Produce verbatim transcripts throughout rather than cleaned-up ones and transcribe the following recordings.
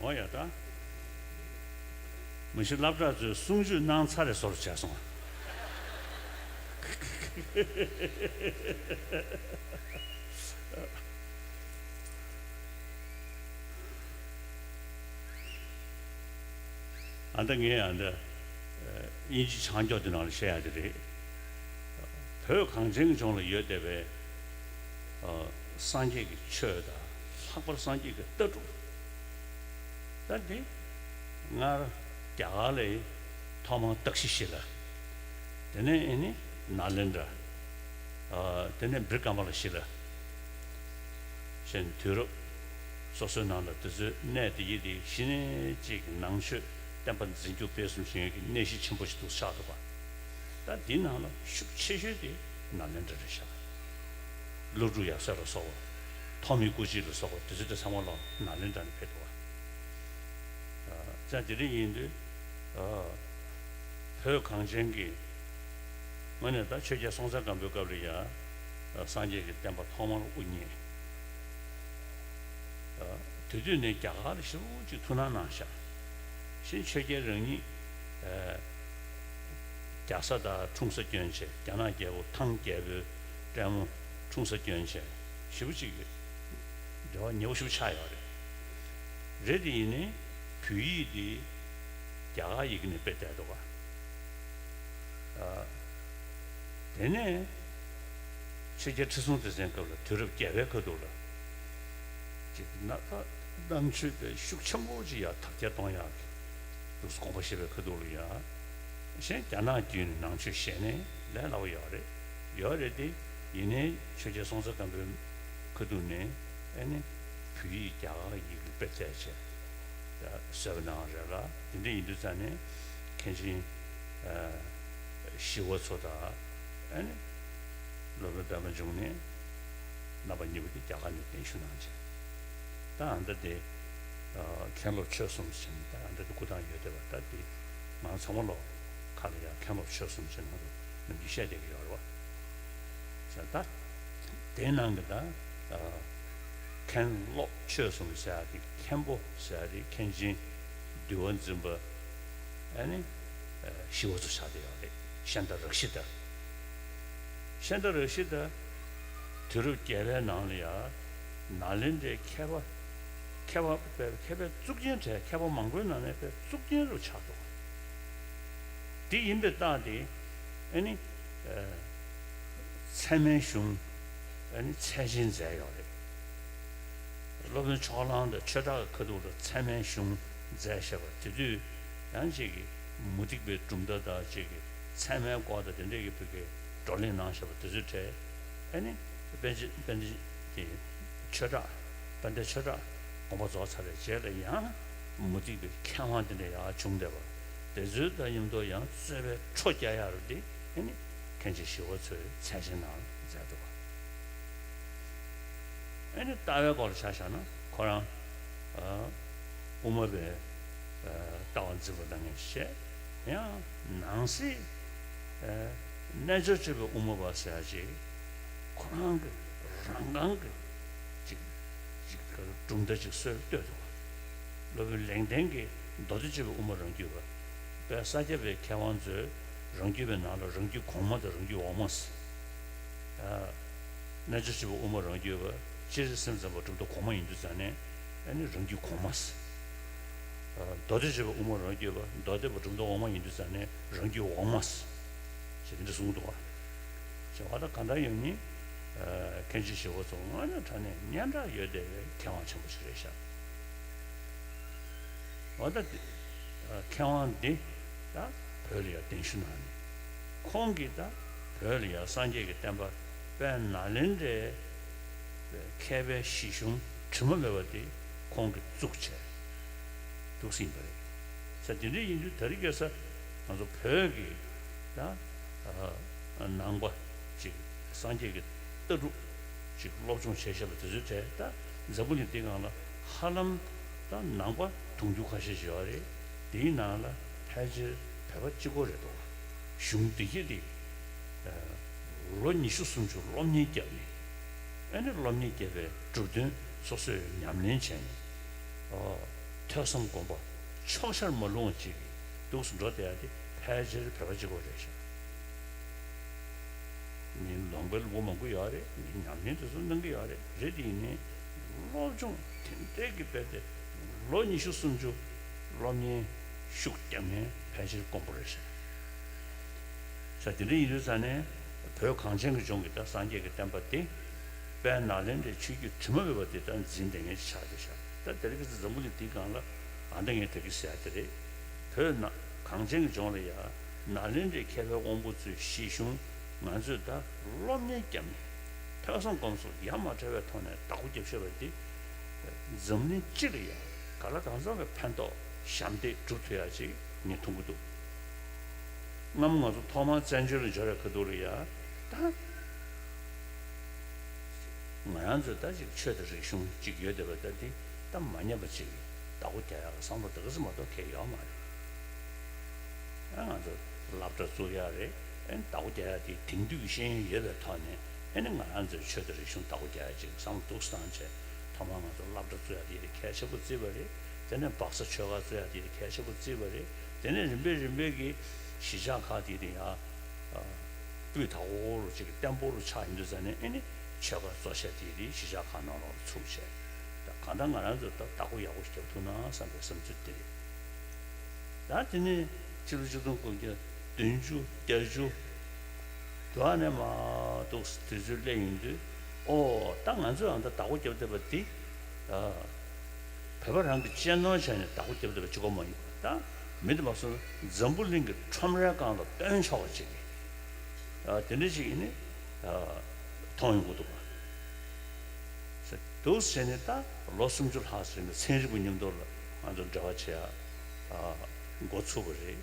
འོ་ཡ་ད། མི་ཤི་སློབ་གྲྭ་ཚོས་གསུང་ཆོས་གནང་ཚར་རེད་བཟོ་འདྲ་བྱས་སོང་། ཨ་ད་ངས་ཨ་ད་དབྱིན་ཇི་ཆང་འཇོག་དེ་ནང་ལ་བཤད་ཡ་དེ་རེད། བོད་གངས་ཅན་གྱི་ལྗོངས་ལ་ཡོད་བསྡད་པའི་སངས་རྒྱས་ཀྱི་ཆོས་དང་། ལྷག་པར་སངས་རྒྱས་ཀྱི་ལྟ་གྲུབ། ད་འདི་སྔར་རྒྱ་གར་ལ་ཐོག་མར་ཏག་ཤི་ཤི་ལ། དེ་ནས་ཨེ་ནི་ནཱ་ལེནྡྲ། དེ་ནས་བི་ཀྲ་མ་ལ་ཤི་ལ། གཞན་དུས་རབས་སོ་སོའི་ནང་ལ་དེ་ཚོའི་གནས་དེ་ཡི་དེ་གཞི་ནས་གཅིག་གི་ནང་ཆོས་བསྟན་པ་འཛིན་སྐྱོང་སྤེལ་གསུམ་བྱེད་མཁན་གྱི་གནས་གཞི་ཆེན་པོ་ཞིག་ཏུ་ཆགས་འདུག་པ། ད་འདི་ནང་ལ་ཤུགས་ཆེ་ཤོས་དེ་ནཱ་ལེནྡྲ་རེད་ཤག། ཀླུ་སྒྲུབ་ཡབ་སྲས་ལ་སོགས་པ། ཐོགས་མེད་སྐུ་མཆེད་ལ་སོགས་པ་དེ་ཚོ་དེ་ཚང་མ་ལ་ནཱ་ལེནྡྲ་ནས་ཕེབས་འདུག་པ། ཨ། ཙང་དེ་རིང་ཡིན་དུས། ཨ། བོད་གངས་ཅན་གྱི་ངོས་ནས་ད་ཆོས་རྒྱལ་སྲོང་བཙན་སྒམ་པོའི་སྐབས་ལ་ཡ། ཨ། སངས་རྒྱས་ཀྱི་བསྟན་པ་ཐོག་མར་དབུ་བརྙེས། ཨ། དེ་དུས་ནས་རྒྱ་གར་ལ་ཞེ་པོ་ཅིག་ཐུགས་སྣང་གནང་ཤག། གཞན་ཆོས་རྒྱལ་རང་ཉིད། ཨ། རྒྱ་བཟའ་དང་འཁྲུངས་ས་སྐྱོན་བྱས། རྒྱ་ནག་རྒྱལ་པོ་ཐང་རྒྱལ་པོའི་སྲས་མོ་འཁྲུངས་ས་སྐྱོན་བྱས། ཞེ་པོ་ཅིག་འབྲེལ་བ་ཉེ་པོ་ཞེ་པོ་ཆགས་ཡོད་རེད། རེད་དེ་ཡིན་ནའི་བོད་ཡིག་དེ་རྒྱ་གར་ཡི་གེ་ནས་དཔེ་བལྟས་འདུག་ག། ཨ། དེ་ནས་ཆོས་རྒྱལ་ཁྲི་སྲོང་ལྡེ་བཙན་སྐབས་ལ་དུས་རབས་བརྒྱད་པའི་ཁ་ཐུག་ལ། ཅིག་ན་ད་ནང་ཆོས་དཔེ་ཤུགས་ཆེན་པོ་ཅིག་ཡར་དར་རྒྱས་གཏོང་ཡག་གི་འདུག་སེ་དགོངས་པ་བཞེས་པའི་ཁ་ཐུག་ལ་ཡ། གཞན་རྒྱ་ནག་བརྒྱུད་ནས་ནང་ཆོས་བཤད་ནས་ལས་སླ་པོ་ཡོད་རེད། ཡོད་རེད་དེ། ཡིན་ནའི་ཆོས་རྒྱལ་སྲོང་བཙན་སྒམ་པོའི་ཁ་ཐུག་ནས་ཨེ་ནི་བོད་ཡིག་རྒྱ་གར་ཡི་གེ་དཔེ་བལྟས་བྱས་བཟོས་པ་ནང་རེད་ལ། དེ་འདྲ་ཡིན་དུས་ཙང་ནས་མཁན་ཆེན། ཨ། ཞི་བ་འཚོ་དང་། ཨ་ནི་སློབ་དཔོན་པད་མ་འབྱུང་གནས། རྣམ་པ་གཉིས་པོ་དེ་རྒྱ་གར་ནས་གདན་ཞུ་གནང་བྱས། ད་ཨ་མདའ་དེ། ཨ། མཁན་སློབ་ཆོས་གསུམ་ཟེར་ནས་ད་ཨ་མདའ་དེ་སྐུ་ཐང་ཡོད་བསྡད་པ། ད་དེ་ང་ཚང་མ་ལོ་ཁ་ལ་ཡ་མཁན་སློབ་ཆོས་གསུམ་ཟེར་ནས་ང་ཚོ་ནམ་རྒྱུན་བཤད་བསྡད་ཀྱི་ཡོད་རེད་བ། ཟེར་ད། དེའི་ནང་གི་ད། ཨ། མཁན་སློབ་ཆོས་གསུམ་ཟེར་ཡ་དེ། མཁན་པོ་ཟེར་ཡ་དེ་མཁན་ཆེན་འདུལ་བ་འཛིན་པ། ཨ་ནི། ཨ། ཞི་བ་འཚོ་ཆགས་བསྡད་ཡོད་རེད། ཤཱནྟ་རཀྵི་ཏ། ཤཱནྟ་རཀྵི་ཏ། དུས་རབས་བརྒྱད་པའི་ནང་ལ་ཡ། ནཱ་ལེནྡྲའི་མཁས་པ། མཁས་པ་དཔེ་མཁས་པའི་གཙུག་རྒྱན་གྲས། མཁས་པ་མང་པོའི་ནང་ནས་དཔེ་གཙུག་རྒྱན་རུ་ཆགས་འདུག། དེ་ཡིན་པའི་རྟགས་དེ། ཨ་ནི། ཨ། ཚད་མའི་གཞུང་། ཨ་ནི་ཚད་ཆེན་མཛད་ཡོད་རེད། སློབ་དཔོན་ཕྱོགས་གླང་དང་ཆོས་གྲགས་ཀྱི་ཁ་ཐུག་ལ་ཚད་མའི་གཞུང་མཛད་བཞག་པ། དེ་དུས་ཡང་ཅིག་གི་མུ་སྟེགས་པའི་གྲུབ་མཐའ་དང་། ཅིག་གི་ཚད་མའི་སྐོར་དང་དེ་འདྲས་ཀྱི་བོད་ཀྱི་བགྲོ་གླེང་གནང་བཞག་པ་དེ་ཚོའི་གྲས། ཨ་ནི་པཎ་ཆེན། པཎ་ཆེན་གྱི་ཆོས་གྲགས། དཔལ་ལྡན་ཆོས་གྲགས་དགོངས་པ་རྫོགས་ཚར་བའི་རྗེས་ལ་ཡང་མུ་སྟེགས་པའི་མཁས་དབང་དེ་འདྲ་ཡར་བྱུང་བསྡད་པ། དེ་ཚོའི་དང་མཉམ་དུ་ཡང་རྩོད་པའི་ཁྲོ་རྒྱག་ཡ་རུ་དེ། ཨ་ནི་མཁན་ཆེན་ཞི་བ་འཚོས་ཚད་ཆེན་ནང་མཛད་འདུག། ཨ་ནི་ལྟ་བའི་སྐོར་ལ་ཆ་བཞག་ན་ཁོ་རང་། ཨ། དབུ་མ་པའི། ཨ། ལྟ་བ་འཛིན་པ་དང་ངས་བཤད། ཡང་ནང་གསེས། ཨ། རྣལ་འབྱོར་སྤྱོད་པའི་དབུ་མ་པ་ཟེར་ཡ་ཅིག་ཁོ་རང་གི་རང་རྐང་གི་ཅིག་ཅིག་གྲུབ་མཐའ་ཅིག་སྲོལ་བཏོད་འདུག། སློབ་དཔོན་ལེགས་ལྡན་གྱིས་མདོ་སྡེ་སྤྱོད་པའི་དབུ་མ་རང་རྒྱུད་པ། དཔལ་ས་སྐྱ་པའི་མཁས་དབང་ཚོས་རང་རྒྱུད་པའི་ནང་ལ་རང་རྒྱུད་གོང་མ་དང་རང་རྒྱུད་འོག་མ་ཟེར། ཨ། རྣལ་འབྱོར་སྤྱོད་པའི་དབུ་མ་རང་རྒྱུད་པ། སྤྱིར་སེམས་ཙམ་པ་གྲུབ་མཐའ་གོང་མ་ཡིན་དུས་ཙང་ནས། ཨ་ནི་རང་རྒྱུད་གོང་མ་ཟེར། ཨ། མདོ་སྡེ་སྤྱོད་པའི་དབུ་མ་རང་རྒྱུད་པ། མདོ་སྡེ་པ་གྲུབ་མཐའ་འོག་མ་ཡིན་དུས་ཙང་ནས་རང་རྒྱུད་འོག་མ་ཟེར། ཞེས་དེ་འདྲ་གསུངས་འདུག་པ། ཞེས་པ་ད་གང་ལྟར་ཡང་ནི། ཨ། མཁན་ཆེན་ཞི་བ་འཚོ་དངོས་གནས་དྲང་གནས་སྙན་གྲགས་ཡོད་བསྡད་པའི་མཁས་དབང་ཆེན་པོ་ཞིག་རེད་ཤག། འོ་ད་དེ། ཨ། མཁས་དབང་འདི་ད་བོད་ལ་ཡང་གདན་ཞུ་གནང་ནས། ཁོང་གིས་ད་བོད་ལ་ཡང་སངས་རྒྱས་ཀྱི་བསྟན་པ་དཔལ་ནཱ་ལེནྡྲའི་མཁས་པའི་གཞི་གཞུང་དྲི་མ་མེད་པ་དེ་ཁོང་གིས་བཙུགས་བྱས་འདུག་སེ་ཡིན་པ་རེད། ས་དེ་འདྲ་ཡིན་དུས་ད་རེས་ཀྱི་ས་ང་ཚོ་བོད་ཀྱི་ད། ཨ། ནང་པ་ཅིག་སངས་རྒྱས་ཀྱི་ལྟ་གྲུབ་ཅིག་སློབ་སྦྱོང་བྱས་བཞག་པ་དེ་ཚོའི་གྲས། ད་འཛམ་བུ་གླིང་འདིའི་སྒང་ལ་ཧ་ལམ་ད་ནང་པ་དུང་ཕྱུར་ཁ་ཤས་ཤིག་ཡོད་རེད། དེའི་ནང་ལ་ཕལ་ཆེར་བོད་པ་གཅིག་པོ་རེད་འདུག། གཞུང་འདི་གི་དེ། ཨ། ལོ་ཉི་ཤུ་སུམ་ཅུ་སློབ་གཉེར་བརྒྱབ་ནས། ཨ་ནི་སློབ་གཉེར་བརྒྱབ་པའི་གྲུབ་དོན་སོ་སོས་ཉམས་ལེན་བྱས་ནས། ཨོ། ཐོས་བསམ་སྒོམ་པ་ཕྱོགས་ཆར་མ་ལྷུང་བ་ཅིག་གི་འདུག་སེ་འགྲོ་བསྡད་ཡ་དེ་ཕལ་ཆེར་བོད་པ་གཅིག་པོ་རེད་ཤག་མི་ལོང་པའི་ལུང་པ་མང་པོ་ཡོད་རེད། མི་ཉམས་ལེན་དེ་ཚོ་གནང་གི་ཡོད་རེད། རེད་དེ་ཡིན་ནའི་སློབ་སྦྱོང་དེ་འདྲའི་གི་རྦད་དེ་ལོ་ཉི་ཤུ་སུམ་ཅུ་སློབ་གཉེར་ཤུགས་རྒྱབ་མཁན་ཕལ་ཆེར་དཀོན་པོ་རེད་ཤག་ས་དེ་འདྲ་ཡིན་དུས་ཙང་ནས་བོད་གངས་ཅན་གྱི་ལྗོངས་ཀྱི་ད་སངས་རྒྱས་ཀྱི་བསྟན་པ་དེ་དཔལ་ནཱ་ལེནྡྲའི་ཆོས་བརྒྱུད་དྲི་མ་མེད་པ་དེ་ད་འཛིན་བསྡད་མཁན་ཞིག་ཆགས་བསྡད་ཤག་ད་དེ་རིང་ཁ་སང་འཛམ་བུ་གླིང་འདིའི་སྒང་ལ་ཨ་ད་ངས་ད་གི་ཟེར་ཡ་དེ་རེད། བོད་ན་གངས་ཅན་གྱི་ལྗོངས་ལ་ཡ་ནཱ་ལེནྡྲའི་མཁས་པའི་དབང་པོ་ཚོའི་གཞི་གཞུང་ང་ཚོས་ད་སློབ་གཉེར་བརྒྱབ་ནས་ཐོས་བསམ་སྒོམ་གསུམ་ཡ་མ་བྲལ་བའི་ཐོག་ནས་བདག་པོ་རྒྱབ་ཤེས་པ་དེ་འཛམ་གླིང་སྤྱི་ལ་ཡ་ག་ལ་གང་འཚམ་གྱི་ཕན་ཐོགས་ཞབས་འདེགས་སྒྲུབ་ཐུབ་ཡ་ཅིག་ངས་མཐོང་གི་འདུག་སྔ་མོ་ང་ཚོ་ཐོག་མར་བཙན་བྱོལ་ལ་འབྱོར་བའི་ཁ་ཐུག་ལ་ཡ་ད་ང་རང་ཚོས་ད་ཅིག་ཆོས་དང་རིག་གཞུང་ཅིག་ཡོད་བསྡད་པ་ད་འདི་ད་མ་ཉམས་པ་ཅིག་བདག་པོ་རྒྱག་ཡག་གི་བསམ་བློ་དེ་ག་ཚོད་མ་གཏོགས་གང་ཡོད་མ་རེད། ཨ་ང་ཚོ་སློབ་གྲྭ་བཙུགས་ཡག་རེད། ཨ་ནི་བདག་པོ་རྒྱག་ཡག་དེ་དེང་དུས་ཀྱི་ཤེས་ཡོན་ཡོད་པའི་ཐོག་ནས་ཨ་ནི་ང་རང་ཚོའི་ཆོས་དང་རིག་གཞུང་བདག་པོ་རྒྱག་ཡག་ཅིག་བསམ་བློ་འདུག་སེ་བཏང་བྱས་ཐོག་མར་ང་ཚོ་སློབ་གྲྭ་བཙུགས་ཡག་དེ་གལ་ཆེན་པོ་བརྩིས་པ་རེད། དེ་ནས་སྦག་ས་ཆོས་སྒར་བཙུགས་ཡག་དེ་གལ་ཆེན་པོ་བརྩིས་པ་རེད། དེ་ནས་རིམ་པས་རིམ་པས་ཀྱི་གཞིས་ཆགས་ཁག་དེ་ནས་ཡང་སྤུས་དག་པོ་རུ་ཅིག་བརྟན་པོ་རུ་ཆགས་ཡོང་དུས་ཙང་ནས་ཨ་ནི་ཆོས་སྒར་གཙོ་ཆེ་དེ་རིགས་གཞིས་ཆགས་ཁག་ནང་ལོགས་ལ་ཚུགས་བྱས། ད་གང་ལྟར་ང་རང་ཚོས་ད་བདག་པོ་ཡག་པོ་ཞིག་རྒྱབ་ཐུབ་ན་བསམ་པའི་བསམ་ཚུལ་དེ་རེད། ད་དེ་ནས་ཕྱི་ལོ་ཆིག་སྟོང་དགུ་བརྒྱ་བདུན་ཅུ་བརྒྱད་ཅུ་དུ་ཨ་ནས་མར་འདུག་དུས་ཚོད་སླེབས་ཡོང་དུས་ཨོ་ད་ང་ཚོས་ཨ་ད་བདག་པོ་རྒྱབ་བསྡད་པ་འདི་ཨ། བོད་པ་རང་གི་གཅེས་ནོར་བྱས་ནས་བདག་པོ་རྒྱབ་བསྡད་པ་གཅིག་པོ་མ་ཡིན་པ་དང་། མི་དེ་མ་སོང་ན་འཛམ་བུ་གླིང་གི་ཁྲོམ་རའི་སྒང་ལ་བཏོན་ཆོག་པ་ཅིག་གི་ཨ་དེ་འདྲ་ཅིག་ཡིན་ནི་ཨ་མཐོང་ཡོང་གི་འདུག་པ། ཟེར་འདུག་ཟེར་ནས་ད་ལོ་སུམ་ཅུ་ལྷག་ཙམ་གྱི་ཚན་རིག་པ་མཉམ་དུ་ལ་ང་ཚོ་འབྲེལ་བ་བྱེད་ཡ་ཨ་འགོ་ཚུགས་པ་རེད།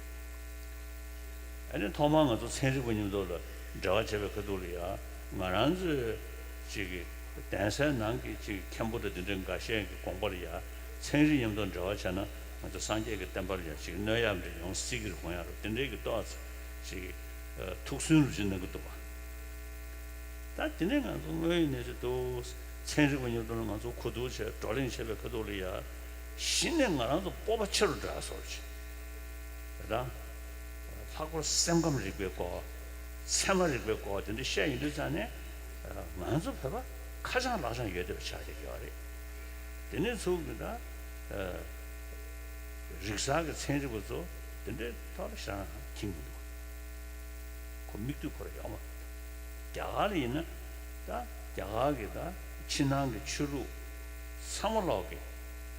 ཨ་ནི་ཐོག་མར་ང་ཚོ་ཚན་རིག་པ་མཉམ་དུ་ལ་འབྲེལ་བ་བྱས་པའི་ཁ་ཐུག་ལ་ཡ་ང་རང་ཚོའི་ཅིག་གི་གདན་སའི་ནང་གི་ཅིག་མཁན་པོ་དང་དེ་འདྲའི་འགའ་ཤས་ཀྱི་དགོངས་པ་ལ་ཡ་ཚན་རིག་མཉམ་དུ་འབྲེལ་བ་བྱས་ན་ང་ཚོ་སངས་རྒྱས་ཀྱི་བསྟན་པ་ལ་ཡ་ཅིག་གནོད་ཡག་འདྲ་ཡོང་སྲིད་ཀྱི་རེད་དགོངས་ཡག་རེད་དེ་འདྲའི་གི་ཏོག་ཙམ་ཅིག་ཐུགས་སུན་རུ་ཅིག་གནང་གི་འདུག་པ། ད་དེ་ནས་ང་ཚོ་དངོས་ཡོད་གནས་ཚུལ་འདུག་ཚན་རིག་པ་མཉམ་དུ་ང་ཚོ་གོ་བསྡུར་བྱས་བགྲོ་གླེང་བྱས་པའི་ཁ་ཐུག་ལ་ཡ་གཞི་ནས་ང་རང་ཚོ་སྤོབས་པ་ཆེ་རུ་འགྲོ་ཡ་བཟོ་འདྲ་ཅིག་རེད་ད། ལྷག་པར་སེམས་ཁམས་རིག་པའི་སྐོར། ཚད་མ་རིག་པའི་སྐོར་དེ་འདྲ་བཤད་ཡོང་དུས་ཙང་ནས་ང་ཚོ་བོད་པ་ཁ་བྱང་ལག་བྱང་ཡོད་བསྡད་པ་ཆགས་བསྡད་ཡོད་རེད། དེ་ནས་ཚུར་གི་ད་རིག་གསར་གྱི་ཚན་རིག་པ་ཚོ་དེ་འདྲའི་ཐོག་ལ་ཤ་ཁྱིམ་གི་འདུག་ཁོ་མིག་ལྟོས་ཁོ་ར་ཡོད་མ་རེད། རྒྱ་གར་ལ་ཡིན་ན་ད་རྒྱ་གར་གི་ད་ཕྱི་ནང་གི་ཆོས་ལུགས་ཚང་མ་ལོག་གི་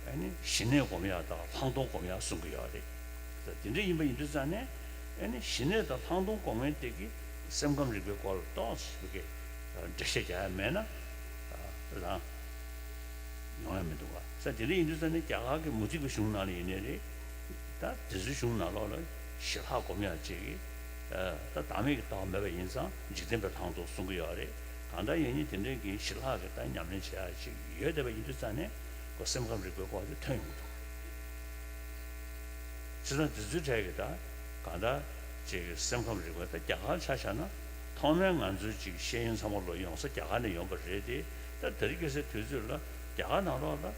ཨ་ནི་ཞི་གནས་སྒོམ་ཡག་དང་ལྷག་མཐོང་སྒོམ་ཡག་གསུང་གི་ཡོད་རེད། ད་དེ་འདྲ་ཡིན་པ་ཡིན་དུས་ཙང་ནས་ཨ་ནི་ཞི་གནས་དང་ལྷག་མཐོང་སྒོམ་མཁན་དེ་གི་སེམས་ཁམས་རིག་པའི་སྐོར་ལ་ཏོག་ཙམ་གི་འགྲེལ་བཤད་རྒྱག་ཡ་མེད་ན་ལངས་ཡོང་ཡ་མི་འདུག་ག་ས་དེ་འདྲ་ཡིན་དུས་ཙང་ནས་རྒྱ་གར་གི་མུ་སྟེགས་པའི་གཞུང་ནང་ལ་ཡིན་ནའི་རེད། ད་དེ་ཚོའི་གཞུང་ནང་ལོགས་ལ་ཞི་ལྷག་སྒོམ་ཡག་ཅིག་གི་ད་བདག་མེད་ཀྱི་ལྟ་བ་མེད་པ་ཡིན་ཙང་འཇིག་རྟེན་པའི་ལྷག་མཐོང་གསུང་གི་ཡོད་རེད། གང་ལྟར་ཡིན་ནའི་དེ་འདྲའི་གི་ཞི་ལྷག་གི་ད་ཉམས་ལེན་བྱེད་ཡག་ཅིག་ཡོད་བསྡད་པ་ཡིན་དུས་ཙང་ནས་ཁོ་སེམས་ཁམས་རིག་པའི་སྐོར་དེ་ཐོན་ཡོང་གི་འདུག་བྱས་ཙང་དེ་ཚོའི་གྲས་ཀྱི་ད་གང་ལྟར་ཅིག་སེམས་ཁམས་རིག་པ་ད་རྒྱ་གར་ཆ་བཞག་ན་ཐོག་མའི་ང་ཚོའི་ཅིག་ཤེས་ཡོན་ཚང་མ་ལོག་ཡོང་ས་རྒྱ་གར་ནས་ཡོང་པ་རེད་དེ། ད་དེ་རིང་ཁ་སང་དུས་ཚོད་ལ་རྒྱ་གར་ནང་ལོགས་ལ་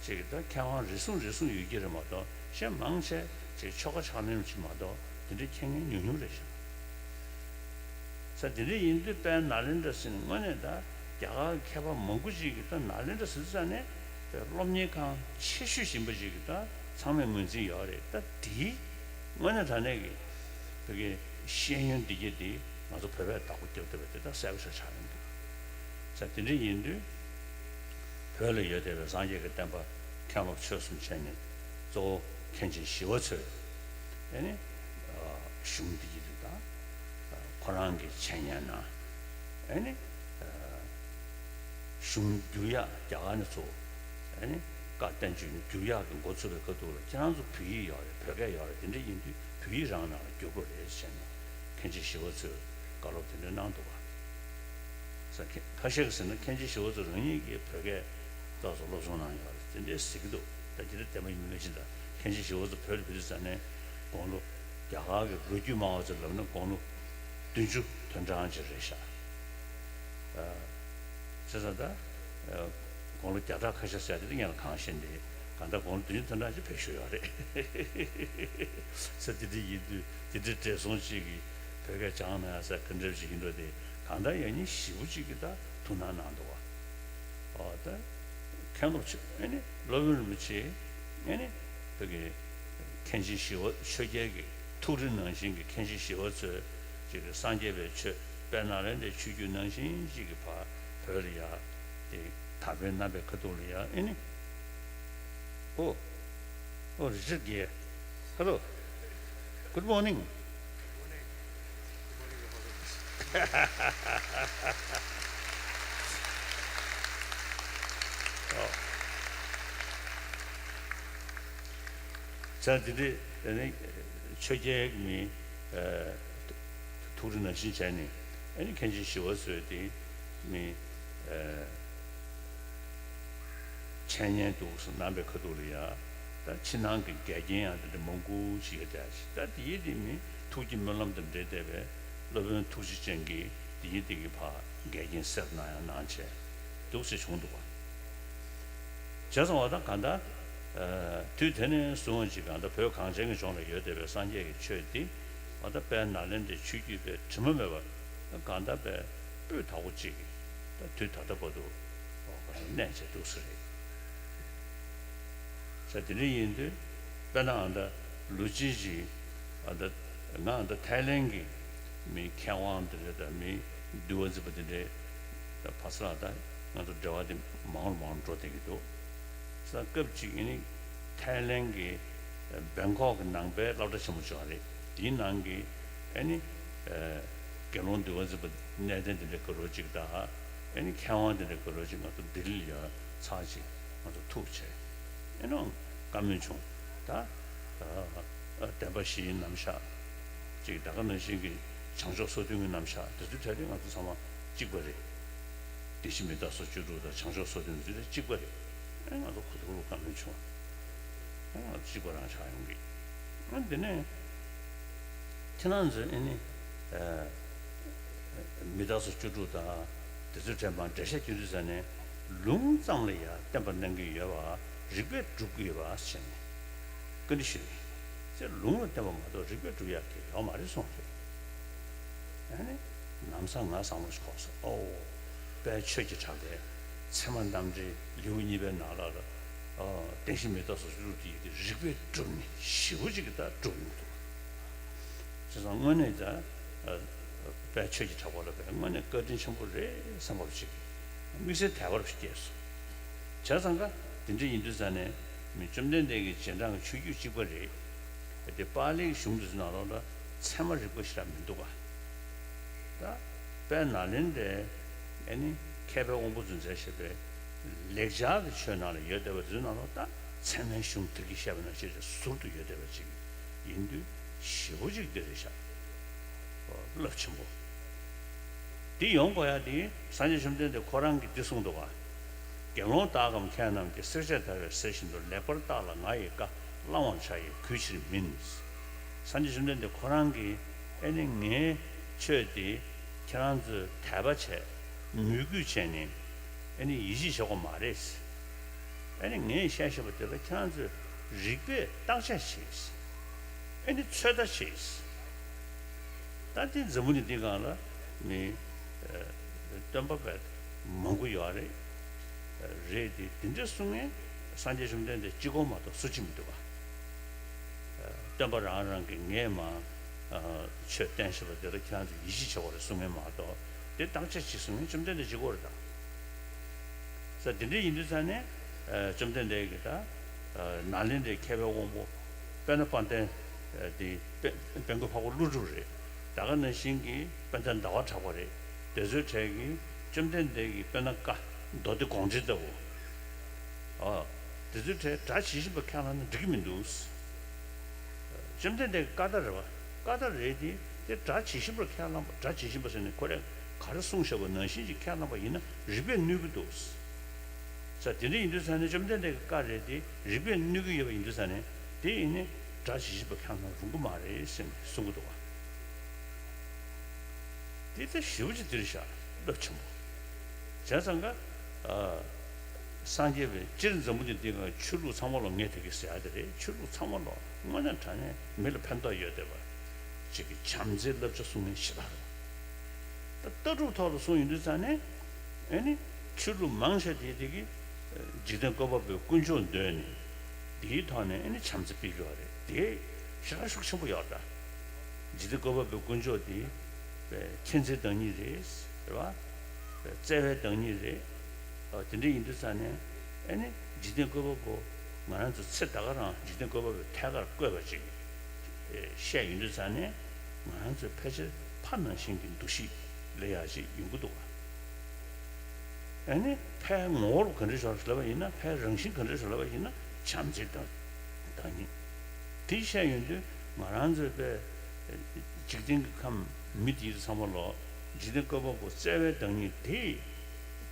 ཅིག་ད་མཁས་དབང་རེ་ཟུང་རེ་ཟུང་ཡོད་ཀྱི་རེད་མ་གཏོགས་གཞན་མང་ཆེ་ཅིག་ཆོལ་ཁ་ཕྱག་ལེན་ཅིག་མ་གཏོགས་དེ་འདྲའི་མཁྱེན་མཁན་ཉུང་ཉུང་རེད་ཤག་ས་དེ་འདྲ་ཡིན་དུས་དཔལ་ནཱ་ལེནྡྲ་ཟེར་ནས་དངོས་གནས་ད་རྒྱ་གར་གྱི་མཁས་པ་མང་པོ་ཅིག་གིས་ད་ནཱ་ལེནྡྲ་ཟེར་ཙང་ནས་དཔེ་སློབ་གཉེར་ཁང་ཆེ་ཤོས་ཡིན་པ་ཅིག་གིས་ད་ཚང་མས་ངོས་འཛིན་ཡོད་རེད། ད་དེའི་དངོས་གནས་དྲང་གནས་ཀྱི་བོད་ཀྱི་ཤེས་ཡོན་འདི་གྱད་དེ་ང་ཚོ་བོད་པས་བདག་པོ་རྒྱབ་བསྡད་པ་དེ་ད་གསལ་པོ་ཞེ་དྲག་ཆགས་ཡོང་གི་ས་དེ་འདྲ་ཡིན་དུས། བོད་ལ་ཡོད་བསྡད་པའི་སངས་རྒྱས་ཀྱི་བསྟན་པ་མཁན་སློབ་ཆོས་གསུམ་བྱས་ནས་གཙོ་བོ་མཁན་ཆེན་ཞི་བ་འཚོས་ཨ་ནི་གཞུང་འདི་གྱད་དེ་དང་ཁོ་རང་གི་འཆད་ཉན་ནང་ཨ་ནི་གཞུང་བསྒྱུར་ཡག་རྒྱ་གར་ནས་ཚུར་ཨ་ནི་བཀའ་བསྟན་བཅོས་བསྒྱུར་ཡག་གི་འགོ་ཚུགས་པའི་ཁ་ཐུག་ལ་ཁྱེད་རང་ཚོ་བོད་ཡིག་ཡོད་རེད། བོད་སྐད་ཡོད་རེད། དེ་འདྲ་ཡིན་དུས་བོད་ཡིག་རང་ནང་ལ་བསྒྱུར་དགོས་རེད་ཟེར་ནས་མཁན་ཆེན་ཞི་བ་འཚོས་བཀའ་སློབ་དེ་འདྲ་གནང་འདུག་ག་ས་ཁ་ཤས་ཀྱིས་ཟེར་ན་མཁན་ཆེན་ཞི་བ་འཚོ་རང་ཉིད་ཀྱིས་བོད་སྐད་ཏོག་ཙམ་སློབ་སྦྱོང་གནང་ཡོད་རེད་དེ་འདྲའི་ཟེར་གྱི་འདུག་ད་དེ་འདྲ་བདེན་པ་ཡིན་མིན་མི་ཤེས། ད་མཁན་ཆེན་ཞི་བ་འཚོ་བོད་ལ་ཕེབས་དུས་ཙ་ནས་དགུང་ལོ་རྒྱ་གར་གྱི་ལོ་རྒྱུས་སྨྲ་བ་ཚོས་ལབ་ན་དགུང་ལོ་བདུན་ཅུ་དོན་གྲངས་ཅིག་རེད་ཤག་བྱས་ཙང་ད་དགུང་ལོ་བརྒྱ་ཕྲག་ཁ་ཤས་ཟེར་དེ་ངས་ལ་གང་ཤེས་འདི་ གང་ལྟར་དགུང་ལོ་བདུན་ཅུ་དོན་གྲངས་ཅིག་ཕེབས་བཞུགས་ཡོད་རེད། ས་དེ་འདྲ་ཡིན་དུས་དེ་འདྲའི་བགྲེས་སོང་ཅིག་གིས་བོད་སྐད་སྦྱངས་གནང་ཡ་ས་ག་འདྲ་ཞིག་ཡིན་འགྲོ་དེ། གང་ལྟར་ཡང་སྙིང་ཞེ་པོ་ཅིག་གིས་ད་ཐུགས་སྣང་གནང་འདུག་བ། ཨོ་ད་མཁན་སློབ་ཆོས་ཨེ་ནི་སློབ་དཔོན་རིན་པོ་ཆེ་ཨེ་ནི་བོད་ཀྱི་མཁན་ཆེན་ཞི་བ་ཆོས་རྒྱལ་གྱི་ཐུགས་རེ་ནང་བཞིན་གྱི་མཁན་ཆེན་ཞི་བ་འཚོས་ཅིག་གི་སངས་རྒྱས་པའི་ཆོས་དཔལ་ནཱ་ལེནྡྲའི་ཆོས་བརྒྱུད་ནང་བཞིན་ཅིག་གི་ཕར་བོད་ལ་ཡ་དེ་དར་འཕེལ་གནང་པའི་ཁ་ཐུག་ལ་ཡ་ཨེ་ནི། ཨོ། ཨོ་རི་ཅར་རྒྱལ། Hello. Good morning. ཨོ། ས་འདི་འདྲ་ཨ་ནི་ཆོས་རྒྱལ་མི་ཨ་ཐུགས་རེ་ནང་བཞིན་བྱས་ནས་ཨ་ནི་མཁན་ཆེན་ཞི་བ་འཚོས་དེ་མི་ཨ་འཆད་ཉན་འདུག་སེ་གནང་པའི་ཁ་ཐུག་ལ་ཡ། ད་ཕྱི་ནང་གི་འགལ་རྐྱེན་ཡང་དེ་འདྲ་མང་པོ་ཞིག་ཡོད་བསྡད་ཤག་ད་དེ་ཡི་དེ་མི་ཐུགས་ཀྱི་སྨོན་ལམ་དང་འབྲེལ་བསྡད་པའི་སློབ་དཔོན་ཐུགས་རྗེ་ཅན་གྱིས་དེ་ཡི་དེ་གི་ཕར་འགལ་རྐྱེན་སེལ་གནང་ཡང་གནང་བྱས་འདུག་སེ་བྱུང་འདུག་བ། བྱས་ཙང་བ་ད་གང་ལྟར་ཨ་དུས་དེ་ནས་བཟུང་ཅིག་གང་ལྟར་བོད་གངས་ཅན་གྱི་ལྗོངས་ལ་ཡོད་བསྡད་པའི་སངས་རྒྱས་ཀྱི་ཆོས་འདི་བ་ད་དཔལ་ནཱ་ལེནྡྲའི་ཆོས་བརྒྱུད་པའི་དྲི་མ་མེད་པར་གང་ལྟར་དཔེ་སྤུས་དག་པོ་ཅིག་ད་དུས་ད་ལྟ་བར་དུ་གནས་བྱས་འདུག་ས་རེད། ས་དེ་འདྲ་ཡིན་དུས་དཔེར་ན་ཨ་ད་ལོ་གཅིག་ཅིག་ཨ་ད་ང་ཨ་ད་ཐའི་ལེན་གྱི་མི་མཁས་དབང་དེ་འདྲ་དང་མི་འདུལ་བ་འཛིན་པ་དེ་འདྲའི་ད་ཕ་ས་ལ་ད་ང་ཚོ་འབྲེལ་བ་དེ་མང་རུ་མང་རུ་འགྲོ་བསྡད་ཀྱི་འདུག་ས་སྐབས་ཅིག་ཨ་ནི་ཐའི་ལེན་གྱི་བེང་ཀོག་གི་ནང་པའི་སློབ་གྲྭ་ཆེན་མོ་ཅིག་ཡོད་རེད། དེའི་ནང་གི་ཨ་ནི་དགེ་སློང་འདུལ་བ་འཛིན་པ་གནས་བརྟན་དེ་འདྲའི་ག་རོ་ཅིག་དང་ཨ་ནི་མཁས་དབང་དེ་འདྲའི་ག་རོ་ཅིག་ང་ཚོ་ལྡི་ལི་ལ་ཡ་ཚར་ཅིག་ང་ཚོ་ཐུག་བྱས། ཨེ་ནོ་བཀའ་མོལ་བྱུང་། ད་ཨ་བདེན་པ་བཞིའི་རྣམ་གཞག་ཅིག་ད་ག་ནང་བཞིན་གྱི་བྱང་ཕྱོགས་སོ་བདུན་གྱི་རྣམ་གཞག་དེ་ཚོའི་གྲས་དེ་ང་ཚོ་ཚང་མ་གཅིག་པ་རེད། བདེན་བཞི་མི་རྟག་སོགས་བཅུ་དྲུག་དང་བྱང་ཕྱོགས་སོ་བདུན་དེ་ཚོའི་གྲས་གཅིག་པ་རེད། ཨེ་ང་ཚོ་གོ་ཐོག་རུ་བཀའ་མོལ་བྱུང་། ཨེ་ང་ཚོ་གཅིག་པ་རང་ཆགས་ཡོང་གི། ཨེ་འདི་ནས། ཁྱེད་རང་ཚོས་ཨེ་ནི། ཨ་མི་རྟག་སོགས་བཅུ་དྲུག་དང་དེ་ཚོའི་གྲས་མར་འགྲེལ་བཤད་རྒྱག་དུས་ཙ་ནས་ལུང་ཙམ་ལ་ཡང་བསྟན་པ་གནང་གི་ཡོད་པ་རིགས་པས་སྒྲུབ་ཀྱི་ཡོད་པ་ཟེར་ནས་བཀའ་འདྲི་ཞུས་ནས་ཚེ་ལུང་ལ་བསྟན་པ་མ་གཏོགས་རིགས་པས་སྒྲུབ་ཡག་གི་ཡོད་མ་རེད་གསུངས་རེད། ཨ་ནི་ལམ་སང་ང་བཟང་མོ་ཞིག་གོ་སོང་། ཨོ། དཔལ་ཆོས་ཀྱི་གྲགས་པའི་ཚད་མ་རྣམ་འགྲེལ་ལེའུ་གཉིས་པའི་ནང་ལ་ལ་ཨ་བདེན་བཞི་མི་རྟག་སོགས་བཅུ་དྲུག་དེ་ཡི་དེ་རིགས་པས་སྒྲུབ་ནས་ཞེ་པོ་ཅིག་གི་ད་སྒྲུབ་ཡོང་གི་འདུག་བྱས་ཙང་དངོས་གནས་ད་ཨ་དཔལ་ཆོས་ཀྱི་གྲགས་པ་ལ་བས་དངོས་གནས་བཀའ་དྲིན་ཆེན་པོ་རེད་བསམ་པ་ཅིག་དམིགས་བསལ་དད་པ་ཞིག་སྐྱེས་སོང་། བྱས་ཙང་ཀ་དེ་འདྲ་ཡིན་དུས་ཙ་ནས་མི་བཅོམ་ལྡན་འདས་ཀྱི་རྗེས་འབྲང་གི་ཆོས་བརྒྱུད་གཅིག་པ་རེད། དེ་པཱ་ལིའི་གཞུང་དེ་ཚོ་ནང་ལོགས་ལ་ཚད་མ་རིག་པ་ཞེ་དྲག་མི་འདུག་ག་ད་དཔལ་ནཱ་ལེནྡྲའི་ཨ་ནི་མཁས་པའི་དབང་པོ་རྫུ་འཕྲུལ་ཞེས་པའི་ལེགས་སྦྱར་གྱི་ཆོས་ནང་ལ་ཡོད་བསྡད་པ་དེ་ཚོའི་ནང་ལ་ད་ཚད་མའི་གཞུང་དེ་གིས་བཤད་པ་ནང་བཞིན་ཟུར་དུ་ཡོད་བསྡད་པ་ཅིག་ཡིན་དུས་ཞེ་པོ་ཅིག་འདི་རེད་ཤག་རླབས་ཆེན་པོ། འདི་ཡོང་དགོས་ཡ་དེ་སངས་རྒྱས་བཅོམ་ལྡན་འདས་ཁོ་རང་གིས་འདི་གསུངས་འདུག་ག་དགེ་སློང་དག་གམ་མཁས་རྣམས་ཀྱིས། བསྲེག་བཅད་བརྡར་བའི་གཟེར་བཞིན་དུ། ལེགས་པར་བརྟགས་ལ་ང་ཡི་བཀའ། བླང་བར་བྱ་ཡི་གུས་ཕྱིར་མིན། སངས་རྒྱས་བཅོམ་ལྡན་འདས་ཁོ་རང་གིས་ཨེ་ནི་ངའི་ཆོས་འདི་ཁྱེད་རང་ཚོས་དད་པ་བྱས་མོས་གུས་བྱས་ནས་ཨེ་ནི་ཡིད་ཆེས་བྱེད་དགོས་མ་རེད། ཨེ་ནི་ངས་བཤད་བཞིན་པ་དེ་ལ་ཁྱེད་རང་ཚོས་རིགས་པས་བརྟག་དཔྱད་བྱས། ཨེ་ནི་ཚོད་ལྟ་བྱས། ད་དེ་འཛམ་བུ་གླིང་འདི་སྒང་ལ་མི་ཨ་སྟོན་པ་བས་མང་པོ་ཡོད་རེད། རེད་དེ་དེ་འདྲ་གསུང་མཁན་སངས་རྒྱས་བཅོམ་ལྡན་འདས་གཅིག་པོ་མ་གཏོགས་སུ་གཅིག་མི་འདུག་ག་སྟོན་པ་རང་རང་གིས་ངས་མ་ཨ་ཆོས་བསྟན་ཞེས་པ་དེ་ལ་ཁྱེད་རང་ཚོས་ཡིད་ཆེས་བྱེད་དགོས་རེད་གསུང་མཁན་མ་གཏོགས་དེ་བརྟག་དཔྱད་བྱེད་གསུང་མཁན་བཅོམ་ལྡན་འདས་གཅིག་པོ་རེད་ད། ས་དེ་འདྲ་ཡིན་དུས་ཙ་ནས་ཨ་བཅོམ་ལྡན་འདས་ཀྱིས་ད་ཨ་ནཱ་ལེནྡྲའི་མཁས་པའི་དབང་པོ་དཔལ་ནཱ་དཔལ་ལྡན་ཨ་དེ་དཔལ་དཔལ་མགོན་འཕགས་པ་ཀླུ་སྒྲུབ་རེད། ད་ག་ནང་བཞིན་གྱི་དཔལ་ལྡན་ཟླ་བ་གྲགས་པ་རེད། དེ་ཚོའི་གྲས་ཀྱིས་བཅོམ་ལྡན་འདས་ཀྱི་དཔལ་ནཱ་བཀའ་མདོ་སྡེ་དགོངས་འགྲེལ་ལྟ་བུ། ཨ་དེ་ཚོའི་གྲས་སྒྲ་ཇི་བཞིན་པ་ཁས་བླངས་ན་འགྲིག་གི་མི་འདུག་བཅོམ་ལྡན་འདས་ཀྱི་བཀའ་རྟགས་རེད་བ། བཀའ་རྟགས་རེད་དེ་དེ་སྒྲ་ཇི་བཞིན་པར་ཁས་བླངས་པ། སྒྲ་ཇི་བཞིན་པ་ཟེར་ནས་ཁོ་རས་ག་རེ་གསུངས་བཞག་པ་ནང་བཞིན་གྱི་ཁས་བླངས་པ་ཡིན་ན་རིགས་པས་གནོད་ཀྱི་འདུག་ས་དེ་འདྲ་ཡིན་དུས་ཙ་ནས་བཅོམ་ལྡན་འདས་ཀྱི་བཀའ་རེད་དེ་རིགས་པས་གནོད་ཀྱི་ཡོད་པ་ཡིན་དུས་ཙ་ནས་དེ་ཡིན་ནས་སྒྲ་ཇི་བཞིན་པ་ཁས་བླངས་རུང་གི་མ་རེད་ཟེར་ནས་གསུང་གི་འདུག་བ། དེ་ལྟ་ཞེ་པོ་ཅིག་འདིར་བཞག་རླབས་ཆེན་པོ། བྱས་ཙང་ཀ་ཨ། སངས་རྒྱས་པའི་སྤྱིར་འཛམ་བུ་གླིང་འདི་ག་ཆོས་ལུགས་ཚང་མ་ལ་ངས་དེ་གི་ཟེར་ཡ་དེ་རེད། ཆོས་ལུགས་ཚང་མ་ལ་དངོས་གནས་དྲང་གནས་མི་ལ་ཕན་ཐོགས་ཡོད་བསྡད་པ་ཅིག་གི་བྱམས་བརྩེའི་བསླབ་བྱ་གསུང་མཁན་ཞེ་དྲག་རེད། ད་ལྟ་གྲུབ་ཐོག་ལ་གསུངས་ཡོང་དུས་ཙང་ནས་ཨེ་ནི་ཆོས་ལུགས་མང་ཆེ་དེ་དེ་གི་འཇིག་རྟེན་བཀོད་པ་པོའི་དཀོན་མཆོག་འདོན་ནས་དེའི་ཐོག་ནས་ཨེ་ནི་བྱམས་བརྩེ་སྤེལ་གྱི་ཡོད་རེད། དེ་ཞེ་དྲག་ཤུགས་ཆེན་པོ་ཡོད་རེད། ད་འཇིག་རྟེན་བཀོད་པ་པོའི་དཀོན་མཆོག་དེ་མཁྱེན་བརྩེའི་བདག་ཉིད་རེད། རེད་བ། བརྩེ་བའི་བདག་ཉིད་རེད། ཨ། དེ་འདྲ་ཡིན་དུས་ཙང་ནས་ཨེ་ནི་འཇིག་རྟེན་བཀོད་པ་པོ་ང་རང་ཚོ་ཚེ་ད་ག་རང་འཇིག་རྟེན་བཀོད་པ་པོའི་ཐད་ཀར་བཀོད་པ་ཅིག་ཨེ་བཤད་ཡོང་དུས་ཙང་ནས་ང་རང་ཚོས་ཕལ་ཆེར་ཕ་ནང་བཞིན་གྱི་འདུ་ཤེས་ལེན་ཡག་ཅིག་ཡོང་གི་འདུག་ག་ཨེ་ནི་ཕའི་ངོ་བོར་ག་འདྲ་ཞིག་ལབ་པ་ཡིན་ན། ཕའི་རང་བཞིན་ག་འདྲ་ཞིག་ལབ་པ་ཡིན་ན། བྱམས་བརྩེའི་བདག་བདག་ཉིད། དེ་བཤད་ཡོང་དུས་ང་རང་ཚོའི་པའི་འཇིག་རྟེན་གྱི་ཁམས་མི་དེ་ཚོ་ཚང་མ་ལོ་འཇིག་རྟེན་བཀོད་པ་པོ་བརྩེ་བའི་བདག་ཉིད་དེ་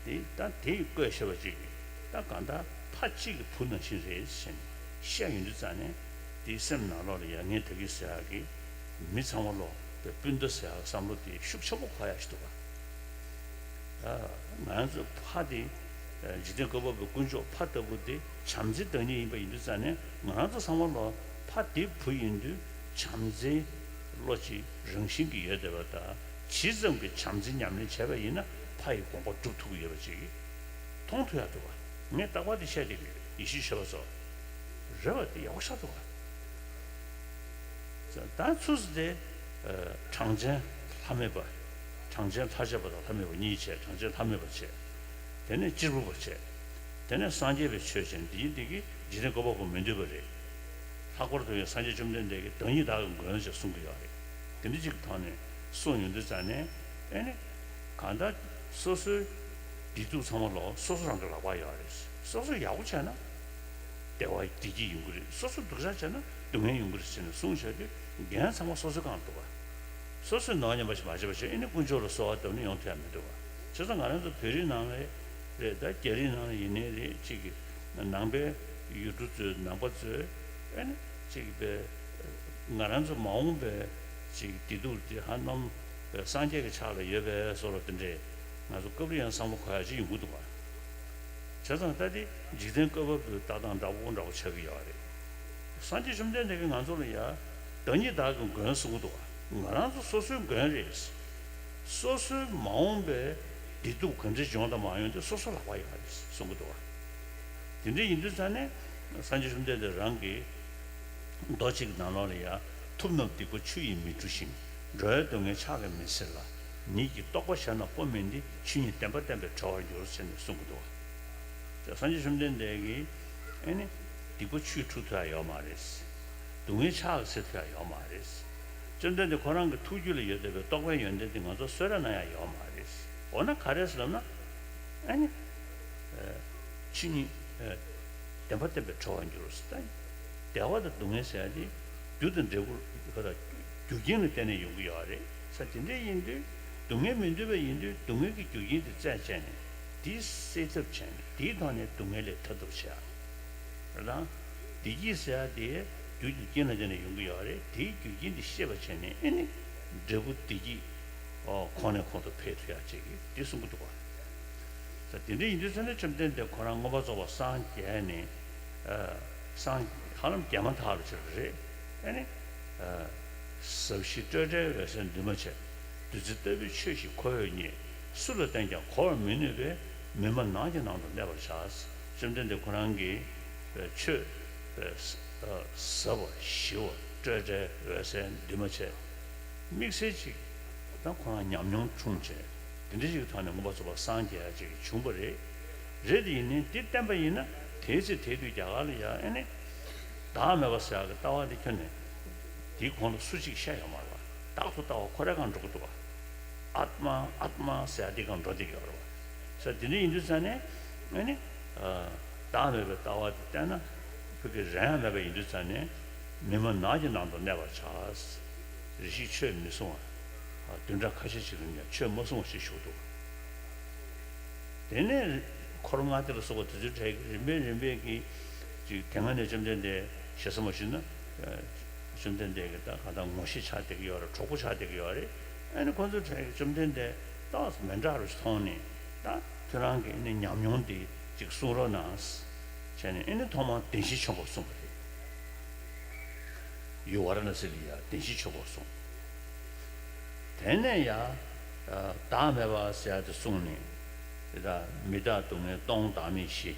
དེ་ད་དེ་བཀོད་ཤེས་པ་ཅིག་ད་གང་ལྟར་ཕ་གཅིག་གི་བུ་ནང་བཞིན་རེད་ཟེར་ནས་བཤད་ཡོང་དུས་ཙང་ནས། དེའི་སེམས་ནང་ལོགས་ལ་ཡ་ངས་དེ་གི་ཟེར་ཡག་གི་མི་ཚང་མ་ལོ་པའི་སྤུན་ཟླ་ཟེར་ཡག་བསམ་བློ་དེ་ཤུགས་ཆེན་པོ་འཁོར་ཡག་ཞིག་འདུག་ག་ང་རང་ཚོའི་ཕ་དེ་འཇིག་རྟེན་བཀོད་པ་པོའི་དཀོན་མཆོག་ཕ་ལྟ་བུ་དེ་བྱམས་བརྩེའི་བདག་ཉིད་ཡིན་པ་ཡིན་དུས་ཙང་ནས། ང་རང་ཚོ་ཚང་མ་ལོ་ཕ་དེ་བུ་ཡིན་དུས་བྱམས་བརྩེའི་བློ་ཅིག་རང་བཞིན་གྱིས་ཡོད་བསྡད་པ་དང་། ཇི་ཙམ་གྱིས་བྱམས་བརྩེ་ཉམས་ལེན་བྱས་པ་ཡིན་ན་ཕ་ཡི་དགོངས་པ་སྒྲུབ་ཐུབ་ཀྱི་ཡོད་པ་ཅིག་མཐོང་ཐུབ་ཡག་འདུག་ག་ངས་རྟག་པར་དེ་བཤད་བསྡད་ཀྱི་ཡོད། ཡེ་ཤུའི་ཆོས་པ་ཚོ་རེད་བ། དེ་ཡག་པོ་ཤར་འདུག་ག་ད་ཚུར་དེ་གྲངས་ཅན་ལྷ་མེད་པ། གྲངས་ཅན་ལྷ་བྱེད་པ་དང་ལྷ་མེད་པ་གཉིས་བྱས། གྲངས་ཅན་ལྷ་མེད་པ་བྱས། དེ་ནས་གཅེར་བུ་པ་བྱས། དེ་ནས་སངས་རྒྱས་པའི་ཆོས་ཅན། འདི་འདི་གིས་འཇིག་རྟེན་བཀོད་པ་པོ་མི་འདོད་པ་རེད། ལྷག་པར་དུ་ཡང་སངས་རྒྱས་བཅོམ་ལྡན་འདས་ཀྱིས་བདག་ཉིད་བདག་གི་མགོན་ཞེས་གསུང་གི་ཡོད་རེད། དེ་འདྲ་ཅིག་གི་ཐོག་ནས་གསུངས་ཡོང་དུས་ཙང་ནས། ཨེ་ནི་གང་ལྟར་སོ་སོའི་བདེ་སྡུག་ཚང་མ་ལོ་སོ་སོ་རང་གི་ལག་པར་ཡོད་རེད། སོ་སོ་ཡག་པོ་བྱས་ན་བདེ་བ་བདེ་སྐྱིད་ཡོང་གི་རེད། སོ་སོ་སྡུག་ཅག་བྱས་ན་སྡུག་བསྔལ་ཡོང་གི་རེད་ཟེར་ནས་གསུངས་བྱས་དུས། འགན་ཚང་མ་སོ་སོའི་སྒང་ལ་འདུག་ག་སོ་སོས་ནོར་ཉམས་པ་ཞིག་མ་བྱས་པ་བྱས། ཨེ་ནི་དཀོན་མཆོག་ལ་གསོལ་བ་བཏབ་ནས་ཡོང་ཐུབ་ཡག་མི་འདུག་ག་བྱས་ཙང་ང་རང་ཚོ་བོད་རིགས་ནང་ལ་རེད། ད་རྒྱ་རིགས་ནང་ལ་ཡིན་ནའི་རེད། གཅིག་གི་ནང་པའི་ཡུལ་གྲུ་ཚོའི་ནང་པ་ཚོས་ཨེ་ནི་གཅིག་པའི་ང་རང་ཚོ་མ་འོངས་པའི་གཅིག་བདེ་སྡུག་དེ་ཧ་ནམ་སངས་རྒྱས་ཀྱི་ཕྱག་ལ་ཡོད་པའི་བཟོ་འདྲ་དེ་འདྲས་ང་ཚོ་སྐབས་རེ་ཡང་བསམ་བློ་འཁོར་ཡག་ཅིག་ཡོང་གི་འདུག་ག་བྱས་ཙང་ད་དེ་འཇིག་རྟེན་བཀོད་པ་པོའི་ལྟ་སྟངས་འདྲ་པོ་འདྲ་པོ་ཆགས་ཀྱི་ཡོད་རེད། སངས་རྒྱས་བཅོམ་ལྡན་འདས་ཀྱིས་ང་ཚོ་ལ་ཡ། བདག་ཉིད་བདག་གི་མགོན་གསུང་གི་འདུག་ག་ང་རང་ཚོ་སོ་སོའི་མགོན་རེད། སོ་སོའི་མ་འོངས་པའི་བདེ་སྡུག་ག་འདྲ་འབྱུང་དང་མ་འབྱུང་དེ་སོ་སོ་ལག་པར་ཡོད་རེད་གསུང་གི་འདུག་ག་དེ་འདྲ་ཡིན་དུས་ཙང་ནས་སངས་རྒྱས་བཅོམ་ལྡན་འདས་རང་གིས་མདོ་གཅིག་ནང་ལོགས་ལ་ཡ། ཐུབ་རྣམས་སྡིག་པ་ཆུ་ཡིས་མི་འཁྲུ་ཞིང་། འགྲོ་བའི་སྡུག་བསྔལ་ཕྱག་གིས་མི་སེལ་ལ། ཉིད་ཀྱིས་རྟོགས་པ་བཞག་ན་པོ་མིན་ཏེ། ཆོས་ཉིད་བདེན་པ་བསྟན་པས་གྲོལ་བར་འགྱུར་ཟེར་ནས་གསུང་གི་འདུག་ག་སངས་རྒྱས་བཅོམ་ལྡན་འདས་ཀྱིས་ཨེ་ནི་སྡིག་པ་ཆུས་འཁྲུ་ཐུབ་ཡག་ཡོད་མ་རེད། སྡུག་བསྔལ་ཕྱག་གིས་སེལ་ཐུབ་ཡག་ཡོད་མ་རེད། བཅོམ་ལྡན་འདས་ཁོ་རང་གི་ཐུགས་རྒྱུད་ལ་ཡོད་བསྡད་པའི་རྟོགས་པའི་ཡོན་ཏན་དེ་ང་ཚོ་གསོལ་རས་གནང་ཡག་ཡོད་མ་རེད། འོ་ན་ག་རེ་ཟེར་ལབ་ན། ཨེ་ནི། ཆོས་ཉིད་བདེན་པ་བསྟན་པས་གྲོལ་བར་འགྱུར་ཟེར། ད་བདེ་བ་དང་སྡུག་བསྔལ་ཟེར་ཡག་དེ་རྒྱུ་དང་འབྲས་བུ་ག་ད་རྒྱུ་རྐྱེན་ལ་བརྟེན་ནས་ཡོང་གི་ཡོད་རེད་ཟེར། དེ་འདྲ་ཡིན་དུས་སྡུག་བསྔལ་མི་འདོད་པ་ཡིན་དུས་སྡུག་བསྔལ་གྱི་རྒྱུ་རྐྱེན་དེ་བཙལ་བྱས་ནས་དེ་སེལ་ཐབས་བྱས་ནས་དེའི་ཐོག་ནས་སྡུག་བསྔལ་ལས་ཐར་ཐབས་བྱེད་ཡག་རེད། ད་བདེ་སྐྱིད་ཟེར་ཡག་དེ་རྒྱུ་རྐྱེན་ལ་བརྟེན་ནས་ཡོང་གི་ཡོད་རེད། དེའི་རྒྱུ་རྐྱེན་དེ་ཤེས་པ་བྱས་ནས་ཨེ་ནི་འབྲས་བུ་བདེ་སྐྱིད་གོང་ནས་གོང་དུ་འཕེལ་ཐུབ་ཡག་ཅིག་གི་དེ་གསུང་གི་འདུག་ག་ད་དེ་འདྲ་ཡིན་དུས་ཙང་ནས་བཅོམ་ལྡན་འདས་ཁོ་རང་མངོན་པར་རྫོགས་པར་སངས་རྒྱས་ནས། ཨ། སངས་ཧ་ལམ་རྒྱས་མ་ཐག་རུ་ཕྱིན་པ་རེད། ཨ་ནི། ཨ། ཟབ་ཞི་སྤྲོས་བྲལ་འོད་གསལ་འདུས་མ་བྱས། བདུད་རྩི་ལྟ་བུའི་ཆོས་ཤིག་ཁོ་བོས་རྙེད། སུ་ལ་བསྟན་ཀྱང་གོ་བར་མི་ནུས་པས། མི་སྨྲ་ནགས་ཀྱི་ནང་དུ་གནས་པར་བྱ། བཅོམ་ལྡན་འདས་ཁོ་རང་གིས་ཆོས་ཟབ་པ་ཞི་བ་སྤྲོས་བྲལ་འོད་གསལ་འདུས་མ་བྱས། དམིགས་བསལ་ཅིག་ད་ཁོ་རང་ཉམས་མྱོང་འཁྲུངས་བྱས། དེ་འདྲ་ཞིག་གི་ཐོག་ནས་མངོན་པར་རྫོགས་པར་སངས་རྒྱས་ཡག་ཅིག་བྱུང་བ་རེད། རེད་དེ་ཡིན་ནའི་དེ་བསྟན་པ་ཡིན་ན་དེའི་ཚེ་དེའི་དུས་རྒྱ་གར་ལ་ཡ་ཨེ་ནི། བདག་མེད་པ་ཟེར་ཡག་གི་ལྟ་བ་དེ་ཁྱོན་ནས་དེའི་གོང་ལ་སུ་གཅིག་བཤད་ཡོད་མ་རེད་པ། བདག་ཏུ་ལྟ་བ་ཁོ་རང་སྒང་འགྲོ་གི་འདུག་པ། ཨཏྨ་ཨཏྨ་ཟེར་ཡག་དེ་སྒང་འགྲོ་བསྡད་ཀྱི་ཡོད་རེད་པ། ཟེར་དེ་འདྲ་ཡིན་དུས་ཙང་ནས་ཨེ་ནི། བདག་མེད་པའི་ལྟ་བ་དེ་བསྟན་ན་ཁོ་གི་རན་ཡག་མེད་པ་ཡིན་དུས་ཙང་ནས་མི་སྨྲ་ནགས་ཀྱི་ནང་དུ་གནས་པར་བྱ། རེ་ཞིག་ཆོས་མི་གསུང་བ། བདུན་ཕྲག་ཁ་ཤས་ཤིག་རིང་ཡང་ཆོས་མ་གསུང་བ་ཞེས་ཞུ་འདུག་དེ་ནས་འཁོར་ལྔ་སྡེ་ལ་སོགས་པ་དེ་ཚོའི་གྲས་ཀྱི་རིམ་པས་རིམ་པས་ཀྱིས་ཅིག་དེ་སྔ་ནས་བཅོམ་ལྡན་འདས་ཞེ་ས་མ་ཞུས་ན། བཅོམ་ལྡན་འདས་ཀྱི་ད་ག་ད་ངོ་ཤེས་ཆགས་བསྡད་ཀྱི་ཡོད་རེད། གྲོགས་པོ་ཆགས་བསྡད་ཀྱི་ཡོད་རེད། ཨ་ནི་ཁོ་ཚོའི་གྲས་ཀྱིས་བཅོམ་ལྡན་འདས་ཏོག་ཙམ་མི་འདྲ་རུ་མཐོང་ནས། ད་ཁྱོད་རང་གི་ཨ་ནི་ཉམས་མྱོང་འདི་ ཅིག་གསུང་རོགས་གནང་། བྱས་ནས་ཨེ་ནི་ཐོག་མར་བདེན་བཞི་ཆེན་པོ་གསུངས་པ་རེད། ཡུལ་ཝཱ་ར་ཎ་སི་ལ་ཡ་བདེན་བཞི་ཆེན་པོ་གསུངས། དེ་ནས་ཡ་བདག་མེད་པ་ཟེར་ཡ་དེ་གསུངས་ནས། དེ་དག་མི་རྟག་སྡུག་བསྔལ་སྟོང་བདག་མེད་ཞི།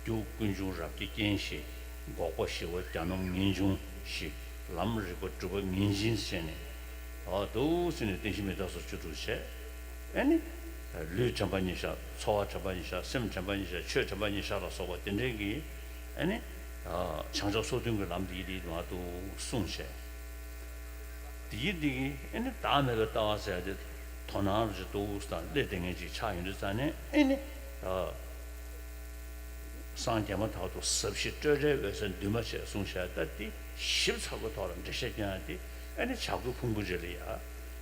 རྒྱུ་ཀུན་འབྱུང་རབ་ཀྱི་རྐྱེན་ཞི། འགོག་པ་ཞི་བ་གྱ་ནོམ་ངེས་འབྱུང་ཞི། ལམ་རིག་པ་སྒྲུབ་པ་ངེས་འབྱིན་ཟེར་ནས། འོ་འདུག་ཟེར་ནས་བདེན་བཞི་མི་རྟག་སོགས་བཅུ་དྲུག་བྱས། ཨེ་ནི། ལུས་དྲན་པ་ཉིད་བཞག་ཚོར་བ་དྲན་པ་ཉིད་བཞག་སེམས་དྲན་པ་ཉིད་བཞག་ཆོས་དྲན་པ་ཉིད་བཞག་ལ་སོགས་པ་དེ་འདྲའི་གི། ཨེ་ནི། བྱང་ཆུབ་སོ་བདུན་གྱི་ལམ་འདི་ཡི་རིགས་མ་གཏོགས་གསུངས་བྱས། དེ་ཡི་འདི་གི་ཨེ་ནི་བདག་མེད་པའི་ལྟ་བ་ཟེར་ཏེ། དོ་སྣང་རུ་ཅིག་ཏོག་ཙམ་སླེབས་བསྡད་མཁན་ཅིག་ཆགས་ཡོང་དུས་ཙང་ནས་ཨེ་ནི། སངས་རྒྱས་མ་ཐག་ཏུ་ཟབ་ཞི་སྤྲོས་བྲལ་འོད་གསལ་འདུས་མ་བྱས་གསུངས་བཞག་ད་འདི་ཞིབ་ཚགས་པའི་ཐོག་ལ་འགྲེལ་བཤད་སྐྱོན་ཡ་དེ་ཨེ་ནི་བྱ་རྒོད་ཕུང་པོའི་རི་ལ་ཡ་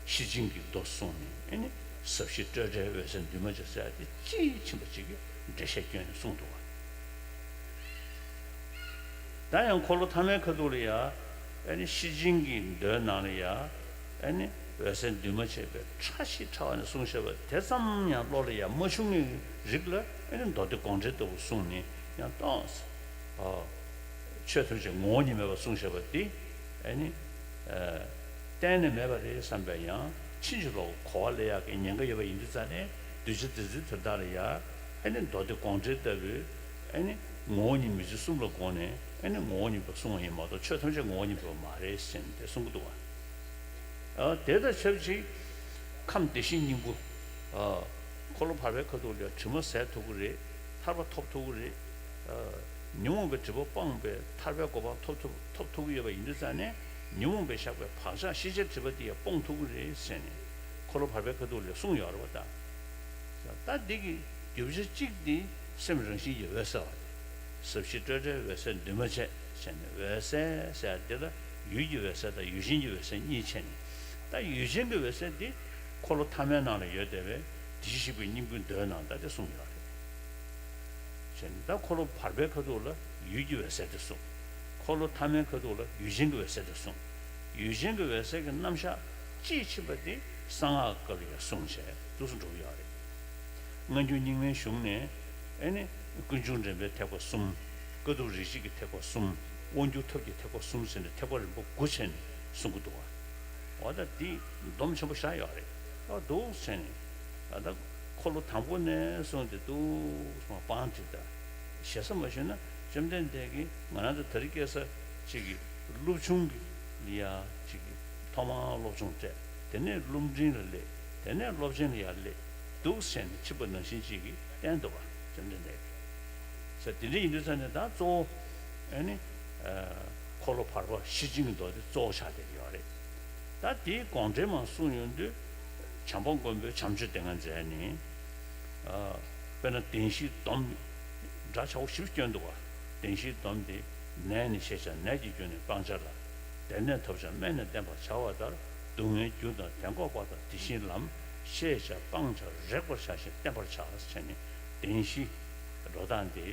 ཤེར་ཕྱིན་གྱི་མདོ་གསུངས་ནས་ཨེ་ནི་ཟབ་ཞི་སྤྲོས་བྲལ་འོད་གསལ་འདུས་མ་བྱས་ཟེར་ཡ་དེ་དཔྱིས་ཕྱིན་པ་ཅིག་གི་འགྲེལ་བཤད་སྐྱོན་ནས་གསུངས་འདུག་བ། ད་ཡང་འཁོར་ལོ་ཐ་མའི་ཁ་ཐུག་ལ་ཡ། ཨེ་ནི་ཤེར་ཕྱིན་གྱི་མདོའི་ནང་ལ་ཡ། ཨེ་ནི་འོད་གསལ་འདུས་མ་བྱས་པའི་ཕྲ་ཞིང་ཕྲ་བ་ནས་གསུངས་བཞག་པ་དེ་ཙམ་ཡང་བློ་ལ་ཡ་མ་ཆུང་བའི་རིགས་ལ་ཨེ་ནི་མདོ་སྡེ་དགོངས་འགྲེལ་ལྟ་བུ་གསུངས་ནས་ཡང་སྟོང་ཟེར། ཨ། ཆོས་ཐམས་ཅད་ངོ་བོ་ཉིད་མེད་པར་གསུངས་བཞག་པ་འདི་ཨེ་ནི། ཨ། གཏན་ནས་མེད་པ་རེད་བསམ་པའི་ཡང་ཕྱིན་ཅི་ལོག་གོ་བ་ལེན་ཡག་གི་ཉེན་ཁ་ཡོད་པ་ཡིན་དུས་ཙང་ནས་གདུལ་བྱ་འདི་ཚོའི་དོན་དག་ལ་ཡ་ཨེ་ནི་མདོ་སྡེ་དགོངས་འགྲེལ་ལྟ་བུའི་ཨེ་ནི་ངོ་བོ་ཉིད་མི་འཇིགས་གསུམ་ལ་དགོངས་ནས་ཨེ་ནི་ངོ་བོ་ཉིད་པར་གསུངས་པ་ཡིན་མ་གཏོགས་ཆོས་ཐམས་ཅད་ངོ་བོ་ཉིད་པ་མ་རེད་ཟེར་ནས་དེ་གསུང་གི་འདུག་བ། ཨ། དེ་དང་ཆབས་ཅིག་ཁམས་བདེ་གཤེགས་སྙིང་པོ། ཨ། འཁོར་ལོ་བར་པའི་ཁ་ཐུག་ལ་དྲི་མ་ཟད་ཐུབ་ཀྱི་རེད། ཐར་པ་ཐོབ་ཐུབ་ཀྱི་རེད། ཨ། ཉོན་མོངས་པའི་སྒྲིབ་པ་སྤངས་པའི་ཐར་པའི་གོ་འཕང་ཐོབ་ཐུབ་ཐོབ་ཐུབ་ཀྱི་ཡོད་པ་ཡིན་དུས་ཙང་ནས་ཉོན་མོངས་པས་བཞག་པའི་བག་ཆགས་ཤེས་བྱའི་སྒྲིབ་པ་དེ་ཡང་སྤོང་ཐུབ་ཀྱི་རེད་ཟེར་ནས་འཁོར་ལོ་བར་པའི་ཁ་ཐུག་ལ་གསུངས་ཡོད་རེད་བ་ད། ད་འདི་གི་རྒྱུ་ཆ་གཅིག་འདི་སེམས་རང་བཞིན་གྱི་འོད་གསལ་བ་སྟེ། ཟབ་ཞི་སྤྲོས་བྲལ་འོད་གསལ་འདུས་མ་བྱས་ཟེར་ནས་འོད་གསལ་ཟེར་ཡ་འདི་ལ་ཡུལ་གྱི་འོད་གསལ་དང་ཡུལ་ཅན་གྱི་འོད་གསལ་གཉིས་ཕྱེ་ནས། ད་ཡུལ་ཅན་གྱི་འོད་གསལ་འདི་འཁོར་ལོ་ཐ་མའི་ནང་ལ་ཡོད་བསྡད་པའི་བདེ་གཤེགས་པའི་སྙིང་པོའི་མདོའི་ནང་ད་དེ་གསུངས་ཡོད་རེད། བྱས་ནས་ད་འཁོར་ལོ་བར་པའི་ཁ་ཐུག་ལ་ཡུལ་གྱི་འོད་གསལ་དེ་གསུངས། འཁོར་ལོ་ཐ་མའི་ཁ་ཐུག་ལ་ཡུལ་ཅན་གྱི་འོད་གསལ་དེ་གསུངས། ཡུལ་ཅན་གྱི་འོད་གསལ་གྱི་རྣམ་གཞག་དཔྱིས་ཕྱིན་པ་དེ་གསང་སྔགས་སྐབས་ལ་ཡང་གསུངས་བྱས་འདུག་སེ་འགྲོ་གི་ཡོད་རེད། སྔ་འགྱུར་རྙིང་མའི་གཞུང་ནས་ཨེ་ནི་ཀུན་འབྱུང་འདྲེན་པའི་ཐེག་པ་གསུམ། དཀའ་ཐུབ་རིགས་བཞི་གི་ཐེག་པ་གསུམ། དབང་སྒྱུར་ཐབས་ཀྱི་ཐེག་པ་གསུམ་ཟེར་ནས་ཐེག་པ་རིམ་པ་དགུ་བྱས་ནས་གསུང་གི་འདུག་བ། འོ་ད་འདི་སྡོམ་ཆེན་པོ་བཞག་ཡོད་རེད། འོ་འདུག་བྱས་ནས་ད་ལྟ་འཁོར་ལོ་དང་པོ་ནས་བཟུང་སྟེ་འདུག་སེ་སྤང་བྱས་ད། ཞེ་ས་མ་ཞུས་ན་བཅོམ་ལྡན་འདས་ཀྱིས་ང་རང་ཚོ་དེ་རིང་ཁ་སང་ཅིག་གི་སློབ་ཆུང་གི་ལ་ཡ་ཅིག་གི་ཐོག་མར་སློབ་སྦྱོང་སྤྲད། དེ་ནས་སློབ་འབྲིང་ལ་སླེབས། དེ་ནས་སློབ་ཆེན་ལ་ཡར་སླེབས། འདུག་སེ་བྱས་ནས་ཕྱིན་པ་ནང་བཞིན་ཅིག་གིས་བསྟན་འདུག་པ། བཅོམ་ལྡན་འདས་ཀྱིས། ས་དེ་འདྲ་ཡིན་དུས་ཙང་ནས་ད་གཙོ་བོ་ཨེ་ནི་འཁོར་ལོ་བར་པ་ཤེར་ཕྱིན་གྱི་མདོ་དེ་གཙོ་བོ་ཆགས་བསྡད་ཀྱི་ཡོད་རེད། ད་དེའི་དགོངས་འགྲེལ་མར་གསུངས་ཡོང་དུས་བྱམས་པ་མགོན་པོས་བྱམས་ཆོས་སྡེ་ལྔ་མཛད་ནས། ཨ། དཔེར་ན་བདེན་བཞིའི་སྡོམ་འདྲ་ཆགས་པོ་ཞིབ་སྐྱོན་འདུག་པ། བདེན་བཞིའི་སྡོམ་དེ་ནད་ནི་ཤེས་བྱ་ནད་ཀྱི་རྒྱུ་ནི་སྤང་བྱ་ལ། བདེ་གནས་ཐོབ་བྱ་སྨན་ནི་བསྟེན་པར་བྱ་བ་ལྟར། སྡུག་བསྔལ་རྒྱུ་དང་དེ་འགོག་པ་དང་དེ་བཞིན་ལམ། ཤེས་བྱ་སྤང་བྱ་རེག་པར་བྱ་ཞིང་བསྟེན་པར་བྱ་ཟེར་ནས་བདེན་བཞི་འགྲོ་སྟངས་དེ་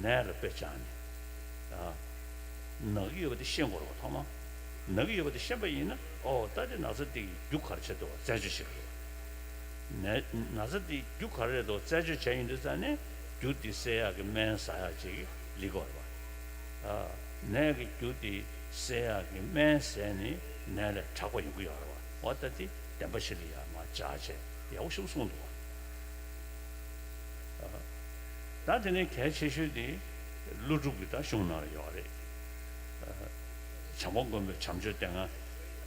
ནད་ལ་དཔེ་བྱས་ནས། ཨ། ན་གི་ཡོད་པ་དེ་ཤེས་དགོས་རེད་པ་ཐོག་མ། ན་གི་ཡོད་པ་དེ་ཤེས་པ་ཡིན་ན་ཨོ་ད་དེ་ན་ཚ་དེ་གི་རྒྱུ་ག་རེ་བྱས་འདུག་པ་རྩད་གཅོད་བྱེད་དགོས་རེད་པ། ནད་ན་ཚ་དེ་རྒྱུ་ག་རེ་རེད་འདུག་རྩད་གཅོད་བྱས་ཡོང་དུས་ཙང་ནས་རྒྱུ་དེ་སེལ་ཡག་གི་སྨན་ཟ་ཡག་ཅིག་ལི་དགོས་རེད་པ། ཨ། ནད་ཀྱི་རྒྱུ་དེ་སེལ་ཡག་གི་སྨན་ཟས་ནས་ནད་ལས་དྲག་པ་ཡོང་གི་ཡོད་རེད་པ། འོ་ད་དེ་བདེན་པ་བཞི་ལ་ཡ་མར་སྦྱར་བྱས་ཡག་པོ་ཞིག་གསུངས་འདུག་པ། ད་དེ་ནས་གལ་ཆེ་ཤོས་དེ་ཀླུ་སྒྲུབ་ཀྱི་ད་གཞུང་ནང་ལ་ཡོད་རེད། བྱམས་པ་མགོན་པོའི་བྱམས་ཆོས་སྡེ་ལྔ།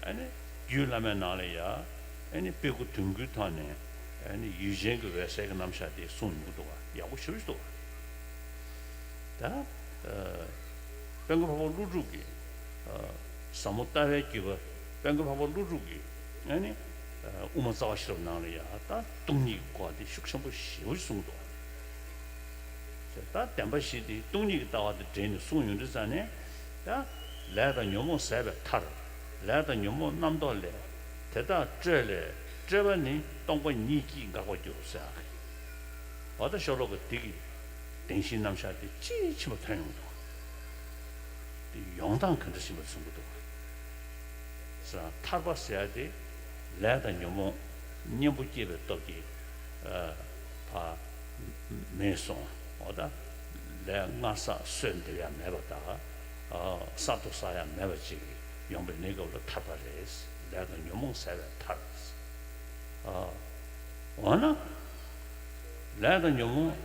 ཨ་ནི་རྒྱུད་བླ་མའི་ནང་ལ་ཡ། ཨ་ནི་དཔེ་དགུ་དོན་དགུའི་ཐོག་ནས་ཨ་ནི་ཡུལ་ཅན་གྱི་འོད་གསལ་གྱི་རྣམ་གཞག་དེ་གསུངས་ཡོང་གི་འདུག་པ། ཡག་པོ་ཞེ་པོ་ཞིག་འདུག་པ། ད། ཨ། དཔལ་མགོན་འཕགས་པ་ཀླུ་སྒྲུབ་ཀྱིས། ཨ། ཟབ་མོ་ལྟ་བའི་བརྒྱུད་པ་དཔལ་མགོན་འཕགས་པ་ཀླུ་སྒྲུབ་ཀྱིས་ཨ་ནི། ཨ། དབུ་མ་རྩ་བ་ཤེས་རབ་ནང་ལ་ཡ་ད་སྟོང་ཉིད་ཀྱི་སྐོར་དེ་ཤུགས་ཆེན་པོ་ཞེ་པོ་ཞིག་གསུངས་འདུག། ད་བདེན་པ་བཞི་དེ་སྟོང་ཉིད་ཀྱི་ལྟ་བ་དང་འབྲེལ་ནས་གསུངས་ཡོང་དུས་ཙང་ནས། ད་ལས་དང་ཉོན་མོངས་ཟད་པའི་མཐར། ལས་དང་ཉོན་མོངས་རྣམ་རྟོག་ལས། དེ་དག་སྤྲོས་ལས་སྤྲོས་པ་ནི་སྟོང་པ་ཉིད་ཀྱིས་འགག་པར་འགྱུར་ཟེར། འོ་ད་ཤོ་ལོ་ཀ་འདི་གི་བདེན་བཞིའི་རྣམ་གཞག་དེ་དཔྱིས་ཕྱིན་པ་ཐོན་ཡོང་འདུག། དེ་ཡོང་སྟངས་ག་འདྲ་ཞིག་མ་གསུང་གི་འདུག་ཟེར་ན། ཐར་པ་ཟེར་ཡ་དེ་ལས་དང་ཉོན་མོངས་གཉེན་པོ་སྐྱེས་པའི་སྟོབས་ཀྱིས། ཨ། ཕར་མེད་སོང་ འོ་ད་ལས་སྔར་བསགས་གསོས་འདེབས་ཡ་མེད་པ་དང་། ཨ་གསར་དུ་བསགས་ཡ་མེད་པ་ཅིག་ཡོང་པའི་གནས་སྐབས་ལ་ཐར་པ་རེད། ལས་དང་ཉོན་མོངས་ཟད་པའི་མཐར། ཨ་འོ་ན་ལས་དང་ཉོན་མོངས་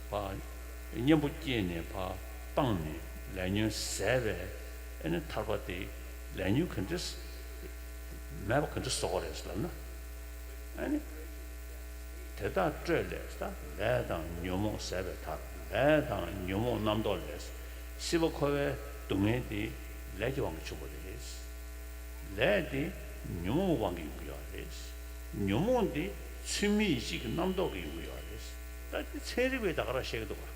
ཕར་གཉེན་པོ་སྐྱེས་ནས་ཕར་སྤངས་ནས་ལས་ཉོན་ཟད་པའི་ཨ་ནི་ཐར་པ་དེ་ལས་ཉོན་ག་འདྲས་མེད་པ་ག་འདྲས་བཟོ་དགོས་རེད་ལབ་ན། ཨ་ནི། དེ་དག་སྤྲོས་ལས། ད་ལས་དང་ཉོན་མོངས་ཟད་པའི་མཐར། ལས་དང་ཉོན་མོངས་རྣམ་རྟོག་ལས། སྲིད་པ་འཁོར་བའི་སྡུག་བསྔལ་དེ་ལས་ཀྱི་དབང་གིས་བྱུང་བ་རེད། ལས་དེ་ཉོན་མོངས་དབང་གིས་ཡོང་གི་ཡོད་རེད། ཉོན་མོངས་དེ་ཚུལ་མིན་ཡིད་བྱེད་ཀྱི་རྣམ་རྟོག་གིས་ཡོང་གི་ཡོད་རེད། ད་དེ་ཚན་རིག་པས་ད་ག་རང་བཤད་ཀྱི་འདུག་ག་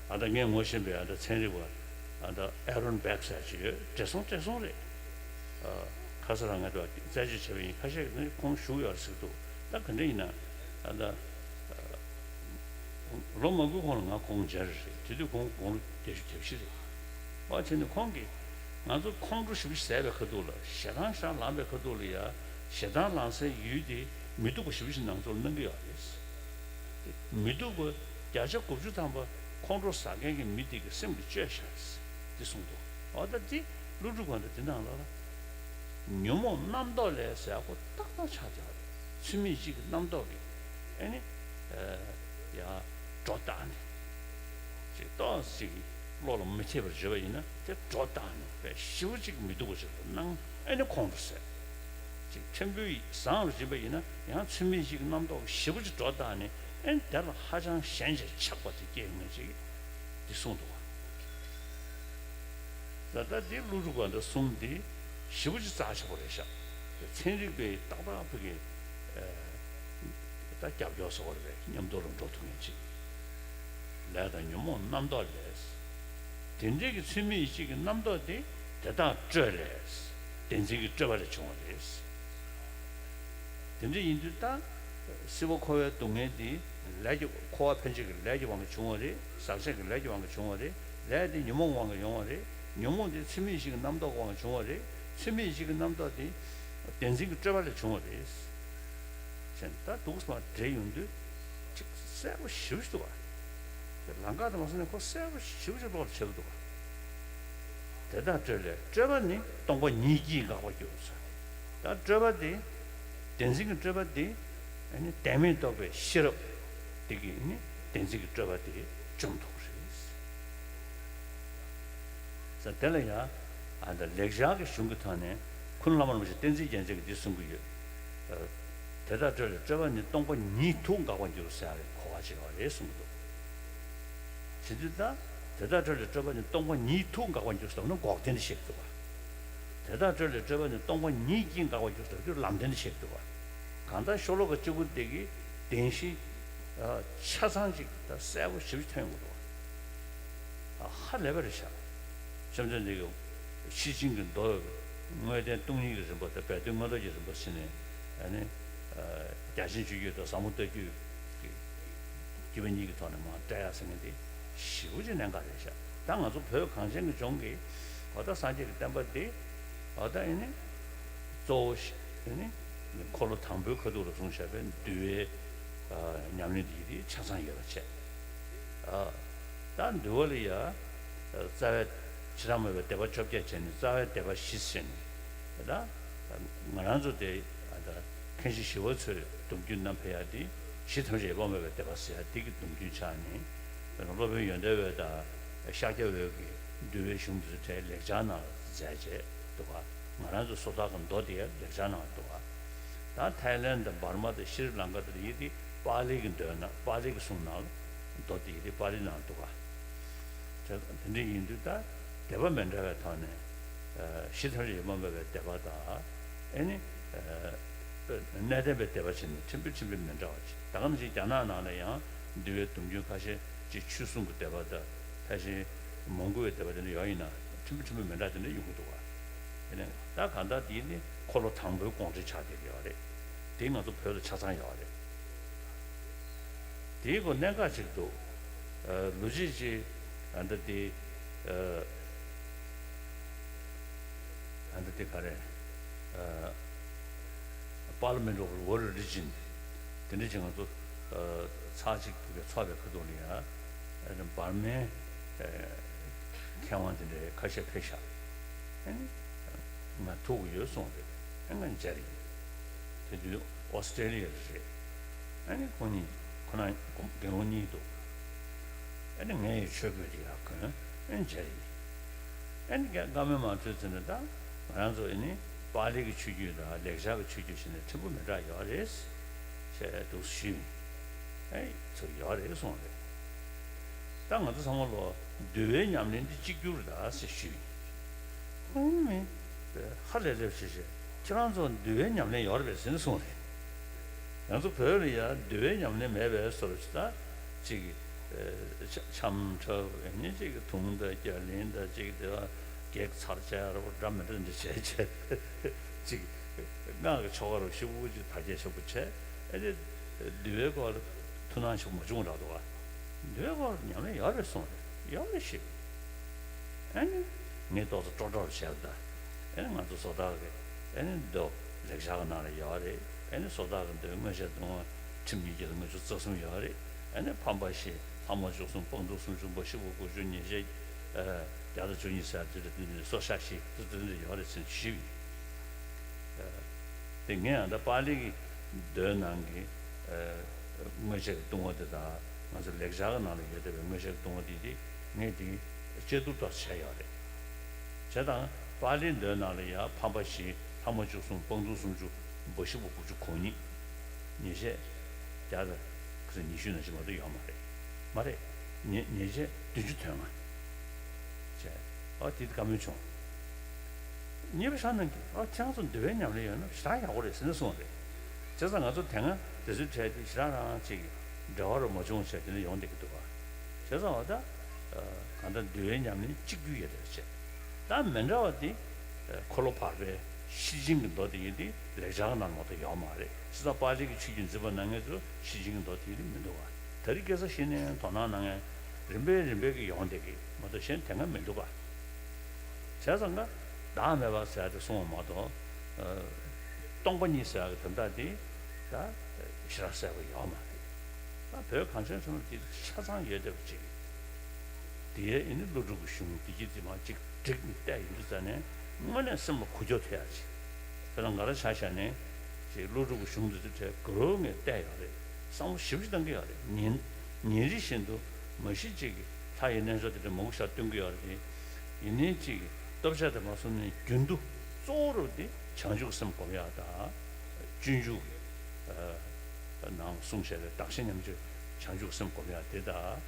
ཨ་ད་ངས་ངོ་ཤེས་པའི་ཨ་ད་ཚན་རིག་པ་ཨ་ད་ཨེ་རོན་བྷེག་ཟེར་ཅིག་ཡོད། བགྲེས་སོང་བགྲེས་སོང་རེད། ཨ་ཁ་སང་རང་ང་ཚོ་རྩད་གཅོད་བྱས་པ་ཡིན། ཁ་ཤས་ཀྱིས་ནི་ཁོང་བཞུགས་ཡོད་རེད་ཟེར་གྱི་འདུག་ད་ག་འདྲ་ཡིན་ན་ཨ་ད་ལོ་མང་པོའི་གོང་ལ་ང་ཁོང་མཇལ་རེད། དེ་དུས་ཁོང་དགུང་ལོ་བརྒྱད་ཅུ་གྱ་བཞི་རེད། བ་བྱས་ནས་ཁོང་གིས་ང་ཚོ་ཁོང་ཁྲོ་ཞེ་པོ་ཞིག་ཟ་བའི་ཁ་ཐུག་ལ། ཞེ་སྡང་ཞེ་སྡང་ལངས་པའི་ཁ་ཐུག་ལ་ཡ། ཞེ་སྡང་ལངས་སའི་ཡུལ་དེ་མི་སྡུག་པ་ཞེ་པོ་ཞིག་ནང་ཚུར་སྣང་གི་ཡོད་རེད། མི་སྡུག་པ་བརྒྱ་ཆ་དགུ་བཅུ་ཐམ་པ་ཁོང་ཁྲོ་ཟ་མཁན་གྱི་མི་དེ་གི་སེམས་ཀྱིས་བཅོས་བཞག་རེད། འདི་གསུངས་འདུག་འོ་ད་འདི་ཀླུ་སྒྲུབ་དགོན་དང་འདི་ནང་ལ་ལ། ཉོན་མོངས་རྣམ་རྟོག་ལས་ཟེར་ཡག་པོ་ཏག་ཏག་ཆགས་བསྡད་པ་རེད། ཚུལ་མིན་གཅིག་གི་རྣམ་རྟོག་གིས་ཨེ་ནི་ཡ་སྒྲོ་བཏགས་ནས། ཅིག་ཏོག་ཙམ་ཅིག་བློ་ལ་མི་འཐད་པར་བརྗོད་པ་ཡིན་ན། དེ་སྒྲོ་བཏགས་ནས་དཔེ་ཞེ་པོ་ཅིག་མི་སྡུག་པ་ཞིག་ཏུ་སྣང་། ཨེ་ནི་ཁོང་ཁྲོ་ཟ། ཅིག་ཕྲན་བུ་བཟང་རུ་ཕྱིན་པ་ཡིན་ན་ཡང་ཚུལ་མིན་གཅིག་གི་རྣམ་རྟོག་ཞེ་པོ་ཅིག་སྒྲོ་བཏགས་ནས། ཨེ་ནི་དེ་ལ་ཧ་ཅང་ཞེན་ཆགས་ཆགས་པ་དེ་སྐྱེ་ཡོང་ངེས་ཅིག་འདི་གསུངས་འདུག་བ། ད་ལྟ་འདི་ཀླུ་སྒྲུབ་དགོན་དང་གསུམ་འདི་ཞེ་པོ་ཅིག་རྩ་ཆེན་པོ་རེད་ཤག་ཚན་རིག་པས་ཏག་ཏག་ཕ་གི་ད་རྒྱབ་སྐྱོར་བཟོ་བ་རེད། མཉམ་དུ་ལ་འགྲོ་ཐུབ་མཁན་ཅིག་ལས་དང་ཉོན་མོངས་རྣམ་རྟོག་ལས། དེ་འདྲའི་གི་ཚུལ་མིན་ཡིད་བྱེད་ཀྱི་རྣམ་རྟོག་དེ་དེ་དག་སྤྲོས་ལས། བདེན་འཛིན་གྱི་སྤྲོས་པ་ལས་བྱུང་བ་རེད། དེ་འདྲ་ཡིན་དུས་ད་སྲིད་པ་འཁོར་བའི་སྡུག་བསྔལ་འདི་ལས་ཀྱི། འཁོར་བ་ཕན་ཆད་ཀྱི་ལས་ཀྱི་དབང་གིས་བྱུང་བ་རེད། ཟག་བཅས་ཀྱི་ལས་ཀྱི་དབང་གིས་བྱུང་བ་རེད། ལས་དེ་ཉོན་མོངས་དབང་གིས་ཡོང་བ་རེད། ཉོན་མོངས་དེ་ཚུལ་མིན་ཡིད་བྱེད་ཀྱི་རྣམ་རྟོག་དབང་གིས་བྱུང་བ་རེད། ཚུལ་མིན་ཡིད་བྱེད་ཀྱི་རྣམ་རྟོག་དེ་བདེན་འཛིན་གྱི་སྤྲོས་པ་ལས་བྱུང་བ་རེད། ཅེས་ད་འདུག་སེ་འགྲེལ་ཡོང་དུས་ཅིག་གསལ་པོ་ཞེ་པོ་ཞིག་འདུག་བ། དེ་ལམ་ཁ་དུ་མ་སོང་ནས་ཁོ་གསལ་པོ་ཞེ་པོ་ཞིག་བློ་ལ་འཆར་གྱི་འདུག་བ། དེ་དག་སྤྲོས་ལས། སྤྲོས་པ་ནི་སྟོང་པ་ཉིད་ཀྱིས་འགག་པར་འགྱུར་ཟེར། ད་སྤྲོས་པ་དེ། བདེན་འཛིན་གྱི་སྤྲོས་པ་དེ། ཨ་ནི་བདེན་མེད་རྟོགས་པའི་ཤེས་རབ་དེ་གིས་ནི་བདེན་འཛིན་གྱི་སྤྲོས་པ་དེ་བཅོམ་ཐུབ་པ་རེད། ཟེར། དེ་ལ་ཡང་ཨ་ད་ལེགས་སྦྱར་གྱི་གཞུང་གི་ཐོག་ནས་ཁུ་ནུ་ལྷ་མོ་རིན་པོ་ཆེ་བསྟན་འཛིན་རྒྱལ་མཚན་གྱིས་འདི་གསུང་གི་ཡོད། ཨ་དེ་དག་སྤྲོས་ལས། སྤྲོས་པ་ནི་སྟོང་པ་ཉིད་དུ་འགག་པར་འགྱུར་ཟེར་ཡག་གི་གོ་བ་བྱེད་པ་རེད་གསུངས་འདུག་བྱེད་དུས་ད་དེ་དག་སྤྲོས་ལས། སྤྲོས་པ་ནི་སྟོང་པ་ཉིད་དུ་འགག་པར་འགྱུར་ཟེར་བ་ནི་འགོག་བདེན་དེ་བཤད་ཀྱི་འདུག་བ། དེ་དག་སྤྲོས་ལས། སྤྲོས་པ་ནི་སྟོང་པ་ཉིད་ཀྱིས་འགག་པར་འགྱུར་ཟེར་དུས་ལམ་བདེན་དེ་བཤད་ཀྱི་འདུག་བ། གང་ལྟར་ཤོ་ལོ་ཀ་གཅིག་པོ་དེ་གིས་བདེན་བཞི་ཆ་ཚང་ཅིག་ད་གསལ་པོ་ཞེ་པོ་ཐོན་ཡོང་གི་འདུག་བ། ཧ་ལས་པ་རེད་ཤག་བཅོམ་ལྡན་འདས་ཀྱིས་ཤེར་ཕྱིན་གྱི་མདོ་དངོས་བསྟན་སྟོང་ཉིད་ཀྱི་རིམ་པ་དང་སྦས་དོན་མངོན་རྟོགས་ཀྱི་རིམ་པ་ཟེར་ནས། ཨ་ནི་རྒྱ་ཆེན་སྤྱོད་བརྒྱུད་དང་ཟབ་མོ་ལྟ་བརྒྱུད་ཀྱི་བརྒྱུད་པ་གཉིས་ཀྱི་ཐོག་ནས་མར་བཀྲལ་ཡག་ཟེར་མཁན་དེ་ཞེ་པོ་ཅིག་གནད་འགག་རེད་ཤག་ད་ང་ཚོ་བོད་གངས་ཅན་གྱི་ལྗོངས་ཀྱི་འོ་ད་སངས་རྒྱས་ཀྱི་བསྟན་པ་འདི་འོ་ད་ཨེ་ནི་གཙོ་བོ་ཞིག་ཨེ་ནི་འཁོར་ལོ་དང་པོའི་ཁ་ཐུག་ལ་བཟུང་བཞག་པའི་འདུལ་བའི་ཨ་ཉམས་ལེན་འདི་ཡིན་དེ་ཆ་ཚང་ཡོད་པ་བྱས། ཨ་ད་འདུལ་བ་ལ་ཡ་རྩ་བའི་བྱེ་བྲག་སྨྲ་བའི་སྡེ་པ་བཅོ་བརྒྱད་བྱས་ནས་རྩ་བའི་སྡེ་པ་བཞི་ཟེར་ནས། ད་ང་རང་ཚོ་དེ་ཨ་ད་མཁན་ཆེན་ཞི་བ་འཚོའི་སྡོམ་རྒྱུན་བསྣམས་ཕེབས་ཡག་དེ་གཞི་ཐམས་ཅད་ཡོད་པར་སྨྲ་བའི་སྡེ་པ་ཟེར་ཡག་དེ་གི་སྡོམ་རྒྱུན་ཆགས་ནས། དཔེར་ན་སློབ་དཔོན་ཡོན་ཏན་འོད་དང་ཤཱཀྱ་འོད་ཀྱི་འདུལ་བའི་གཞུང་དེ་ཚོ་གྲས་ལེགས་སྦྱར་ནང་ལ་མཛད་བྱས་འདུག་ག་ང་རང་ཚོ་སོ་ཐར་གྱི་མདོ་དེ་ཡང་ལེགས་སྦྱར་ནང་ལ་འདུག་ག་ད་ཐའི་ལན་དང་འབར་མ་དང་ཤྲི་ལང་ཀ་དེ་ཡི་དེ་པཱ་ལི་གི་མདོའི་ནང་པཱ་ལི་གི་གསུང་ནང་ལ་མདོ་དེ་ཡི་དེ་པཱ་ལི་ནང་འདུག་ག་དེ་དེ་འདྲ་ཡིན་དུས་ད་སྡེ་པ་མི་འདྲ་བའི་ཐོག་ནས་གཞི་ཐམས་ཅད་ཡོད་པར་སྨྲ་བའི་སྡེ་པ་དང་། ཨེ་ནི་གནས་བརྟན་པའི་སྡེ་པ་བྱས་ནས་ཕྲན་བུ་ཕྲན་བུ་མི་འདྲ་བ་ཅིག་ད་ག་ནང་བཞིན་རྒྱ་ནག་ནང་ལ་ཡང་འདུལ་བའི་སྡོམ་རྒྱུན་ཁ་ཤས་ཅིག་ཆོས་སྲུང་གི་སྡེ་པ་དང་། ཕལ་ཆེར་མོན་གྷོ་བའི་སྡེ་པ་དེ་འདྲ་ཡོད་ཡིན་ན་ཕྲན་བུ་ཕྲན་བུ་མི་འདྲ་དེ་འདྲ་ཡོང་གི་འདུག་བ། དེ་ནས་ད་གང་ལྟར་དེ་ནི་འཁོར་ལོ་དང་པོའི་དགོངས་འགྲེལ་ཆགས་བསྡད་ཡོད་རེད། དེ་ང་ཚོ་བོད་ལ་ཆ་ཚང་ཡོད་རེད། དེའི་སྐོར་གནད་འགག་ཅིག་འདུག་ལོ་རྒྱུས་ཅིག་ཨ་འདི་དེ་ཨ་འདི་དེ་ག་རེ། Parliament of World Religion། དེ་འདྲ་ཅིག་ང་ཚོ་ཚར་གཅིག་ཕ་གིར་འཚོགས་པའི་ཁ་ཐུག་ལ་ཡ་འབར་མའི་མཁས་དབང་དེ་འདྲའི་ཁ་ཤས་ཕེབས་ཤག་ཨ་ནི་ང་ཐུག་གི་ཡོད་གསུངས་རེད། ཨ་ང་མཇལ་ཡིན། དེ་དུས་ཨོ་སི་ཀྲེ་ལི་ཡ་རེད། ཨ་ནི་ཁོང་གཉིས་ཁོ་ན་དགེ་སློང་གཉིས་འདུག་ཨ་ནི་ངས་ཡི་ཆོས་གོས་དེ་ཡར་གོན། ཨ་ནི་མཇལ་ཡིན། ཨ་ནི་བཀའ་མོལ་མ་ཐོས་ཚེ་ནས་ད་ང་རང་ཚོ་ཨ་ནི་པཱ་ལི་གི་ཆོས་བརྒྱུད་དང་ལེགས་སྦྱར་གྱི་ཆོས་བརྒྱུད་བྱས་ནས་ཕྲན་བུ་མི་འདྲ་ཡོད་རེད་ཅེས་འདུག་ཞུས། ཨེ་ཚུར་ཡོད་རེད་གསུངས་རེད། ད་ང་ཚོ་ཚང་མ་ལོ་འདུལ་བའི་ཉམས་ལེན་འདི་གཅིག་གྱུར་རེད་ད་ཟེར་ཞུས། ཁོང་མི་ཧ་ལས་ལས་བྱེད་བྱེད་ཁྱེད་རང་ཚོ་འདུལ་བའི་ཉམས་ལེན་ཡོད་རེད་པས་ཟེར་ནས་གསུངས་རེད། ང་ཚོ་བོད་ལ་ཡ་འདུལ་བའི་ཉམས་ལེན་མེད་པའི་བཟོ་འདྲ་ཅིག་ད་ཅིག་ཨེ་ཆ་འཆམ་འཁྲབ་ཨེ་ནི་ཅིག་དུང་དང་རྒྱ་གླིང་དང་ཅིག་དེ་བ་བགེགས་ཚར་བཅད་ར་བ་འདྲ་མི་འདྲ་འདི་བྱས་བྱས་ཅིག་སྔགས་ཀྱི་ཆོ་ག་རུ་ཤུགས་ཀྱིས་དར་རྒྱས་ཆེན་པོ་བྱས། ཨེ་ནི་འདུལ་བའི་སྐོར་ལ་ཐུགས་སྣང་ཞིག་མ་བྱུང་རག་འདུག་ག་འདུལ་བའི་སྐོར་ཉམས་ལེན་ཡོད་རེད་གསུངས་རེད། ཡོད་རེད་ཞེས། ཨེ་ནི་ངས་ཏོག་ཙམ་སྤྲོ་སྤྲོ་བྱས་པ་ད། ཨེ་ནི་ང་ཚོ་བཟོ་ལྟ་གི་ཨེ་ནི་མདོ་ལེགས་སྦྱར་གི་ནང་ལ་ཡོད་རེད། ཨེ་ནི་བཟོ་ལྟ་གི་མདོའི་མངོན་ཤེས་ལྟུང་བ་ཁྲིམས་ཉིས་བརྒྱ་དང་ལྔ་བཅུ་རྩ་གསུམ་ཡོད་རེད། ཨེ་ནི་ཕམ་པ་བཞི་ལྷ་མོ་བཅུ་གསུམ་སྤངས་རྟོགས་སུམ་ཅུ་འབུམ་བཞི་པོ་དགུ་བཅུ་ཉི་ཤུ་བརྒྱ་དང་བཅུ་གཉིས་ཟེར་དེ་འདྲ་དེ་འདྲ་སོ་ཤ་ཤི་དེ་འདྲ་ཡོད་རེད་ཟེར་ཞུས། དེ་ངས་ཡང་ད་པཱ་ལི་གི་མདོའི་ནང་གི་མངོན་ཤེས་ཀྱི་ལྟུང་བ་དེ་དང་ང་ཚོ་ལེགས་སྦྱར་གྱི་ནང་ལ་ཡོད་བསྡད་པའི་མངོན་ཤེས་ཀྱི་ལྟུང་བ་དེ་དེ་ངས་དེ་དཔྱད་བསྡུར་ཏོག་ཙམ་བྱས་ཡོད་རེད། བྱས་ཙང་པཱ་ལིའི་མདོའི་ནང་ལ་ཡང་ཕམ་པ་བཞི་ལྷ་མོ་བཅུ་གསུམ་སྤངས་རྟོགས་སུམ་ཅུ་འབུམ་བཞི་པོ་དགུ་བཅུ་གོ་གཉིས། ཉེས་བྱས་བརྒྱ་དང་ཁ་སང་ཉི་ཤུ་ནང་བཞིན་མ་གཏོགས་ཡོད་མ་རེད། མ་རེད། ཉེས་ཉེས་བྱས་བདུན་ཅུ་དོན་ལྔ། བྱས། ཨ་དེ་བཀའ་མོལ་བྱུང་། གཉིས་པ་ཤར་ནང་གིས་ཨ་ཁྱེད་རང་ཚོ་འདུལ་བའི་ཉམས་ལེན་ཡོད་ན་ཞེ་དྲག་ཡག་པོ་རེད་ཟེར་ནས་གསུངས་རེད། བྱས་ཙང་ང་ཚོ་དེ་སྔ་དེ་ཚོའི་གྲས་དེ་ཞེ་དྲག་རང་ཅིག་འབྲེལ་བ་རུ་མ་བྱུང་བྱས་དེ་འདྲ་ཡོང་བསྡད་ཀྱི་འདུག་ག་བྱས་ཙང་བ་ད་གང་ལྟར་འདུལ་བའི་ཉམས་ལེན་གཅིག་གྱུར་ཡོད་རེད་བྱས། ད་མི་འདྲ་བ་དེ་འཁོར་ལོ་བར་པའི་ཤེར་ཕྱིན་གྱི་མདོ་དེ་ཡིན་དུས་ལེགས་སྦྱར་ནང་མ་གཏོགས་ཡོད་མ་རེད། བྱས་ཙང་པཱ་ལི་གི་ཆོས་བརྒྱུད་འཛིན་པ་གནང་མཁན་ཚོ་ཤེར་ཕྱིན་གྱི་མདོ་དེ་ཡིན་དུས་མི་འདུག་ག་དེ་རིང་ཁ་སང་གཞི་ནས་དོ་སྣང་གནང་མཁན་རིམ་པས་རིམ་པས་ཀྱི་ཡོང་བསྡད་ཀྱི་མ་གཏོགས་གཞན་དེ་སྔ་མི་འདུག་ག་བྱས་ཙང་ཀ་བདག་མེད་པ་ཟེར་ཡ་དེ་གསུངས་པ་མ་གཏོགས། ཨ། སྟོང་པ་ཉིད་ཟེར་ཡ་གི་དོན་དག་དེ་ད་ཞེ་དྲག་གསལ་པོ་ཡོད་མ་རེད། ད་བོད་གངས་ཅན་ཚོ་ལ་དེ་ཆ་ཚང་ཡོད་བསྡད་པ་ཅིག་དེ་ཡས་ཨེ་ནི་ཀླུ་སྒྲུབ་ཀྱི་གཞུང་བདེ་སྐྱིད་འཛིན་མ་ཅིག་བསྒྲིགས་ནས་བལྟས་ཡོང་དུས་ཙ་ནས་དངོས་གནས་སེམས་ལ་འགུལ་སྐྱོད་ཐེབས་ཡ་ཅིག་དེ་ལ་ང་རང་ཆ་བཞག་ནས་ཅིག་ཀླུ་སྒྲུབ་ཀྱི་གཞུང་འདི་ཚོ་གྲས་དགའ་རབ་ངས་བལྟས་ཡོད་རེད། བསམ་བློ་ཞེ་པོ་ཅིག་བཏང་གི་ཡོད་རེད། ཉིན་ཉིན་རེ་བཞིན་དུ་མ་གཞི་ཅིག་གི་ལྷ་ཡི་རྣལ་འབྱོར་དེ་འདྲ་མང་པོ་ཞིག་སྟོན་གི་ཡོད་རེད། ཡིན་ནའི་ཅིག་གི་བསྟོད་བྱ་དེ་མ་སོང་ནས་རྒྱུན་དུ་གཙོ་བོ་རུ་དེ་བྱང་ཆུབ་སེམས་སྒོམ་ཡག་དང་། སྤྱོད་འཇུག་གི་ཨ་ནང་གསུངས་བཞག་པའི་བདག་གཞན་མཉམ་བརྗེ་བྱང་ཆུབ་སེམས་སྒོམ་ཡག་དེ་དང་།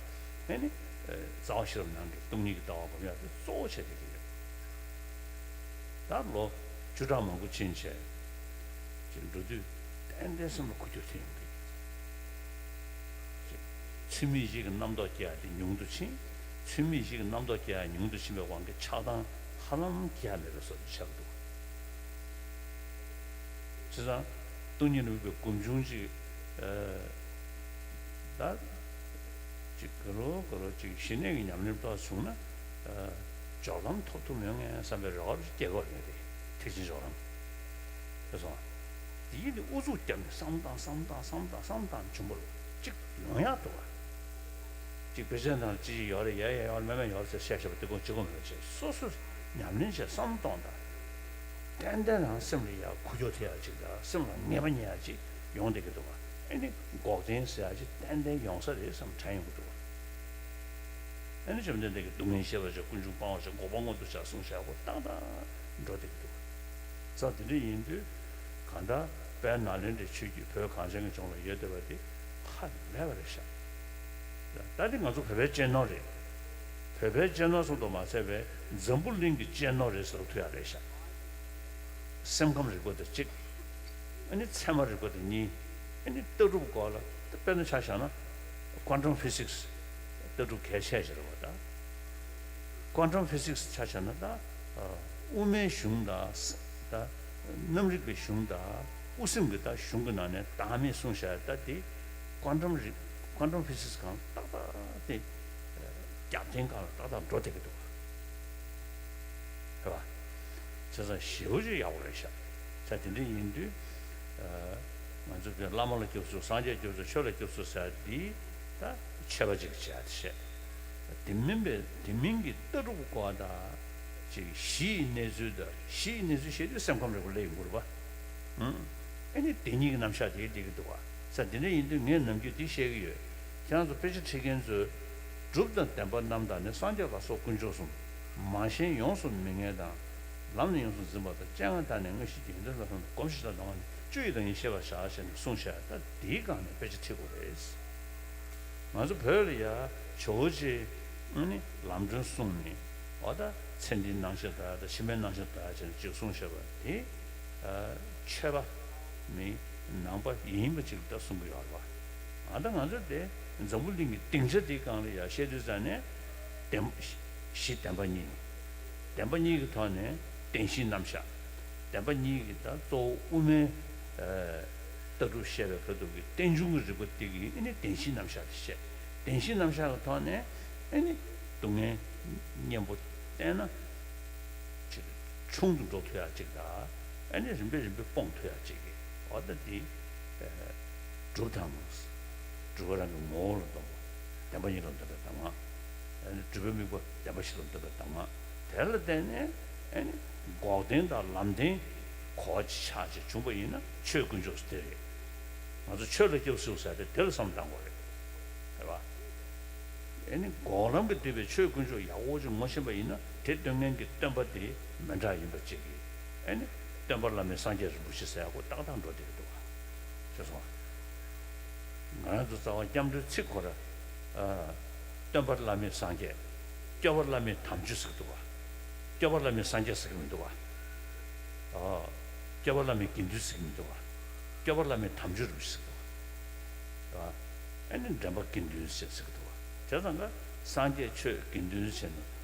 ཨེ་ནི་རྩ་བ་ཤེས་རབ་ནང་གི་སྟོང་ཉིད་ཀྱི་ལྟ་བ་སྒོམ་ཡག་དེ་གཙོ་བོ་བྱས་བསྡད་ཀྱི་ཡོད། ད་ལོ་བཅུ་ཕྲག་མང་པོ་ཕྱིན་བྱས་ཅིག་འགྲོ་དུས་ཏན་ཏན་སེམས་ལ་འགུལ་སྐྱོད་ཐེབས་ཡོང་གི་ཅིག་ཚུལ་མིན་ཞིག་གི་རྣམ་རྟོག་སྐྱེ་ཡ་དེ་ཉུང་དུ་ཕྱིན། ཚུལ་མིན་ཞིག་གི་རྣམ་རྟོག་སྐྱེ་ཡ་ཉུང་དུ་ཕྱིན་པའི་དབང་གིས་ཆགས་སྡང་ཧ་ལམ་སྐྱེ་ཡ་མེད་པའི་བཟོ་འདྲ་ཆགས་འདུག་བྱས་ཙང་སྟོང་ཉིད་རིག་པའི་སྒོམ་བྱུང་ཅིག་ཨ། ད་ཅིག་དགའ་རབ་དགའ་རབ་ཅིག་ཞི་གནས་ཀྱི་ཉམས་ལེན་ཏོག་བྱུང་ན། ཨ། སྦྱོར་ལམ་ཐོབ་ཐུབ་ཡོང་ངེས་བསམ་པའི་རེ་བ་ཅིག་སྐྱེ་གི་ཡོད་རེད། ཐེག་ཆེན་སྦྱོར་ལམ། དེ་སོང་། དེ་ཡིན་དུས་ཨུ་ཚུགས་བརྒྱབ་ནས་བསམ་བཏང་བསམ་བཏང་བསམ་བཏང་བསམ་བཏང་བྱུང་བ་ཅིག་ཡོང་ཡག་འདུག་ག་ཅིག་དཔེ་ཆ་ནང་ཅི་ཞིག་ཡོད་རེད། ཡ་ཡ་ཡོད་རེད། མེད་མེད་ཡོད་རེད་ཟེར་བཤད་བཤད་པ་དེ་ཀུན་གཅིག་པོ་མེད་པ་བྱས། སོ་སོས་ཉམས་ལེན་བྱས་བསམ་གཏོང་དང་། ཏན་ཏན་རང་སེམས་ལ་ཡ་འགུལ་སྐྱོད་ཐེབས་ཡ་ཅིག་དང་སེམས་ལ་ངེས་པ་རྙེད་ཡ་ཅིག་ཡོང་བསྡད་ཀྱི་འདུག་ག་ཨེ་ནི་འགོག་བདེན་ཟེར་ཡ་ཅིག་ཏན་ཏན་ཡོང་ས་རེད་བསམ་དྲན་ཡོང་གི་འདུག་ག་ཨེ་ནི་བཅོམ་ལྡན་འདས་ཀྱིས་སྡུག་བསྔལ་ཤེས་པར་བྱ། ཀུན་འབྱུང་སྤང་བར་བྱ། འགོག་པ་མངོན་དུ་བྱ་གསུངས་བཞག་པ་ཏག་ཏག་འགྲོ་བསྡད་ཀྱི་འདུག་ག་ཙང་དེ་འདྲ་ཡིན་དུས་གང་ལྟར་དཔལ་ནཱ་ལེནྡྲའི་ཆོས་བརྒྱུད་བོད་གངས་ཅན་གྱི་ལྗོངས་ལ་ཡོད་བསྡད་པ་དེ་ཁག་མེད་པ་རེད་ཤག་ད་དེ་ང་ཚོ་བོད་པའི་གཅེས་ནོར་རེད། བོད་པའི་གཅེས་ནོར་ཙམ་དུ་མ་ཟད་པའི་འཛམ་བུ་གླིང་གི་གཅེས་ནོར་རེད་ཟེར་ཐུབ་ཡག་རེད་ཤག་སེམས་ཁམས་རིག་པ་དེ་གཅིག་ཨ་ནི་ཚད་མ་རིག་པ་དེ་གཉིས། ཨ་ནི་ལྟ་གྲུབ་སྐོར་ལ་དཔེར་ན་ཆ་བཞག་ན་ཀོན་ཊམ་ཕི་སིག་སི་ལྟ་གྲུབ་གལ་ཆེ་ཆེ་རེད་པ། ད་ཀོན་ཊམ་ཕི་སིག་སི་ཆ་བཞག་ན་ད་དབུ་མའི་གཞུང་དང་ད་གནམ་རིག་པའི་གཞུང་དང་དབུ་སེམས་ཀྱི་ད་གཞུང་གི་ནང་ནས་བདག་མེད་གསུངས་བཞག་ད་དེ་ཀོན་ཊམ་རིག་ཀོན་ཊམ་ཕི་སིག་སི་སྒང་ཏག་ཏག་དེ་རྒྱབ་རྟེན་སྒང་ལ་ཏག་ཏག་འགྲོ་བསྡད་ཀྱི་འདུག་ག་རེད་པ། བྱས་ཙང་ཞེ་པོ་ཅིག་ཡག་པོ་རེད་ཤག་ད་དེ་འདྲ་ཡིན་དུས། ཨ། ང་ཚོ་བླ་མ་ལ་སྐྱབས་སུ་སངས་རྒྱས་སྐྱབས་སུ་ཆོས་ལ་སྐྱབས་སུ་ཟེར་འདི་ད་ཆད་པ་ཅིག་བྱས་ཏེ་བཤད། དེ་མིན་པའི་དེ་མིན་གྱི་ལྟ་གྲུབ་སྐོར་དང་ཅིག་གཞི་ཡི་གནས་ཚུལ་དང་གཞི་ཡི་གནས་ཚུལ་བཤད་དུས་སེམས་ཁམས་རིག་པ་སླེབས་ཡོང་གི་རེད་པ། ཨ་ནི་བདེན་གཉིས་ཀྱི་རྣམ་གཞག་དེ་སླེབས་ཀྱི་འདུག་བ། ས་དེ་འདྲ་ཡིན་དུས་ངས་ནམ་རྒྱུན་འདི་བཤད་ཀྱི་ཡོད། ཁྱེད་རང་ཚོ་དཔེ་ཆ་ཁྲིད་མཁན་ཚོས་སྒྲུབ་དང་བདེན་པ་རྣམ་དག་ནི་སངས་རྒྱས་ལ་སོགས་དཀོན་མཆོག་གསུམ། མ་ཞེན་ཡོངས་སུ་མི་ངལ་དང་། ལམ་ནི་ཡོངས་སུ་འཛིན་པ་དང་། སྤྱན་སྔར་བདག་ནི་དངོས་གཞི་ཡོན་ཏན་ལ་སོགས་སྒོམ་ཞིང་དང་སྡོམ་པ་ནི་བཅུ་ཡི་བདག་ཉིད་ཤེས་པར་བྱ་ཞེས་ནས་གསུངས་བཞག་ད་འདིའི་སྒང་ནས་དཔེ་ཆ་ཁྲིད་དགོས་རེད། ང་ཚོ་བོད་ལ་ཡ་ཇོ་བོ་རྗེ་ཨ་ནི་ལམ་སྒྲོན་གསུངས་ནས་འོ་ད་ཚེ་འདིའི་སྣང་ཤས་དག་དང་ཕྱི་མའི་སྣང་ཤས་དག་བྱས་ནས་ཅིག་གསུངས་བཞག་པ་དེ་ཆོས་པ་མི་ནང་པ་ཡིན་པ་ཅིག་ད་གསུང་གི་ཡོད་རེད་བ། ཨ་ད་ང་ཚོ་དེ་འཛམ་བུ་གླིང་གི་སྡིངས་ཆ་འདིའི་སྒང་ལ་ཡ་བཤད་དུས་ཙང་ནས་བདེན་གཞི་བདེན་པ་གཉིས། བདེན་པ་གཉིས་ཀྱི་ཐོག་ནས་བདེན་བཞིའི་རྣམ་གཞག་བདེན་པ་གཉིས་ཀྱི་ད་གཙོ་བོ་དབུ་མའི་ལྟ་གྲུབ་བཤད་པའི་ཁ་ཐུག་གི་རྟེན་འབྱུང་གི་རིགས་པ་དེ་གི་ཨ་ནི་བདེན་བཞིའི་རྣམ་གཞག་དེ་བཤད། བདེན་བཞིའི་རྣམ་གཞག་གི་ཐོག་ནས་ཨ་ནི་སྡུག་བསྔལ་གཉེན་པོ་བསྟན་ན་ཅིག་ཆུང་དུ་འགྲོ་ཐུབ་ཡག་ཅིག་དང་ཨ་ནི་རིམ་པས་རིམ་པས་སྤོང་ཐུབ་ཡག་ཅིག་གི་འོ་ད་འདི་སྒྲུབ་དང་སྒྲུབ་པ་རང་གི་ངོ་བོ་ལ་ལྡོག་པ། བདེན་པ་གཉིས་ལ་ལྡོག་པའི་གདམས་ངག་ཨ་ནི་སྒྲུབ་པའི་དམིགས་པ་བདེན་པ་བཞི་ལ་ལྡོག་པའི་གདམས་ངག་དེ་ལ་བརྟེན་ནས་ཨ་ནི་འགོག་བདེན་དང་ལམ་བདེན་གོ་ཆ་ཆ་བྱུང་པ་ཡིན་ན་ཆོས་དཀོན་མཆོག་དེ་རེད། ང་ཚོ་ཆོས་ལ་སྐྱབས་སུ་ཟེར་ཏེ་དེ་ལ་བསམ་བཏང་དགོས་རེད། རེད་བ། ཨ་ནི་འགོག་ལམ་གྱིས་བསྡུས་པའི་ཆོས་དཀོན་མཆོག་ཡག་པོ་ཅིག་ངོ་ཤེས་པ་ཡིན་ན་དེ་སྟོན་མཁན་གྱི་སྟོན་པ་དེ་མི་འདྲ་ཡིན་པ་ཅིག་གིས་ཨ་ནི་སྟོན་པ་བླ་མེད་སངས་རྒྱས་རིན་པོ་ཆེ་ཟེར་ཡག་པོ་ཏག་ཏག་འགྲོ་བསྡད་ཀྱི་འདུག་བ། ཤེས་སོང་ང་རང་ཚོ་རྩ་བ་སྐྱབས་འགྲོའི་ཚིག་ཁོ་ར། སྟོན་པ་བླ་མེད་སངས་རྒྱས། སྐྱོབ་པ་བླ་མེད་དམ་ཆོས་ཟེར་གྱི་འདུག་བ། སྐྱོབ་པ་བླ་མེད་སངས་རྒྱས་ཟེར་གྱི་མི་འདུག་བ། སྐྱོབ་པ་བླ་མེད་དགེ་འདུན་ཟེར་གྱི་མི་འདུག་བ། སྐྱོབ་པ་བླ་མེད་དམ་ཆོས་རིན་པོ་ཆེ་ཟེར་གྱི་འདུག་བ། ཨ་ནི་འདྲེན་པ་དགེ་འདུན་ཟེར་ཟེར་གྱི་འདུག་བ། བྱས་ཙང་ཀ་སངས་རྒྱས་ཆོས་དགེ་འདུན་ཟེར་ན་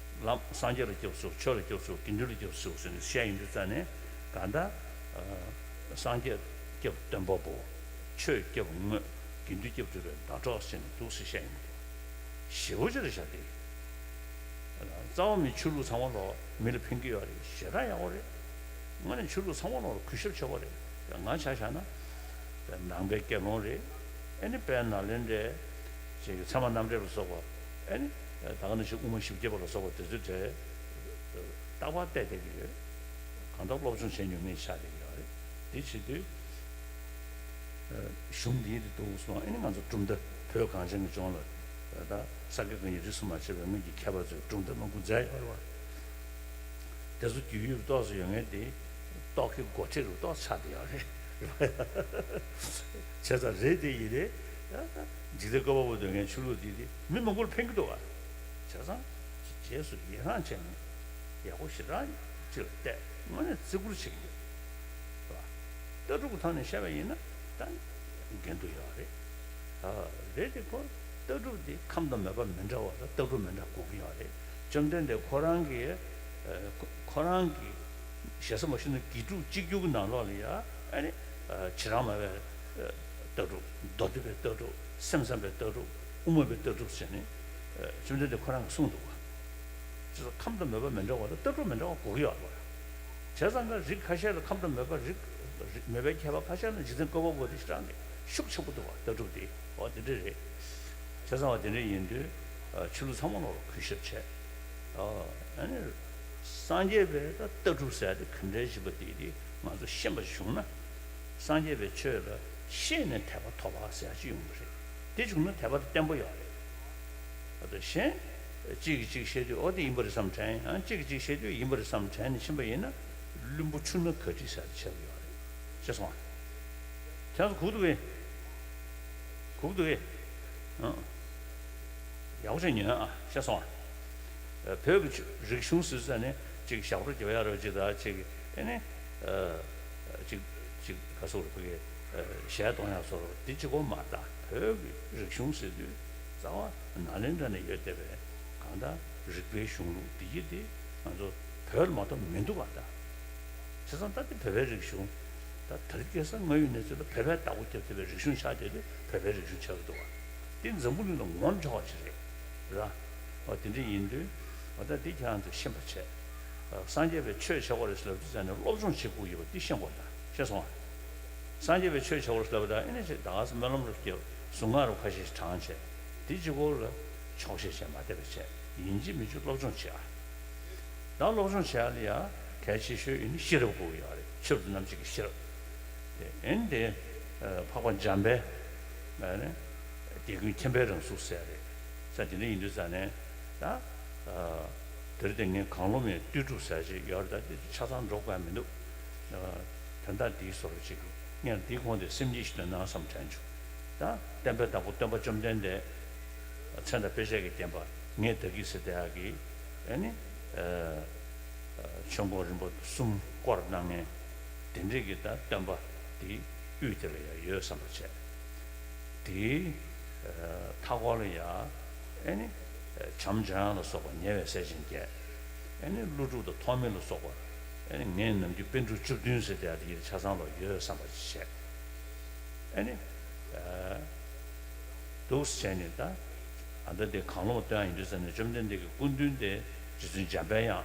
ལམ་སངས་རྒྱས་ལ་སྐྱབས་སུ་ཆོས་ལ་སྐྱབས་སུ་དགེ་འདུན་ལ་སྐྱབས་སུ་ཟེར་ནས་བཤད་ཡོང་དུས་ཙ་ནས་གང་ལྟར། སངས་རྒྱས་སྐྱབས་སྟོན་པ་པོ། ཆོས་སྐྱབས་དངོས། དགེ་འདུན་སྐྱབས་སྒྲུབ་པའི་ཟླ་གྲོགས་ཟེར་ནས་འདུག་སེ་བཤད་ཡོང་གི་འདུག་ཞེ་པོ་ཅིག་རེད་ཤག་དེ། རྩ་བ་མི་ཆོས་ལུགས་ཚང་མ་ལོག་མི་ལ་ཕན་གྱི་ཡོད་རེད་ཞེ་དྲག་ཡག་པོ་རེད། དངོས་གནས་ཆོས་ལུགས་ཚང་མ་ལོག་ལ་གུས་ཞབས་ཆེ་བོ་རེད། ང་ཆ་བཞག་ན། ནང་པའི་དགེ་སློང་རེད། ཨ་ནི་དཔལ་ནཱ་ལེནྡྲའི་ཅིག་ཚད་མ་རྣམ་འགྲེལ་ལ་སོགས་པ། ཨ་ནི་ད་ག་ནང་བཞིན་དབུ་མ་བཞི་བརྒྱ་པ་ལ་སོགས་པ་དེ་ཚོའི་གྲས་རྟག་པར་བལྟས་བསྡད་ཀྱི་ཡོད། གང་ལྟར་སློབ་སྦྱོང་བྱེད་མྱོང་མཁན་ཆགས་བསྡད་ཀྱི་ཡོད་རེད། དེ་བྱེད་དུས། གཞུང་འདིའི་དེ་འདུག་སོང་ཨ་ནི་ང་ཚོ་གྲུབ་མཐའ་བོད་གངས་ཅན་གྱི་ལྗོངས་ལ་ད་ས་དགེ་བཀའ་རྙིང་རིས་སུ་མ་ཆད་པའི་སྔོན་གྱི་མཁས་པ་ཚོས་གྲུབ་མཐའ་མང་པོ་མཛད་ཡོད་རེད་བ། དེ་ཚོ་རྒྱུས་ཡོད་ཏོག་ཙམ་ཡོད་མཁན་དེ་རྟོག་གེ་སྒོ་ཁྲི་རུ་ཏོག་ཙམ་ཆགས་བསྡད་ཡོད་རེད། བྱས་ཙང་རེད་དེ་ཡིན་རེད། འཇིག་རྟེན་བཀོད་པ་པོ་འདོད་མཁན་ཆོས་ལུགས་འདི་དེ་མི་མང་པོར་ཕན་གྱི་འདུག་བ། བྱས་ཙང་རྗེས་སུ་ཡི་རང་བྱས་ནས་ཡག་པོ་ཞེ་དྲག་ཅིག་ལ་བལྟས་དངོས་གནས་བརྩི་བཀུར་བྱེད་ཀྱི་ཡོད། ལྟ་གྲུབ་ཀྱི་ཐོག་ནས་བཤད་པ་ཡིན་ན་ད་འགལ་འདུ་ཡོད་རེད། ཨ། རེད་དེ་ཁོ་ལྟ་གྲུབ་དེ་ཁམས་དང་མོས་པ་མི་འདྲ་བ་ལ་ལྟ་གྲུབ་མི་འདྲ་དགོས་ཀྱི་ཡོད་རེད། བཅོམ་ལྡན་འདས་ཁོ་རང་གི་ཨ། ཁོ་ཁོ་རང་གི་ཞེ་ས་མ་ཞུ་ན་དགེ་ཕྲུག་གཅིག་གྱུར་གྱི་ནང་ལོགས་ལ་ཡ་ཨ་ནི་ཨ། བྱེ་བྲག་སྨྲ་བའི་ལྟ་གྲུབ། མདོ་སྡེ་པའི་ལྟ་གྲུབ། སེམས་ཙམ་པའི་ལྟ་གྲུབ། དབུ་མ་པའི་ལྟ་གྲུབ་ཟེར་ནས་བཅོམ་ལྡན་འདས་ཁོ་རང་གིས་གསུངས་འདུག་བ། ཁམས་དང་མོས་པ་མི་འདྲ་བ་ལ་ལྟ་གྲུབ་མི་འདྲ་བ་དགོས་ཀྱི་ཡོད་རེད། བྱས་ཙང་ཀ་རིགས་ཁ་ཤས་ལ་ཁམས་དང་མོས་པ་རིགས་རིགས་མོས་པའི་མཁས་པ་ཁ་ཤས་ལ་འཇིག་རྟེན་བཀོད་པ་པོ་དེ་ཞེ་དྲག་གི་ཤུགས་ཆེན་པོ་འདུག་བ་ལྟ་གྲུབ་དེ་འོ་དེ་འདྲ་རེད། བྱས་ཙང་བ་དེ་འདྲ་ཡིན་དུས་ཆོས་ལུགས་ཚང་མ་ལོག་ལ་གུས་ཞབས་བྱས། ཨ་ནི་སངས་རྒྱས་པའི་ད་ལྟ་གྲུབ་ཟེར་ཡ་དེ་ག་འདྲའི་ཞིག་པ་དེ་དེ་ང་ཚོ་ཤེས་པ་བྱུང་ན་སངས་རྒྱས་པའི་ཆོས་ལ་ཤེས་ནས་དད་པ་ཐོབ་པ་ཟེར་ཡ་ཅིག་ཡོང་གི་རེད། དེ་བྱུང་ན་དད་པ་དེ་བརྟན་པོ་ཡོད་རེད། ད་གཞན་གཅིག་གིས་གཅིག་བཤད་དུས་ཨོ་དེ་ཡིན་པ་རེད་བསམ་དྲན་ཡང་གཅིག་གིས་གཅིག་བཤད་དུས་ཡིན་པ་རེད་བསམ་དྲན་ནས་ཕྱིན་པ་ཡིན་ན་བླུན་པོ་ཆུ་སྣ་ག་ཁྲིད་ཟེར་ཆགས་ཀྱི་ཡོད་རེད། ཤེས་སོང་ཨ། ཁྱེད་ཚོ་གུག་འདུག་གས། གུག་འདུག་གས། ཨང་། ཡག་པོ་བྱས་ཉོན་ཨ་ཤེས་སོང་ཨ། བོད་ཀྱི་རིག་གཞུང་ཟེར་ཙ་ནས་གཅིག་ཞབས་བྲོ་རྒྱབ་ཡ་རེད་གཅིག་ད་གཅིག་ཨེ་ནས་གཅིག་གཅིག་ག་སོགས་རེད་ཕ་གི་གཞས་གཏོང་ཡ་སོགས་རེད་འདི་གཅིག་པོ་མ་རེད་ད། བོད་ཀྱི་རིག་གཞུང་ཟེར་དུས་རྩ་བ་ནཱ་ལེནྡྲ་ནས་ཡོད་བསྡད་པའི་གང་ལྟར་རིག་པའི་གཞུང་ལུགས་འདི་ཡི་དེ་ང་ཚོ་བོད་ལ་མ་གཏོགས་མི་འདུག་ག་ད། བྱས་ཙང་ད་འདི་བོད་པའི་རིག་གཞུང་། ད་དེ་རིང་ཁ་སང་དངོས་ཡོད་གནས་ཚུལ་ལ་བོད་པས་བདག་པོ་རྒྱབ་བསྡད་པའི་རིག་གཞུང་ཆགས་བསྡད་དུས་བོད་པའི་རིག་གཞུང་ཆགས་ཀྱི་འདུག་བ། འདི་འཛམ་བུ་གླིང་ལ་ངོམ་ཆོག་པ་ཞིག་རེད། ར། འོ་དེ་འདྲ་ཡིན་དུས་འོ་ད་འདི་ཁྱེད་རང་ཚོས་ཤེས་པ་བྱས། སངས་རྒྱས་པའི་ཆོས་བྱེད་དགོས་རེད་ཟེར་ལབ་དུས་ཙང་ནས་སློབ་སྦྱོང་བྱེད་དགོས་ཡོད་པ་འདི་ཤེས་དགོས་ད་ཤེས་སོང་ཨ། སངས་རྒྱས་པའི་ཆོས་བྱ་བར་བསླབ་པ་དང་། ཨེ་ནི་ཅིག་ད་ག་སེ་སྨོན་ལམ་རུ་སྐྱེ། གཟུངས་སྔགས་རུ་ཁ་ཤས་ཤིག་བགྲངས་བྱས། དེ་གཅིག་པོ་ལ་ཆོག་ཤེས་བྱས་མ་བསྡད་པ་བྱས། ཡིན་གཅིག་མིན་གཅིག་སློབ་སྦྱོང་བྱེད་ཨ། ད་སློབ་སྦྱོང་བྱེད་ཡ་ལ་ཡ་གལ་ཆེ་ཤོས་ཡིན་ནི་ཤེས་རབ་དགོས་ཀྱི་ཡོད་རེད། ཆོས་རབ་ཏུ་རྣམ་འབྱེད་ཀྱི་ཤེས་རབ། དེ་ཨེ་ནི་དེ་འཕགས་པ་འཇམ་དཔལ་ཨེ་ནི་དེ་ཀུན་མཁྱེན་པའི་རང་གཟུགས་ཟེར་རེད། ས་དེ་འདྲ་ཡིན་དུས་ཙང་ནས་ད། དེར་དེ་ངས་གང་བློ་མེད་ལྟོས་གྲུབ་ཟེར་ཅིག་ཡོད་རེད། ད་དེ་ཆ་ཚང་འགྲོ་དགོས་མི་འདུག་དོན་དག་འདིའི་བཟོ་འདྲ་ཅིག་སྔོན་འདིའི་གོང་དེ་སེམས་བསྐྱེད་ཞིག་འདོན་ན་བསམ་དྲན་བྱུང་། ད་བསྟན་པའི་བདག་པོ་སྟོན་པ་བཅོམ་ལྡན་འདས་མཚན་དང་དཔེ་བྱད་ཀྱིས་བསྟན་པ་ངས་བདག་གིས་ཟེར་བསྡད་ཡག་གི་ཨེ་ནི་ཆོས་འཁོར་རིམ་པ་གསུམ་བསྐོར་གནང་མཁན་དེ་འདྲས་ཀྱི་ད་སྟོན་པ་དེའི་དབུས་དེ་ལ་ཡང་ཡོད་བསམ་པ་བྱས། དེའི་མཐའ་སྐོར་ལ་ཡང་ཨེ་ནི་བྱམས་སྦྱོང་ལ་སོགས་པ་ཉེ་བའི་སྲས་ཆེན་བརྒྱད། ཨེ་ནི་ཀླུ་སྒྲུབ་དང་ཐོགས་མེད་ལ་སོགས་པ། ཨེ་ནི་ངས་ནམ་རྒྱུན་པཎ་གྲུབ་བཅུ་བདུན་ཟེར་བསྡད་ཡག་དེ་ཡིན་ཆ་ཚང་ལ་ཡོད་བསམ་པ་བྱས། ཨེ་ནི་འདུག་སེ་བྱས་ནས་ད་ཨ་ད་དེ་གང་བློ་སྟོན་ཡག་ཡིན་དུས་ཙང་ནས་བཅོམ་ལྡན་འདས་ཀྱི་སྐུ་མདུན་དེ་རྗེ་བཙུན་འཇམ་པའི་དབྱངས་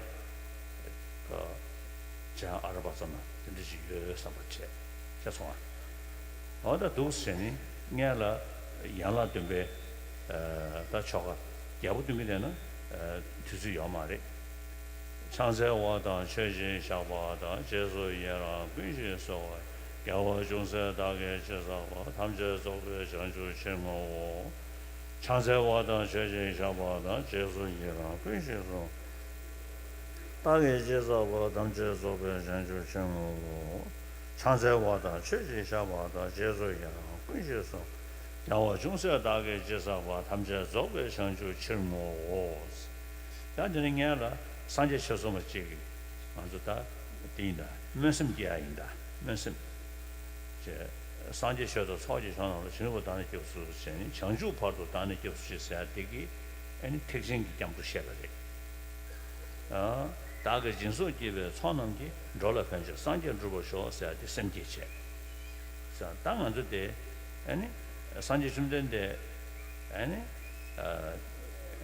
འཇམ་ཨ་ར་པ་ཙམ་ན་དེ་འདྲ་ཞིག་ཡོད་བསམ་པ་བྱས། བྱས་སོང་ཨ། འོ་ད་འདུག་སེ་བྱས་ནས་སྔོན་ལ་ཡན་ལག་བདུན་པའི་ད་ཆོ་ག་རྒྱལ་པོ་འདོན་གྱི་བསྡད་ན་དུས་ཚོད་ཡོད་མ་རེད། ཕྱག་འཚལ་བ་དང་མཆོད་ཅིང་བཤགས་པ་དང་། རྗེས་སུ་ཡི་རང་ཀུན་ཞིག་གསོལ་བ། དགེ་བ་ཅུང་ཟད་བདག་གིས་ཅི་བསགས་པ། ཐམས་ཅད་རྫོགས་པའི་བྱང་ཆུབ་ཕྱིར་བསྔོའོ། ཕྱག་འཚལ་བ་དང་མཆོད་ཅིང་བཤགས་པ་དང་། རྗེས་སུ་ཡི་རང་ཀུན་ཞིག་གསོལ། བདག་གིས་ཅི་བསགས་པ། ཐམས་ཅད་རྫོགས་པའི་བྱང་ཆུབ་ཕྱིར་བསྔོའོ། ཕྱག་འཚལ་བ་དང་མཆོད་ཅིང་བཤགས་པ་དང་། རྗེས་སུ་ཡི་རང་ཀུན་ཞིག་གསོལ། དགེ་བ་ཅུང་ཟད་བདག་གིས་ཅི་བསགས་པ། ཐམས་ཅད་རྫོགས་པའི་བྱང་ཆུབ་ཕྱིར་བསྔོའོ། ད་འདི་ནི་སྔོན་ལ་སངས་རྒྱས་ཆོས་གསུངས་པ་གཅིག་གིས་ང་ཚོ་ད་དེ་ཡིན་ད། སྨོན་སེམས་སྐྱེ་ཡ་ཡིན་ད། སྨོན་སེམས་ཅེས། སངས་རྒྱས་ཆོས་དང་ཚོགས་ཀྱི་མཆོག་རྣམས་ལ། བྱིན་རླབས་བདག་ནི་སྐྱབས་སུ་མཆི་ཞེས་ནི། བྱང་ཆུབ་བར་དུ་བདག་ནི་སྐྱབས་སུ་མཆི་ཟེར་ཡ་དེ་གིས་ཨེ་ནི་ཐེག་ཆེན་གྱི་སྐྱབས་འགྲོ་བཤད་པ་རེད། བདག་གིས་སྦྱིན་སོགས་བགྱིས་པའི་ཚོགས་རྣམས་ཀྱིས། འགྲོ་ལ་ཕན་ཕྱིར་སངས་རྒྱས་འགྲུབ་པར་ཤོག་ཟེར་ཡ་དེ་སེམས་བསྐྱེད་བྱས། ད་ང་ཚོ་དེ་ཨེ་ནི་སངས་རྒྱས་བཅོམ་ལྡན་འདས་ཨེ་ནི་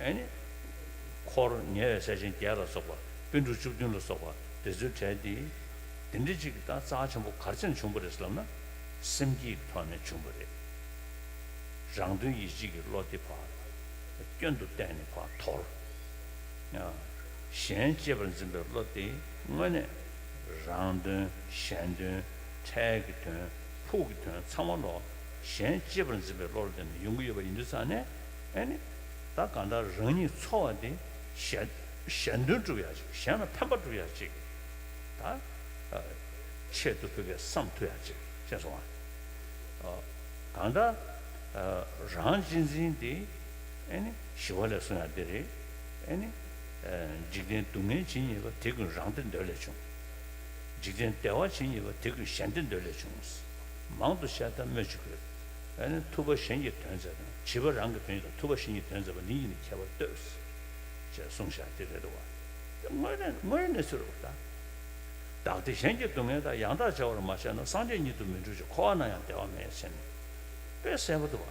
ཨེ་ནི་འཁོར་ཉེ་བའི་སྲས་ཆེན་བརྒྱད་ལ་སོགས་པ། པཎ་གྲུབ་བཅུ་བདུན་ལ་སོགས་པ་དེ་ཚོའི་གྲས་དེ་དེ་འདྲ་ཅིག་ད་རྩ་ཆེན་པོ་ག་རེ་བྱས་ནས་བྱུང་བ་རེད་ཟེར་ལབ་ན། སེམས་བསྐྱེད་ཀྱི་ཐོག་ནས་བྱུང་བ་རེད། རང་དོན་ཡིད་བྱེད་ཀྱི་བློ་དེ་ཕར་སྐྱོན་དུ་བལྟས་ནས་ཕར་དོར། གཞན་གཅེས་པར་འཛིན་པའི་བློ་དེ་དངོས་གནས་རང་དོན་གཞན་དོན་འཕྲལ་གྱི་དོན་ཕུགས་ཀྱི་དོན་ཚང་མ་ལོག་གཞན་གཅེས་པར་འཛིན་པའི་བློ་ལ་བརྟེན་ནས་ཡོང་གི་ཡོད་པ་ཡིན་དུས་ཙང་ནས། ཨེ་ནི་ད་གང་ལྟར་རང་ཉིད་འཚོ་བ་དེ་གཞན་གཞན་དོན་སྒྲུབ་ཡག་ཅིག་གཞན་ལ་ཕན་པ་སྒྲུབ་ཡག་ཅིག་ད་ཆེད་དུ་ཕུལ་བའི་བསམ་ཐུབ་ཡག་ཅིག་བྱས་སོང་ང་། གང་ལྟར་རང་གཅེས་འཛིན་དེ་ཨེ་ནི་ཞི་བ་ལྷས་གསུངས་ཡག་དེ་རེད། ཨེ་ནི་འཇིག་རྟེན་སྡུག་བསྔལ་ཇི་སྙེད་པ། དེ་ཀུན་རང་བདེ་འདོད་ལས་བྱུང་། འཇིག་རྟེན་བདེ་བ་ཇི་སྙེད་པ། དེ་ཀུན་གཞན་བདེ་འདོད་ལས་བྱུང་། མང་དུ་བཤད་ད་སྨོས་ཅི་དགོས། ཨེ་ནི་ཐུབ་པ་གཞན་གྱི་དོན་མཛད་དང་། བྱིས་པ་རང་གི་དོན་ཡིན་ལ། ཐུབ་པ་གཞན་གྱི་དོན་མཛད་པ། འདི་གཉིས་ནི་ཁྱད་པར་ལྟོས། ཅེས་གསུངས་བཞག་དེ་རེད་འདུག་བ། དངོས་གནས་དངོས་གནས་ཚུལ་རེད་བ་ད། བདག་བདེ་གཞན་གྱི་སྡུག་བསྔལ་དག །ཡང་དག་བྱ་བར་མ་བྱས་ན། སངས་རྒྱས་ཉིད་དུ་མི་འགྲུབ་ཕྱིར། འཁོར་བ་ན་ཡང་བདེ་བ་མེད་ཟེར་ནས་དཔེ་གསལ་པོ་འདུག་བ།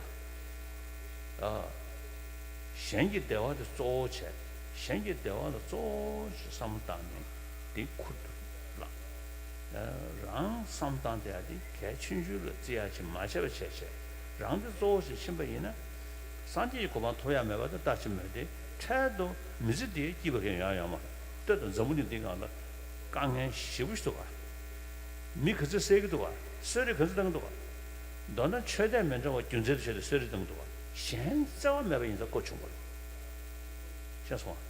ཨ། གཞན་གྱི་བདེ་བ་དེ་གཙོ་བོ་བྱས། གཞན་གྱི་བདེ་བ་ལ་གཙོ་བོ་ཞིག་བསམ་བློ་བཏང་ནས་དེ་ཁུར་དུ་བླངས། རང་བསམ་བཏང་བསྡད་ཡ་དེ་གལ་ཆུང་ཆུང་ལ་བརྩི་ཡ་ཅིག་མ་བྱས་པ་བྱས་བྱས། རང་དེ་གཙོ་བོ་ཞིག་ཕྱིན་པ་ཡིན་ན། སངས་རྒྱས་ཀྱི་གོ་འཕང་ཐོབ་ཡ་མེད་པ་དེ་ལྟ་ཅི་སྨོས་ཏེ། འཕྲལ་དུ་མི་ཚེ་འདིར་སྐྱིད་པ་གང་ཡང་ཡོད་མ་རེད། ལྟོས་དང་། འཛམ་བུ་གླིང་འདི་སྒང་ལ་དཀའ་ངལ་ཞེ་པོ་ཞིག་འདུག་ག། མི་ག་ཚོད་བསད་ཀྱི་འདུག་ག། གསོད་རེས་ག་ཚོད་བཏང་གི་འདུག་ག། མདོར་ན་ཆོས་དད་མི་འདྲ་བ་རྒྱུ་མཚན་དུ་བྱས་ཏེ་གསོད་རེས་བཏང་གི་འདུག་ག། གཞན་བརྩེ་བ་མེད་པ་ཡིན་ཙང་ཁོ་བྱུང་བ་རེད། ཤེས་སོང་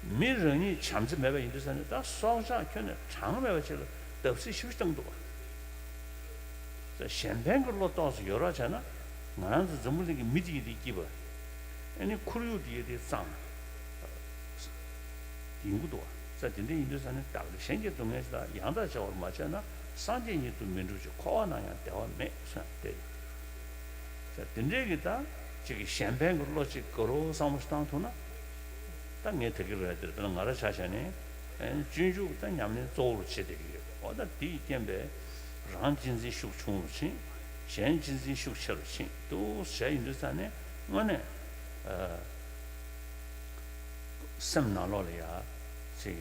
ང་། མི་རང་ཉིད་བྱམས་བརྩེ་མེད་པ་ཡིན་དུས་ཙང་ནས། ད་སྲོག་ཆགས་ཁྱོན་ནས་གྲངས་མེད་པ་ཅིག་ལ་བརྡབ་གསིག་ཞེ་པོ་ཞིག་བཏང་གི་འདུག་ག། གཞན་ཕན་གྱི་བློ་ཏོག་ཙམ་ཡོད་རོགས་བྱས་ན། ང་རང་ཚོ་འཛམ་བུ་གླིང་གི་མི་དེ་ཡིན་དེ་སྐྱིད་པ། ཨ་ནི་ཁོར་ཡུག་དེ་ཡིན་དེ་གཙང་ཡིན་གྱི་འདུག་བ། ས་དེ་འདྲ་ཡིན་དུས་ཙང་ནས། བདག་གིས་གཞན་གྱི་སྡུག་བསྔལ་དག །ཡང་དག་བྱ་བར་མ་བྱས་ན། སངས་རྒྱས་ཉིད་དུ་མི་འགྲུབ་ཕྱིར། འཁོར་བ་ན་ཡང་བདེ་བ་མེད་གསུངས་ཏེ། ས་དེ་འདྲའི་གི་ད་ཅིག་གི་གཞན་ཕན་གྱི་བློ་ཅིག་དགའ་རབ་བཟང་པོ་ཞིག་བཏང་ཐུབ་ན། ད་ངས་ད་གི་རེད་དེ། དཔེར་ན་ང་རང་ཆ་བཞག་ནས། ཨེ། སྤྱོད་འཇུག་ད་ཉམས་ལེན་གཙོ་བོར་བྱེད་བསྡད་ཀྱི་ཡོད། འོ་ད་དེའི་རྐྱེན་པས་རང་གཅེས་འཛིན་ཤུགས་ཆུང་རུ་ཕྱིན། གཞན་གཅེས་འཛིན་ཤུགས་ཆེ་རུ་ཕྱིན་འདུག་ཟེར་ཡིན་དུས་ཙང་ནས། དངོས་གནས་ཨ་སེམས་ནང་ལོགས་ལ་ཡ་ཅིག་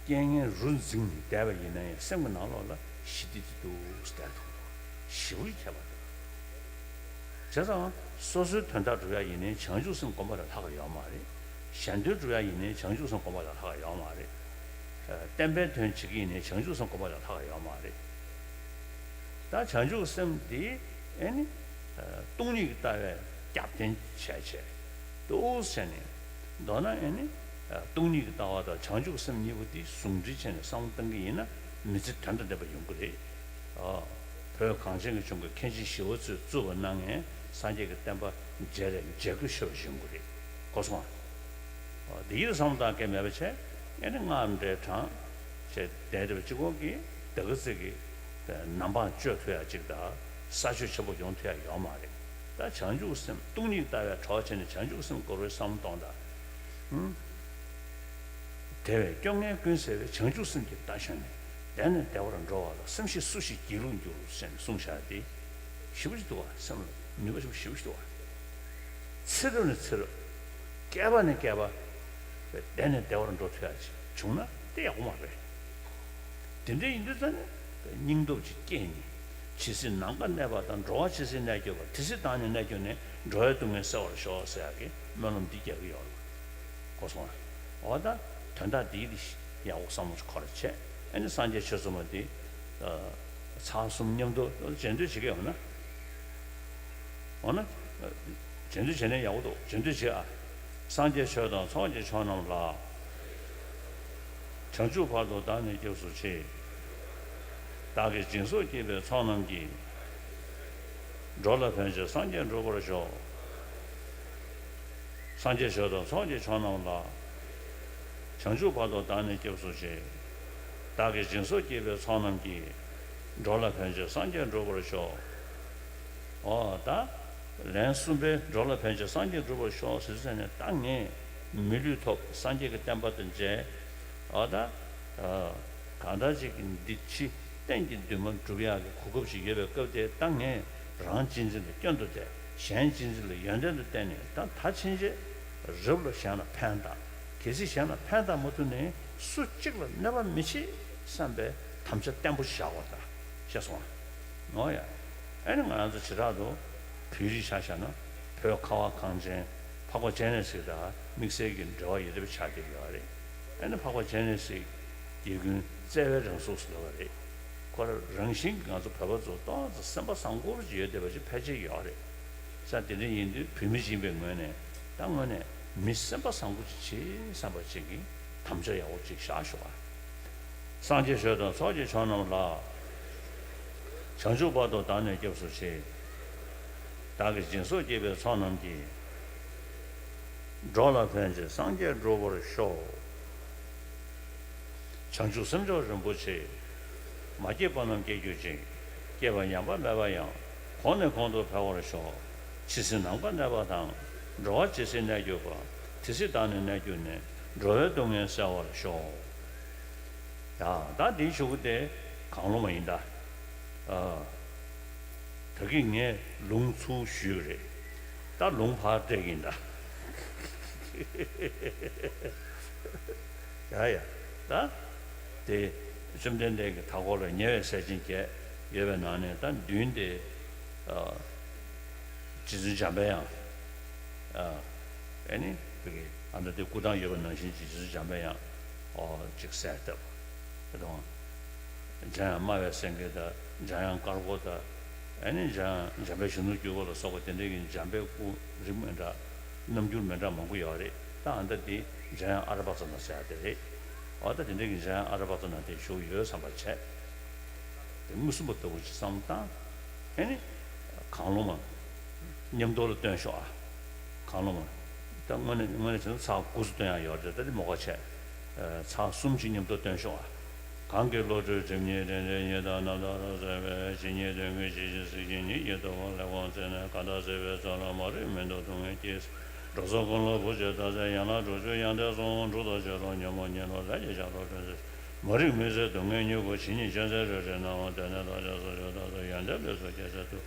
རྐྱེན་ངན་རུ་འཛིངས་ནས་བསྡད་པ་ཡིན་ན་ཡང་། སེམས་ཀྱི་ནང་ལོགས་ལ་ཞི་བདེ་དེ་འདུག་ཟེར་བསྡད་ཐུབ་འདུག། ཞེ་པོ་ཁྱད་པར་འདུག་བྱས་ཙང་སོ་སོའི་དོན་དག་སྒྲུབ་ཡ་ཡིན་ནའི་བྱང་ཆུབ་སེམས་སྒོམ་པ་ལས་ལྷག་ག་ཡོད་མ་རེད། གཞན་དོན་སྒྲུབ་ཡ་ཡིན་ནའི་བྱང་ཆུབ་སེམས་སྒོམ་པ་ལས་ལྷག་ག་ཡོད་མ་རེད། བསྟན་པའི་དོན་བྱེད་ཀྱི་ཡིན་ནའི་བྱང་ཆུབ་སེམས་སྒོམ་པ་ལས་ལྷག་ག་ཡོད་མ་རེད། ད་བྱང་ཆུབ་སེམས་འདི་ཨེ་ནི་སྟོང་ཉིད་ཀྱི་ལྟ་བས་རྒྱབ་རྟེན་བྱས་བྱས་འདུག་ཟེར་ནས། མདོར་ན་ཨེ་ནི་སྟོང་ཉིད་ཀྱི་ལྟ་བ་དང་བྱང་ཆུབ་སེམས་གཉིས་པོ་འདི་ཟུང་འབྲེལ་བྱས་ནས་བསམ་བློ་གཏང་གི་ཡིན་ན་མི་ཚེ་དོན་དང་ལྡན་པ་ཡོང་གི་རེད། ཨ། བོད་གངས་ཅན་གྱི་ལྗོངས་ཀྱི་མཁན་ཆེན་ཞི་བ་འཚོས་བཙུགས་པ་གནང་མཁན་སངས་རྒྱས་ཀྱི་བསྟན་པ་རྒྱས་རེ་རྒྱས་རྒུད་ཤོར་བ་ཞིག་ཡོང་གི་རེད། གོ་སོང་ཨ། འོ་དེ་ཡིད་བསམ་བློ་གཏང་མཁན་མེད་པ་བྱས་ཨེ་ནི་སྔགས་འདྲའི་གྲངས་བྱས་བསྡད་བསྡད་པ་གཅིག་པོ་གིས་ད་ག་ཚོད་ཀྱི་ནམ་འཕང་གཅོད་ཐུབ་ཡ་གཅིག་དང་ས་ཆོད་ཆེན་པོ་ཡོང་ཐུབ་ཡ་ཡོད་མ་རེད། ད་བྱང་ཆུབ་སེམས་སྟོང་ཉིད་ལྟ་བའི་གྲོགས་བྱས་ནས་བྱང་ཆུབ་སེམས་སྐོར་བའི་བསམ་བློ་གཏོང་དང་། ཧུམ། དེ་བས་སྐྱོ་ངལ་ཀུན་སེལ་བའི་བྱང་ཆུབ་སེམས་ཀྱི་རྟ་ཞོན་ནས། བདེ་ནས་བདེ་བར་འགྲོ་བ་ལ། སེམས་ཤེས་སུ་ཞིག་སྒྱིད་ལུག་འགྱུར། ཞེས་གསུངས་བཞག་སྟེ། ཞེ་པོ་ཅིག་འདུག་བ། སེམས་ལ་ནུས་པ་ཞེ་པོ་ཞེ་པོ་ཅིག་འདུག་བ། ཚེ་རབས་ནས་ཚེ་རབས། བསྐལ་པ་ནས་བསྐལ་པ། བདེ་ནས་བདེ་བར་འགྲོ་ཐུབ་ཡ་ཅིག་བྱུང་ན་དེ་ཡག་པོ་མ་རེད། དེ་འདྲ་ཡིན་དུས་ཙང་ནས་སྙིང་སྟོབས་ཅིག་སྐྱེས་ནས། ཇི་སྲིད་ནམ་མཁའ་གནས་པ་དང་། འགྲོ་བ་ཇི་སྲིད་གནས་གྱུར་པ། དེ་སྲིད་བདག་ནི་གནས་གྱུར་ནས། འགྲོ་བའི་སྡུག་བསྔལ་སེལ་བར་ཤོག་ཟེར་ཡག་གི་སྨོན་ལམ་འདི་རྒྱག་གི་ཡོད་ལ། གོ་སོང་ཨ། འོ་ད་དོན་དག་འདི་ཡག་པོ་བསམ་བློ་ཅིག་འཁོར་བྱས། ཨ་ནི་སངས་རྒྱས་ཆོས་ཚོགས་མ་འདི་ཚར་གསུམ་མཉམ་དུ་མཇལ་འདོད་བྱེད་ཀྱི་ཡོད་ན། འོ་ན། རྗེས་ཟློས་བྱས་ནས་ཡག་པོ་འདུག་རྗེས་ཟློས་བྱེད་ཨ། སངས་རྒྱས་ཆོས་དང་ཚོགས་ཀྱི་མཆོག་རྣམས་ལ། བྱང་ཆུབ་བར་དུ་བདག་ནི་སྐྱབས་སུ་མཆི། བདག་གིས་སྦྱིན་སོགས་བགྱིས་པའི་ཚོགས་རྣམས་ཀྱིས། འགྲོ་ལ་ཕན་ཕྱིར་སངས་རྒྱས་འགྲུབ་པར་ཤོག་སངས་རྒྱས་ཆོས་དང་ཚོགས་ཀྱི་མཆོག་རྣམས་ལ། བྱང་ཆུབ་བར་དུ་བདག་ནི་སྐྱབས་སུ་མཆི། བདག་གིས་སྦྱིན་སོགས་བགྱིས་པའི་ཚོགས་རྣམས་ཀྱིས། འགྲོ་ལ་ཕན་ཕྱིར་སངས་རྒྱས་འགྲུབ་པར་ཤོག་འོ་ད། ལན་གསུམ་པའི་འགྲོ་ལ་ཕན་ཕྱིར་སངས་རྒྱས་འགྲུབ་པར་ཤོག་ཟེར་ཟེར་ནས་ད་ངས་མི་ལུས་ཐོབ། སངས་རྒྱས་ཀྱི་བསྟན་པ་དང་མཇལ། འོ་ད། གང་ལྟར་ཅིག་གི་འདི་ཕྱི་གཏན་གྱི་འདུན་མ་འགྲུབ་ཡག་གི་གོ་སྐབས་ཤིག་ཡོད་པའི་སྐབས་དེ་ད་ངས་རང་གཅེས་འཛིན་ལ་སྐྱོན་དུ་བལྟས། གཞན་གཅེས་འཛིན་ལ་ཡོན་ཏན་དུ་བལྟས་ནས་ད་ད་ཕྱིན་ཆད་རབ་ལ་གཞན་ལ་ཕན་བཏགས། གལ་སྲིད་གཞན་ལ་ཕན་བཏགས་མ་ཐུབ་ནའི་སུ་གཅིག་ལ་གནོད་པ་མི་བྱེད་བསམ་པའི་དམ་བཅའ་བརྟན་པོ་ཞིག་བཞག་དགོས་ད། ཤེས་སོང་ང་། ངོ་ཡ། ཨ་ནི་ང་རང་ཚོ་བྱེ་བྲག་ཏུ་བོད་རིགས་ཆ་བཞག་ན་བོད་ཁ་བ་གངས་ཅན་འཕགས་པ་སྤྱན་རས་གཟིགས་དང་དམིགས་བསལ་གྱི་འབྲེལ་བ་ཡོད་པ་ཆགས་བསྡད་ཡོད་རེད། ཨ་ནི་འཕགས་པ་སྤྱན་རས་གཟིགས་རྒྱལ་ཀུན་བརྩེ་བའི་རང་གཟུགས་སུ་ལབ་པ་རེད། ཁོ་རང་རང་བཞིན་གྱིས་ང་ཚོ་བོད་པ་ཚོ་ཏོག་ཙམ་སེམས་པ་བཟང་པོ་ཅིག་ཡོད་བསྡད་པ་ཅིག་ཕལ་ཆེར་ཡོད་རེད། ས་དེ་འདྲ་ཡིན་དུས་བོད་མི་ཡིན་པའི་ངོས་ནས་ད་དངོས་གནས་མི་སེམས་པ་བཟང་པོ་ཅིག་བྱེད་བསམ་པ་ཅིག་གིས་དམ་བཅའ་ཡག་པོ་ཅིག་བཞག་ཤོག་ཨ། སངས་རྒྱས་ཆོས་དང་ཚོགས་ཀྱི་མཆོག་རྣམས་ལ། བྱང་ཆུབ་བར་དུ་བདག་ནི་སྐྱབས་སུ་མཆི། བདག་གིས་སྦྱིན་སོགས་བགྱིས་པའི་ཚོགས་རྣམས་ཀྱིས། འགྲོ་ལ་ཕན་ཕྱིར་སངས་རྒྱས་འགྲུབ་པར་ཤོག་བྱང་ཆུབ་སེམས་མཆོག་རིན་པོ་ཆེ། མ་སྐྱེས་པ་རྣམས་སྐྱེ་གྱུར་ཅིག་སྐྱེས་པ་ཉམས་པ་མེད་པ་ཡང་། གོང་ནས་གོང་དུ་འཕེལ་བར་ཤོག་ཇི་སྲིད་ནམ་མཁའ་གནས་པ་དང་། འགྲོ་བ་ཇི་སྲིད་གནས་གྱུར་པ། དེ་སྲིད་བདག་ནི་གནས་གྱུར་ནས། འགྲོ་བའི་སྡུག་བསྔལ་སེལ་བར་ཤོག་ཡ། ད་འདིའི་གཞུག་གུ་དེ་གང་བློ་མ་ཡིན་ད། ཨ། ད་གིན་ངས་ལུང་ཚུར་ཞུས་པ་རེད། ད་ལུང་ཕར་སྤྲད་ཀྱི་ཡིན་ད། ཡ་ཡ། ད། དེ། བཅོམ་ལྡན་འདས་ཀྱི་མཐའ་སྐོར་ལ་ཉེ་བའི་སྲས་ཆེན་བརྒྱད་ཡོད་པའི་ནང་ནས་ད་མདུན་དེ། ཨ། རྗེ་བཙུན་འཇམ་པའི་དབྱངས། ཨ། ཨེ་ནི་བོད་ཀྱི་ཨ་མདའ་དེ་སྐུ་ཐང་ཡོད་པ་ནང་བཞིན་རྗེ་བཙུན་འཇམ་པའི་དབྱངས། ཨོ་ཅིག་གསལ་བཏབ། དེ་དང་། འཇམ་དབྱངས་སྨྲ་བའི་སེང་གེ་དང་འཇམ་དབྱངས་དཀར་པོ་དང་། ཨེ་ནི་འཇམ་དབྱངས་འཇམ་དཔལ་གཞོན་ནུར་གྱུར་པ་ལ་སོགས་པ་དེ་འདྲའི་གི་འཇམ་དཔལ་སྐུ་རིགས་མི་འདྲ། རྣམ་འགྱུར་མི་འདྲ་མང་པོ་ཡོད་རེད། ད་ཨ་མདའ་དེ་འཇམ་དབྱངས་ཨ་ར་པ་ཙ་ན་ཟེར་ཡ་དེ་རེད། ཨོ་ད་དེ་འདྲའི་གི་འཇམ་དབྱངས་ཨ་ར་པ་ཙ་ན་དེ་བཞུགས་ཡོད་བསམ་པ་བྱས། དེ་མངོན་སུམ་པ་ལྟ་བུ་ཅིག་བསམ་བློ་བཏང་། ཨེ་ནི། གང་བློ་མ། མཉམ་དུ་ལ་སྟོན་ཤོག་ཨ། གང་བློ་མ། ད་དངོས་གནས་དངོས་གནས་བྱས་ན་ཚར་དགུ་ཙམ་སྟོན་ཡག་ཡོད་རེད། ད་དེ་མོ་ཁ་བྱས། ཚར་གསུམ་ཅིག་མཉམ་དུ་སྟོན་ཤོག་ཨ། གང་གི་བློ་གྲོས་སྒྲིབ་གཉིས་དྲན་ཅིང་ཉིད་དང་རྣམ་དག་རང་གསལ་བའི། ཇི་སྙེད་དོན་ཀུན་ཇི་བཞིན་གཟིགས་ཤིང་ཉིད་ཀྱི་རྟོགས་པ་ལེགས་པར་མཛད་ནས། གང་དག་སྲིད་པའི་མཚོ་ལ་མ་རིག་མུན་འཐུམས་སྡུག་བསྔལ་གྱིས། འགྲོ་ཚོགས་ཀུན་ལ་བུ་འཆད་མཐའ་གསལ་ཡན་ལག་དྲུག་ཅུ་ཡོན་ཏན་གསུམ། འབྲུག་ལྟར་བརྗོད་དོ་ཉོན་མོངས་ཉིད་ལ་ལས་ཀྱི་ཆག་གྲོགས་བྲལ་ཚེ། མ་རིག་མུན་སེལ་སྡུག་བསྔལ་མྱུ་གུ་ཇི་སྙེད་ཅན་གསལ་རོལ་ཅིང་སྣང་བ། དེ་ནས་བདག་ཅག་སོ་སོའི་རྟག་ཏུ་ཡོན་ཏན་ལས་སུ་སྐྱེ་ཚད་དུ།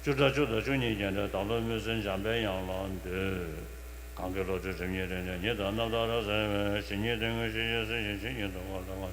བཅུ་ཕྲག་བཅུ་དང་བཅུ་གཉིས་རྒྱས་འབྲིང་བདག་བློ་མུན་སེལ་འཇམ་པའི་དབྱངས་ལ་འདུད། གང་གི་བློ་གྲོས་སྒྲིབ་གཉིས་དྲན་ཅིང་ཉིད་དང་རྣམ་དག་རང་གསལ་བའི། ཇི་སྙེད་དོན་ཀུན་ཇི་བཞིན་གཟིགས་ཤིང་ཇི་སྙེད་རྟོགས་པ་ལེགས་པར།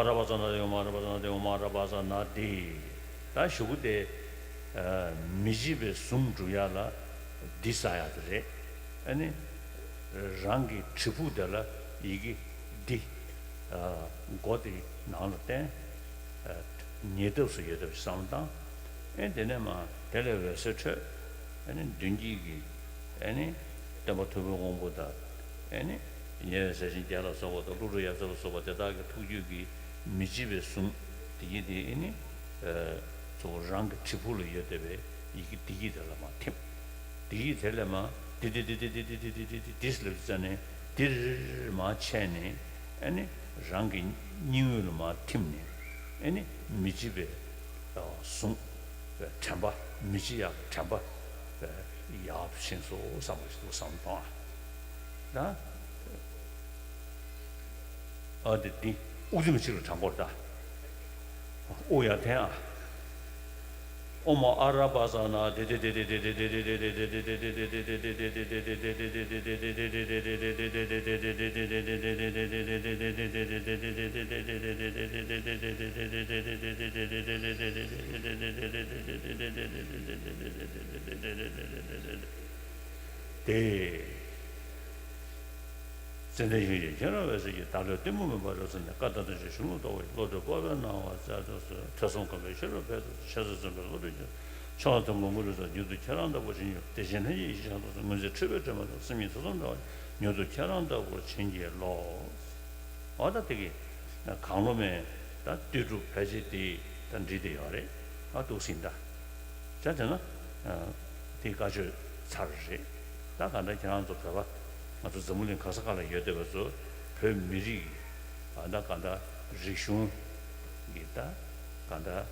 ཨ་ར་པ་ཙ་ན་དེ་ཨོཾ་ཨ་ར་པ་ཙ་ན་དེ་ཨོཾ་ཨ་ར་པ་ཙ་ན་དེ། ད་གཞུག་གུ་དེ་མི་བརྗེད་པའི་གཟུངས་སྒྲུབ་ཡ་ལ་འདི་བསགས་ཡ་དེ་རེད། ཨ་ནི་རང་གི་བྲིས་ཕུག་དེ་ལ་ཡི་གེ་འདི་མགོ་དེ་ནང་ལ་བསྟན། ཉེ་འདབས་སུ་ཡོད་འདབས་བསམ་བཏང་། ཨེ་དེ་ནས་མ་དེ་ལས་འོད་ཟེར་འཕྲོས། ཨེ་ནི་མདུན་བསྐྱེད་ཀྱི་ཨེ་ནི་སྟོན་པ་ཐུབ་པའི་དབང་པོ་དང་། ཨེ་ནི་ཉེ་བའི་ཟས་སྦྱིན་བརྒྱད་ལ་སོགས་པ་དང་ཀླུ་སྒྲུབ་ཡབ་སྲས་ལ་སོགས་པ་དེ་དག་གི་ཐུགས་རྒྱུད་ཀྱི་མི་བརྗེད་པའི་གཟུངས་བདེ་སྐྱིད་དེ་ཨེ་ནི་གཙོ་བོ་རང་གི་བྲིས་ཕུག་ལ་ཡོད་བསྡད་པའི་ཡི་གེ་བདེ་སྐྱིད་དེ་ལ་མ་ཐིམ། བདེ་སྐྱིད་དེ་ལས་མ་དེ་དེ་དེ་དེ་དེ་དེ་དེ་དེ་དེ་ལབ་ཙ་ནས་དེ་རེ་རེ་མ་ཆད་ནས་ཨེ་ནི་རང་གི་སྙིང་དབུས་ལ་མ་ཐིམ་ནས་ཨེ་ནི་མི་བརྗེད་པའི་གཟུངས་དྲན་པ་མི་བརྗེད་ཡག་དྲན་པ་ཡག་ཏུ་ཕྱིན་སོང་བསམ་པ་ཞིག་འདུག་བསམ་བཏང་ཨ། ཨ་དེ་འདི་དབུགས་རིང་གཅིག་ལ་བགྲང་དགོས་རེད་ད། དབུགས་ཡར་འཐེན་ཨ། ཨོཾ་ཨ་ར་པ་ཙ་ན་དེ་དེ་དེ་དེ། ཙནྡན་ཞིང་གཤེགས་མཁྱེན་རབ་འོད་ཟེར་གྱིས། བདག་བློའི་གཏི་མུག་མུན་པ་རབ་བསལ་ནས། བཀའ་དང་མཐུན་ཕྱོགས་གཞུང་ལུགས་རྟོགས་པ་ཡི། བློ་གྲོས་སྤོབས་པའི་སྣང་བ་སྩལ་དུ་གསོལ། ཐོས་བསམ་སྒོམ་པའི་ཤེས་རབ་འཕེལ་དུ་གསོལ། ཆོས་སུ་འཛིན་པའི་བློ་གྲོས་སྐྱེ། ཕྱོགས་མཐའ་མགོན་པོའི་རིགས་སུ། མྱུར་དུ་ཁྱེད་རང་ལྟ་བུར་བྱིན་གྱིས་རློབས། བདེ་ཆེན་ལྷན་སྐྱེས་ཡེ་ཤེས་ཤིན་ཏུ་གསལ། མངོན་མཛོད་འཁྲུལ་པའི་དྲི་མ་དང་། སེམས་ཉིད་ཐོས་བསམ་འདྲ་བ་ཡིས། མྱུར་དུ་ཁྱེད་རང་ལྟ་བུར་བྱིན་གྱིས་རློབས། འོ་ད་དེ་གི་གང་བློ་མེད་ད་ལྟོས་གྲུབ་ཕལ་ཆེར་དེ་ད་འགྲིག་བསྡད་ཡོད་རེད། ཨ་འདུག་སེ་ཡིན་ད། བྱས་ཙང་ན་དེ་བཀའ་ཆོས་ཚར་རེད། ད་ག་འདྲ་ཁྱེད་རང་ཚོ་བོད་པ་ང་ཚོ་འཛམ་བུ་གླིང་ག་ས་ག་ལ་ཡོད་བསྡད་པ་ཚོ་བོད་མི་རིགས་ཨ་ད་ག་འདྲ་རིག་གཞུང་གི་ད་ག་འདྲ་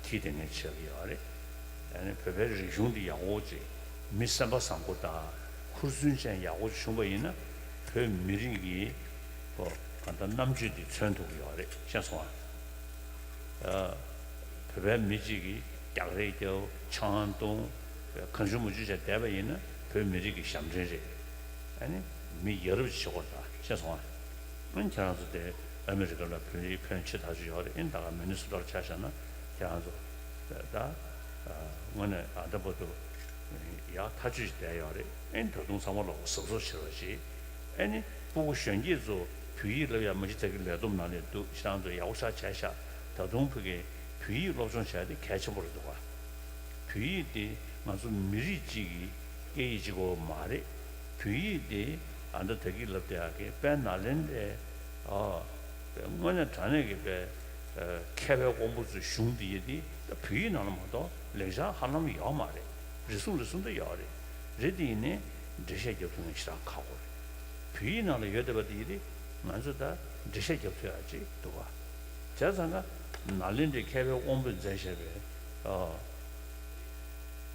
ཁྱི་དེ་ངས་བྱེད་ཀྱི་ཡོད་རེད། ཨ་ནི་བོད་པའི་རིག་གཞུང་འདི་ཡག་པོ་ཅིག་མི་སེམས་པ་བཟང་པོ་དང་ཧུར་བརྩོན་ཅན་ཡག་པོ་ཅིག་བྱུང་པ་ཡིན་ན་བོད་མི་རིགས་ཀྱི་ཨོ་ག་འདྲ་རྣམ་དཔྱོད་འདི་མཚོན་ཐུབ་ཀྱི་ཡོད་རེད། ཤེས་སོང་ཨ། བོད་པའི་མི་གཅིག་གིས་རྒྱག་རེས་རྒྱབ་ཆང་འཐུང་གང་བྱུང་མང་བྱུང་བྱས་བསྡད་པ་ཡིན་ན་བོད་མི་རིགས་ཀྱི་ཞབས་འདྲེན་རེད། ཨ་ནི་མི་ཡ་རབས་ཅིག་བྱེད་དགོས་རེད་ད། ཤེས་སོང་ཨ། ཨ་ནི་ཁྱེད་རང་ཚོ་དེ་ཨ་མི་རི་ཀ་ལ་བོད་རིགས་ཕོན་ཆེ་ཐག་ཆོད་ཡོད་རེད། ཨ་ནི་ད་ག་མི་ནི་སོ་ཊ་ལ་ཆ་བཞག་ན་ཁྱེད་རང་ཚོ་ད་དངོས་གནས་ཨ་ད་བར་དུ་ཡག་ཐག་ཆོད་ཅིག་བསྡད་ཡོད་རེད། ཨ་ནི་ད་དུང་ཚང་མ་ལ་གཟབ་གཟབ་བྱེད་རོགས་བྱེད། ཨེ་ནི་སྤུ་གུ་གཞོན་སྐྱེས་ཚོ་བོད་ཡིག་བསླབ་ཡག་མ་གཞི་ད་གི་ལས་བསྡོམས་ནང་ལས་འདུག་ཤང་དུ་ཡག་པོ་ཞེ་དྲག་བྱས་ཤག་ད་དུང་ཕ་གི་བོད་ཡིག་སློབ་སྦྱོང་བྱས་ཏེ་གལ་ཆེན་པོ་རེད་འདུག་ག་བོད་ཡིག་དེ་ང་ཚོ་མི་རིགས་གཅིག་གི་སྐད་ཡིག་གཅིག་པོ་མ་རེད། བོད་ཡིག་དེ་ཨ་ད་ད་གི་ལབ་བསྡད་ཡག་གི་དཔལ་ནཱ་ལེནྡྲའི་ཨ་དངོས་གནས་དྲང་གནས་ཀྱི་དཔལ་མཁས་པའི་དབང་པོ་ཚོའི་གཞུང་དེ་ཡིན་དེ་ད་བོད་ཡིག་ནང་ལ་མ་གཏོགས་ལེགས་སྦྱར་ཧ་ལམ་ཡོད་མ་རེད། རེ་ཟུང་རེ་ཟུང་ད་ཡོད་རེད། རེད་དེ་ཡིན་ནའི་འགྲེལ་བཤད་རྒྱབ་ཐུབ་མཁན་ཞེ་དྲག་ཁག་པོ་རེད། བོད་ཡིག་ནང་ལ་ཡོད་བསྡད་པ་དེ་ཡིན་དེ་ང་ཚོས་ད་འགྲེལ་བཤད་རྒྱབ་ཐུབ་ཡག་ཅིག་འདུག་ག་བྱས་ཙང་ཀ་ནཱ་ལེནྡྲའི་མཁས་པའི་དབང་པོས་མཛད་བཞག་པའི་ཨ་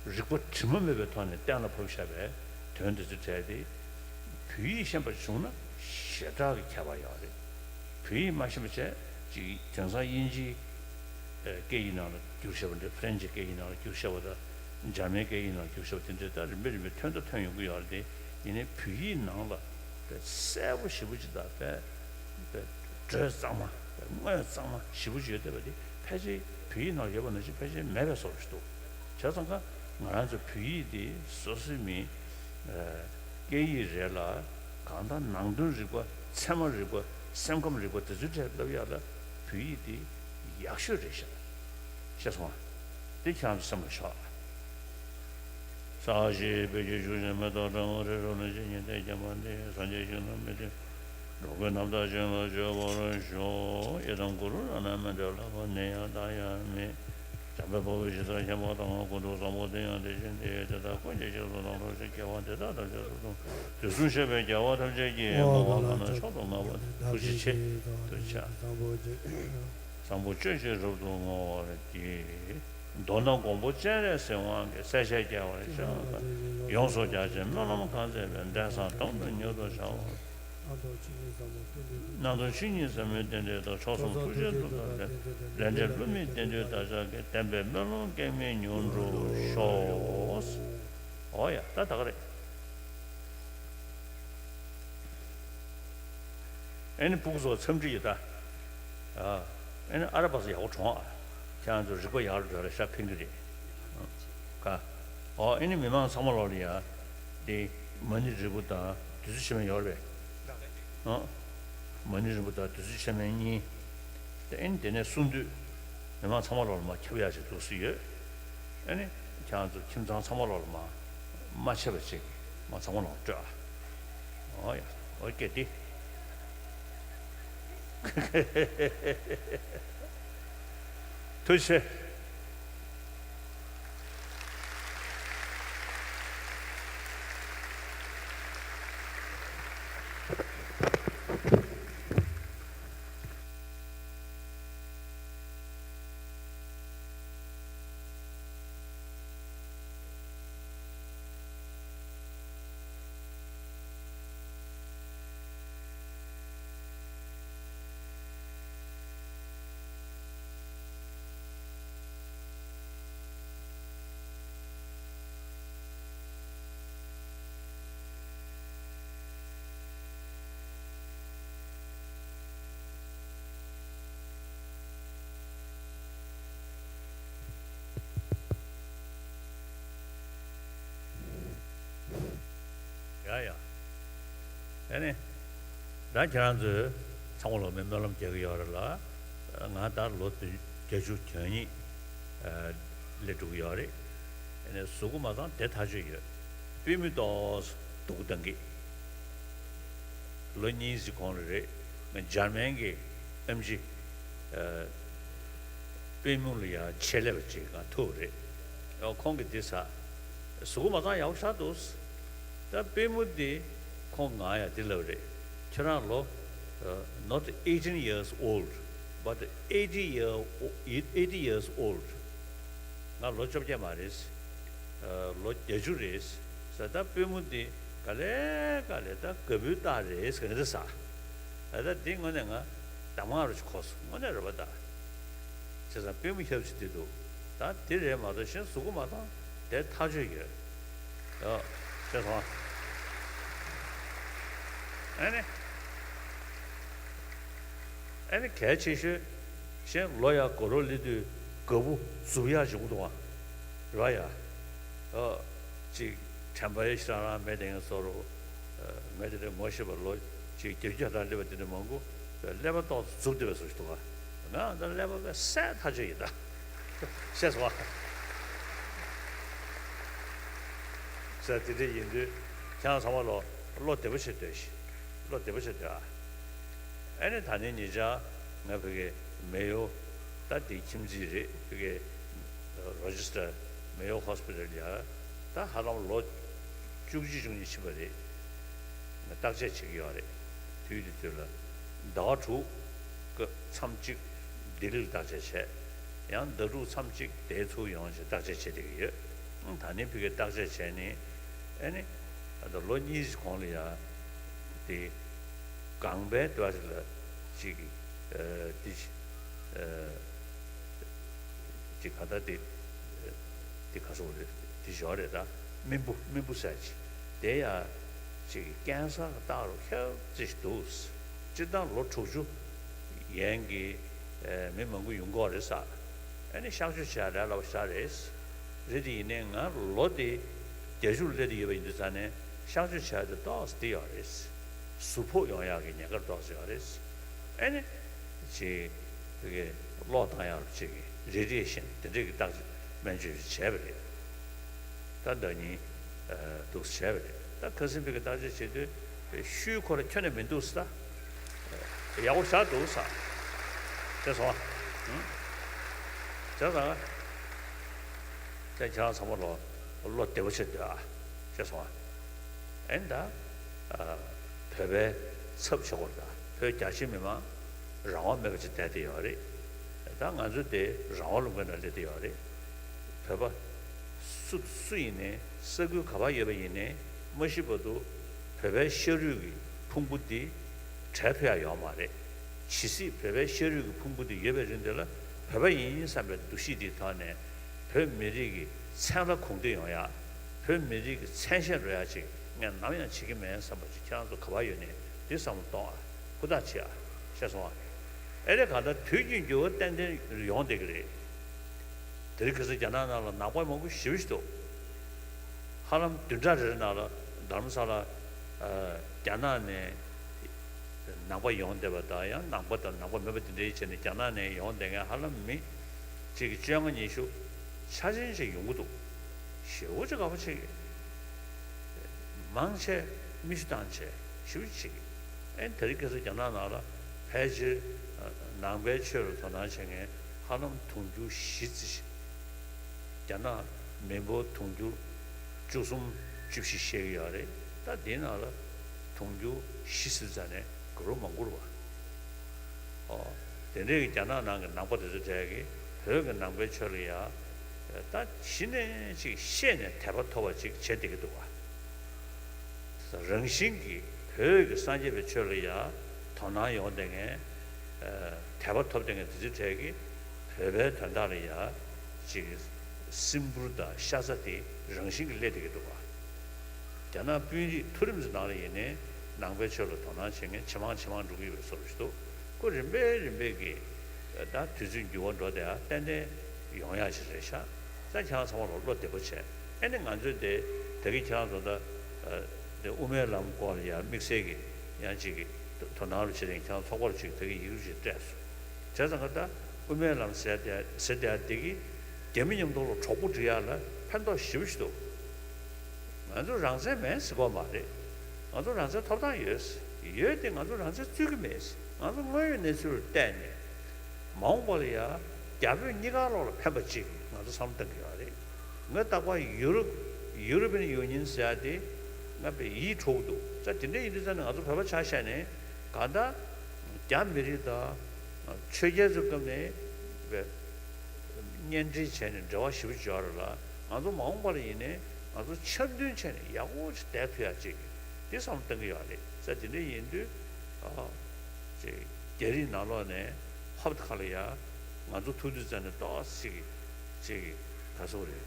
རིག་པ་དྲི་མ་མེད་པའི་ཐོག་ནས་གཏན་ལ་ཕབ་བཞག་པའི་དོན་དེ་ཚོ་བྲལ་ཏེ་བོད་ཡིག་ཤེས་པ་བྱུང་ན་ཞེ་དྲག་གི་ཁྱད་པར་ཡོད་རེད། བོད་ཡིག་མ་ཤེས་པ་བྱས་ཅིག་དེང་སང་དབྱིན་ཇིའི་སྐད་ཡིག་ནང་ལ་བསྒྱུར་བཞག་པ་འདྲ། ཧྥ་རན་ཇིའི་སྐད་ཡིག་ནང་ལ་བསྒྱུར་བཞག་པ་དང་འཇར་མན་སྐད་ཡིག་ནང་ལ་བསྒྱུར་བཞག་པ་དེ་འདྲ་ད་རིམ་པས་རིམ་པས་ཐོན་དང་ཐོན་ཡོང་གི་ཡོད་རེད་དེ། ཡིན་ནའི་བོད་ཡིག་ནང་ལ་དཔེ་གསལ་པོ་ཞེ་པོ་ཅིག་དང་དཔེ་དཔེ་འགྲོས་གཙང་མ་དཔེ་དངོས་གཙང་མ་ཞེ་པོ་ཅིག་ཡོད་བསྡད་པ་དེ་ཕལ་ཆེར་བོད་ཡིག་ནང་ཡོད་པ་ནང་བཞིན་ཕལ་ཆེར་མེད་པའི་བཟོ་འདྲ་ཞིག་འདུག་བྱས་ཙང་ཀ་ང་རང་ཚོ་བོད་ཡིག་དེ་སོ་སོའི་མི་སྐད་ཡིག་རེད་ལ་གང་ལྟར་ནང་དོན་རིག་པ་ཚད་མ་རིག་པ་སེམས་ཁམས་རིག་པ་དེ་ཚོའི་གྲས་བསླབ་ཡག་ལ་བོད་ཡིག་དེ་ཡག་ཤོས་རེད་ཤག་ཤེས་སོང་ཨ། དེ་ཁྱེད་རང་ཚོ་སེམས་ལ་ཞོག་ཨ། ས་གཞི་བོད་ཀྱི་བཞུགས་ཤིང་མེ་ཏོག་སྤྲིན་དཀར་རི་རབ་ལ་བཞད་ཉི་ཟླའི་རྒྱལ་མ་འདི། སངས་རྒྱས་ཞིང་དུ་མི་ལྡན་འགྲོ་ཀུན་རྣམ་དག་ཞིང་ལ་སྤྱོད་པར་ཤོག་ཡི་དམ་གུ་རུ་རཏྣ་མཉྫུ་ལྷ་བ་ནི་ཡང་དག་ཡང་མེད། འཇམ་དཔལ་དཔའ་བོས་ཇི་ལྟར་མཁྱེན་པ་དང་། ཀུན་ཏུ་བཟང་པོ་དེ་ཡང་དེ་བཞིན་ཏེ། དེ་དག་ཀུན་གྱི་རྗེས་སུ་བདག་སློབ་ཅིང་། དགེ་བ་འདི་དག་ཐམས་ཅད་རབ་ཏུ་དུས་གསུམ་གཤེགས་པའི་རྒྱལ་བ་ཐམས་ཅད་ཀྱིས། མ་འོངས་པ་ན་མཆོག་ཏུ་བསྔགས་པ་ནི། ཐུགས་རྗེ་ཆེ། ཐུགས་རྗེ་ཆེ། བཟང་པོ་སྤྱོད་ཕྱིར་རབ་ཏུ་བསྔོ་བར་བགྱི། མདོར་ན་མགོན་པོ་སྤྱན་རས་གཟིགས་དབང་གིས་གསལ་བཤད་རྒྱས་པར་ཤོག་ཡོངས་སུ་རྒྱ་ཆེའི་སྨོན་ལམ་གང་མཛད་པའི། འབྲས་བཟང་དོན་དུ་མྱུར་དུ་བྱ་བར། སྣང་སྟོང་བཅུ་གཉིས་ཟབ་མོའི་རྟེན་འབྲེལ་དང་། ཕྱོགས་མཚུངས་ཐུགས་རྗེའི་མཐུ་དང་ལྡན་ཏེ། ལས་འབྲས་བསླུ་མེད་བདེན་མཐུས་བདག་ཅག་གི། བདེན་པའི་སྨོན་ལམ་གེགས་མེད་མྱུར་འགྲུབ་ཤོག། འོ་ཡ། ད་ད་ག་རེད། ཨེ་ནི་ཕྲུ་གུ་ཚོ་འཚམས་འདྲི་ཡོད་ད། ཨ་ཨེ་ནི་ཨ་ར་པ་ས་ཡག་པོ་གྲོངས་ཨ། ཁྱེད་རང་ཚོ་རིག་པ་ཡག་རུ་འགྲོ་རེ་ཤ་ཕན་གི་རེད། ཀ་ཨོ་ཨེ་ནི་མི་མང་ཚང་མ་ལོག་ལ་ཡ། དེ་མ་ཎི་རིལ་བུ་དང་བདུད་རྩི་ཆེན་མོ་ཡོད་རེད་པས། ཨ་མ་ཎི་རིལ་བུ་དང་བདུད་རྩི་ཆེན་མོ་གཉིས། དེ་ཨེ་ནི་དེ་ནས་གསུང་དུས། མི་མང་ཚང་མ་ལོག་ལ་མ་ཁྱབ་ཡག་ཅིག་འདུག་སྲིད་ཡོད། ཨེ་ནི་ཁྱེད་རང་ཚོ་ཁྱིམ་ཚང་ཚང་མ་ལོག་ལ་མ་མ་ཆད་པ་ཅིག་མ་ཚང་མ་ལོག་སྤྲོད་ཨ། ཨོ་ཡ། ཨོ་སྐད་འདི། ཐུགས་རྗེ་ཆེ། ཡ་ཡ། ཨ་ནི། ད་ཁྱེད་རང་ཚོས་ཚང་མ་ལོ་མའི་སྨོན་ལམ་རྒྱག་གི་ཡོད་རེད་ལ། ང་ད་ལོ་བདུན་བརྒྱད་ཅུ་གྱ་གཉིས་སླེབས་འགྲོ་གི་ཡོད་རེད། ཨ་ནི་གཟུགས་པོ་མ་ཚང་དེ་ཐག་ཆོད་ཡོད། པུས་མོ་ཏོག་ཙམ་སྡུག་གདང་གི། ལོ་གཉིས་ཙམ་གོང་ལ་རེད། ང་འཇར་མན་གྱི་ཨེམ་ཆི། ཨ། པུས་མོ་ལ་ཡ་ཆེད་ལས་པ་ཅིག་ང་ཐུག་རེད། ཨ། ཁོང་གིས་འདི་ཟ། གཟུགས་པོ་མ་ཚང་ཡག་པོ་ཞེ་དྲག་འདུག་ད་པུས་མོ་འདི་ཁོང་ང་ཡ་འདི་ལབ་རེད། ཁྱེད་རང་ལོ། ཨ། not eighteen years old, but eighty year, eighty years old. ང་ལོ་བཅོ་བརྒྱད་མ་རེད། ཨ། ལོ་བརྒྱད་ཅུ་རེད། ཟེར་ད་པུས་མོ་འདི་ག་ལེ་ག་ལེ་ད་ག་བུའི་རྟགས་རེད་ཟེར་གི་འདི་ཟ། ཨ། ད་འདི་དངོས་གནས་ང་གདམས་ངག་རུ་ཞིག་གོ་སོང་། དངོས་གནས་རེད་པ་ད། བྱས་ཙང་པུས་མོ་ཞབས་ཕྱི་འདི་འདུག་ད་འདི་རེད་མ་གཏོགས་གཞན་གཟུགས་པོ་མ་ཚང་དེ་ཐག་ཆོད་ཡོད། ཨོ། ཤེས་སོང་། ཨ་ནི། ཨ་ནི་གལ་ཆེ་ཤོས། གཞན་ལོ་ཡ་དགུ་རོ་སླེབས་དུས་དགའ་པོ་རྫུབ་ཡག་ཅིག་འདུག་ཨ། རེད་པ་ཡ། ཨོ། ཅིག་དྲན་པ་ཡེ་ཤེས་རང་རང་མེད་དེ་ངས་བཟོ་རུ། ཨ། ངས་དེ་འདྲ་ངོ་ཤེས་པ་ལོ་ཅིག་བརྒྱད་ཅུ་གྱ་གྲངས་སླེབས་པ་དེ་འདྲ་མང་པོ་ཀླད་པ་ཏོག་ཙམ་རྫུབ་བསྡད་པའི་བཟོ་ཞིག་འདུག་ག་ང་ད་ཀླད་པ་དཔེ་གསལ་ཐག་ཆོད་ཡིན་ད། ཤེས་སོང་ཨ། ཟེར་དེ་འདྲ་ཡིན་དུས་ཁྱེད་རང་ཚང་མ་ལོ་བློ་བདེ་པོ་བྱེད་སྡོད་ཤིག་བློ་བདེ་པོ་བྱེད་སྡོད་ཨ། ཨ་ནི་ད་ནི་ཉེ་ཆར་ང་ཕ་གི་མེ་ཡོ། ད་དེ་ཁྱིམ་མཚེས་རེད། ཕ་གི་རོ་ཅེ་སི་ཊར་མེ་ཡོ་ཧོ་སི་པི་ཊལ་ཡ། ད་ཧ་ལམ་ལོ་བཅུ་གཅིག་བཅུ་གཉིས་ཕྱིན་པ་རེད། ང་བརྟག་དཔྱད་བྱེད་ཀྱི་ཡོད་རེད། དུས་དེ་དུས་ལ་ཟླ་བ་དྲུག་གི་མཚམས་གཅིག་ལྡི་ལིར་བརྟག་དཔྱད་བྱས། ཡང་ཟླ་དྲུག་མཚམས་གཅིག་དེ་ཚུར་ཡོང་བྱས་བརྟག་དཔྱད་བྱེད་བསྡད་ཀྱི་ཡོད། ད་ནི་ཕ་གིར་བརྟག་དཔྱད་བྱས་ནས། ཨ་ནི། ད་ལོ་གཉིས་གོང་ལ་ཡ། དེ། ལྒང་པའི་དུ་བ་ཞིག་ལ་ཅིག་ཨ། དེ། ཨ། ཅིག་ག་ད་དེ། དེ་ག་སོགས་རེད། དེ་ཞོ་རེད་ད། རྨེན་བུ་རྨེན་བུ་ཟེར་ཅིག་དེ་ཡ། ཅིག་ཀན་སར་བཏགས་རོགས་ཁྱབ་ཙི་ཞིག་འདུག་སྤྱིར་བཏང་ལོ་དྲུག་ཅུ་ཡན་གྱི་ཨ། མི་མང་པོ་ཡོང་གི་ཡོད་རེད་ཟེར། ཨ་ནི་གཤག་བཅོས་བྱས་རེད་ལབ་པ་ཞིག་རེད། རེད་དེ་ཡིན་ནའི་ང་ལོ་དེ་བརྒྱད་ཅུ་ལ་སླེབས་བསྡད་ཡོད་པ་ཡིན་དུས་ཙང་ནས་གཤག་བཅོས་བྱས་ཏེ་ཏོག་ཙམ་བསྡད་ཡོད་རེད། གཟུགས་ཕོག་ཡོང་ཡག་གི་ཉེན་ཁ་ཏོག་ཙམ་ཡོད་རེད། ཨ་ནི། ཅིག་ཕ་གི་གློག་བཏང་ཡག་ཅིག་རེ་ཌི་ཡེ་ཤན་དེ་འདྲས་ཀྱི་བརྟག་དཔྱད་སྨན་བཅོས་ཤིག་བྱས་པ་རེད། ད་ཟླ་ཉིན་འདུག་བྱས་པ་རེད། ད་ཁ་སང་ཕ་གི་བརྟག་དཔྱད་བྱེད་དུས་ཤུལ་ཁོ་ར་ཁྱོན་ནས་མི་འདུག་ཟེར། ཡག་པོ་ཞེ་དྲག་འདུག་ཟེར། ཤེས་སོང་ཨ། ཨང་། བྱས་ཙང་། ད་ཁྱེད་རང་ཚང་མ་ལོ་བློ་བདེ་པོ་བྱེད་སྡོད་ཨ། ཤེས་སོང་ཨ། ཨེ་ད། ཨ། བོད་པའི་ཚབ་བྱེད་དགོས་རེད་ད། བོད་རྒྱ་ཆེ་མི་མང་རང་དབང་མེད་པ་ཅིག་བསྡད་བསྡད་ཡོད་རེད། ད་ང་ཚོ་དེ་རང་དབང་ལུང་པའི་ནང་སླེབས་བསྡད་ཡོད་རེད། བོད་པ་སུ་སུ་ཡིན་ནའི་ས་ཁུལ་ག་པར་ཡོད་པ་ཡིན་ནའི་མ་ཤི་བར་དུ་བོད་པའི་ཤ་རུས་ཀྱི་ཕུང་པོ་འདི་ བྲལ་ཐུབ་ཡ་ཡོད་མ་རེད། ཇི་སྲིད་བོད་པའི་ཤ་རུས་ཀྱི་ཕུང་པོ་འདི་ཡོད་པའི་རིང་འདི་ལ་བོད་པ་ཡིན་བསམ་པའི་འདུ་ཤེས་འདིའི་ཐོག་ནས་བོད་མི་རིགས་ཀྱི་མཚན་ལ་གོང་འདེགས་ཡོང་ཡ། བོད་མི་རིགས་ཀྱི་མཚན་ཤས་འགྲོ་ཡ་ཅིག་ངས་ནམ་ཡང་བྱེད་ཀྱི་མེད་བསམ་པ་ཅིག་ཁྱེད་རང་ཚོ་ག་པར་ཡོད་ནའི་འདི་བསམ་བློ་གཏོང་ཨ། ཧུར་ཐག་བྱེད་ཨ། ཤེས་སོང་ཨ། ཨེ་རེད། གང་ལྟར་དུས་ཀྱི་འགྱུར་བ་ཏན་ཏན་ཡོང་བསྡད་ཀྱི་རེད། དེ་རིང་ཁ་སང་རྒྱ་ནག་ནང་ལ་ནང་པ་མང་པོ་ཞེ་པོ་ཞིག་འདུག་ཧ་ལམ་བདུན་ཕྲག་རེ་རེ་ནང་ལ་རྡ་རམ་ས་ལ། ཨ། རྒྱ་ནག་ནས་ནང་པ་ཡོང་བསྡད་པ་དང་། ཡང་ནང་པ་དང་ནང་པ་མིན་པ་དེ་འདྲའི་བྱས་ནས་རྒྱ་ནག་ནས་ཡོང་བསྡད་མཁན་ཧ་ལམ་མི་གཅིག་གི་བཅོ་ལྔ་ཉི་ཤུ་ཆ་ཆེན་ཞིག་ཡོང་གི་འདུག་ཞེ་པོ་ཅིག་དགའ་པོ་བྱེད་ཀྱི། མང་ཆེ་མིག་ཆུ་བཏང་བྱས་ཞེ་པོ་ཅིག་བྱེད་ཀྱི། ཨེ་དེ་རིང་ཁ་སང་རྒྱ་ནག་ནང་ལ་ཕལ་ཆེར་ནང་པའི་ཆོས་ལ་དོ་སྣང་བྱེད་མཁན་ཧ་ལམ་དུང་ཕྱུར་བཞི་ཙམ་ཞིག་རྒྱ་ནག་མི་འབོར་དུང་ཕྱུར་བཅུ་གསུམ་བཅུ་བཞི་བཤད་ཀྱི་ཡོད་རེད། ད་འདི་ནང་ལ་དུང་ཕྱུར་བཞི་ཟེར་ཙམ་ནས་འགུར་བ་མ་འགུར་བ། ཨོ། དེ་འདྲའི་རྒྱ་ནག་ནང་གི་ནང་པ་དེ་ཚོ་གྲས་ཀྱིས་བོད་ཀྱི་ནང་པའི་ཆོས་ལ་ཡ། ད་གཞི་ནས་ཅིག་ཤེས་ནས་དད་པ་ཐོབ་པ་ཅིག་བྱེད་བསྡད་ཀྱི་འདུག་བ། རང་བཞིན་གྱིས་བོད་ཀྱི་སངས་རྒྱས་པའི་ཆོས་ལ་ཡ་དོ་སྣང་ཡོང་བསྡད་མཁན། ཨ། དད་པ་ཐོབ་བསྡད་མཁན་དེ་ཚོའི་གྲས་ཀྱིས་བོད་པའི་དོན་དག་ལ་ཡ་ཅིག་སིམ་འབུར་དང་ཤ་ཚ་དེ་རང་བཞིན་གྱིས་སླེབས་བསྡད་ཀྱི་འདུག་བ། རྒྱ་ནག་དཔོན་རིགས་མཐོ་རིམ་ཚོའི་ནང་ལ་ཡིན་ནའི་ནང་པའི་ཆོས་ལ་དོ་སྣང་བྱེད་མཁན་ཇེ་མང་ཇེ་མང་འགྲོ་གི་ཡོད་པའི་བཟོ་འདྲ་ཞིག་འདུག་ཁོ་རིམ་པས་རིམ་པས་ཀྱིས་ད་དུས་ཚོད་འགྱུར་བ་འགྲོ་བསྡད་ཡ་ཏན་ཏན་ཡོང་ཡ་ཞིག་རེད་ཤག་ད་ཁྱེད་རང་ཚང་མ་ལ་བློ་བདེ་པོ་བྱས། ཨེ་ནི་ང་ཚོས་དེ་ད་གིན་ཁྱེད་རང་ཚོ་ད་དེ་དབུ་མའི་ལམ་སྐོར་ལ་ཡང་དམིགས་བསལ་གྱི་ཡང་ཅིག་གི་དོ་སྣང་རུ་བྱེད་རིང་ཁྱེད་རང་ཚོགས་པ་རུ་ཅིག་ད་གིན་ཡིག་རུ་ཅིག་སྤྲད་སོང་། བྱས་ཙང་ད་དབུ་མའི་ལམ་ཟེར་དེ་ཟེར་དེ་དེ་གིས་རྒྱ་མི་མཉམ་དུ་ལ་གྲོགས་པོ་སྒྲིག་ཡ་ལ་ཕན་ཐོགས་ཞེ་པོ་ཞིག་འདུག་ང་ཚོ་རང་བཙན་མེད་ཟེར་གོ་མ་རེད། ང་ཚོ་རང་བཙན་ཐོབ་ཐང་ཡོད། ཡོད་དེ་ང་ཚོ་རང་བཙན་རྩོད་ཀྱི་མེད། ང་ཚོ་དངོས་ཡོད་གནས་ཚུལ་ལ་བལྟས་ནས་མ་འོངས་པ་ལ་ཡ་རྒྱ་བོད་གཉིས་ཀ་ལོག་ལ་ཕན་པ་ཅིག་ང་ཚོ་བསམ་བློ་གཏང་གི་ཡོད་རེད། ང་རྟག་པར་ཡུ་རོབ། ཡུ་རོ་པི་ཡན་ཡུ་ནི་ཡན་ཟེར་ཡ་དེ་ང་དཔེ་ཡིད་འཕྲོག་གི་འདུག་ས་དེ་འདྲ་ཡིན་དུས་ཙང་ནས་ང་ཚོ་བོད་པ་ཆ་བཞག་ནས་གང་ལྟར་རྒྱ་མི་རིགས་དང་ཆོས་རྒྱལ་ཚོའི་སྐབས་ནས་དཔེ་གཉེན་སྒྲིག་བྱས་ནས་འབྲེལ་བ་ཞེ་པོ་ཅིག་ཡོད་རེད་ལ། ང་ཚོ་མ་འོངས་པ་ལ་ཡིན་ནའི་ང་ཚོ་འཆམ་མཐུན་བྱས་ནས་ཡག་པོ་ཅིག་བསྡད་ཐུབ་ཡ་ཅིག་དེ་བསམ་བློ་གཏང་གི་ཡོད་རེད། ས་དེ་འདྲ་ཡིན་དུས་ཨ། ཅིག་རྒྱ་རིགས་ནང་ལོགས་ནས་ཧོབ་ཁ་ལ་ཡ་ང་ཚོ་ཐུག་དུས་ཙམ་ནས་ཏོག་ཙམ་ཅིག་ག་ཟེར་རེད།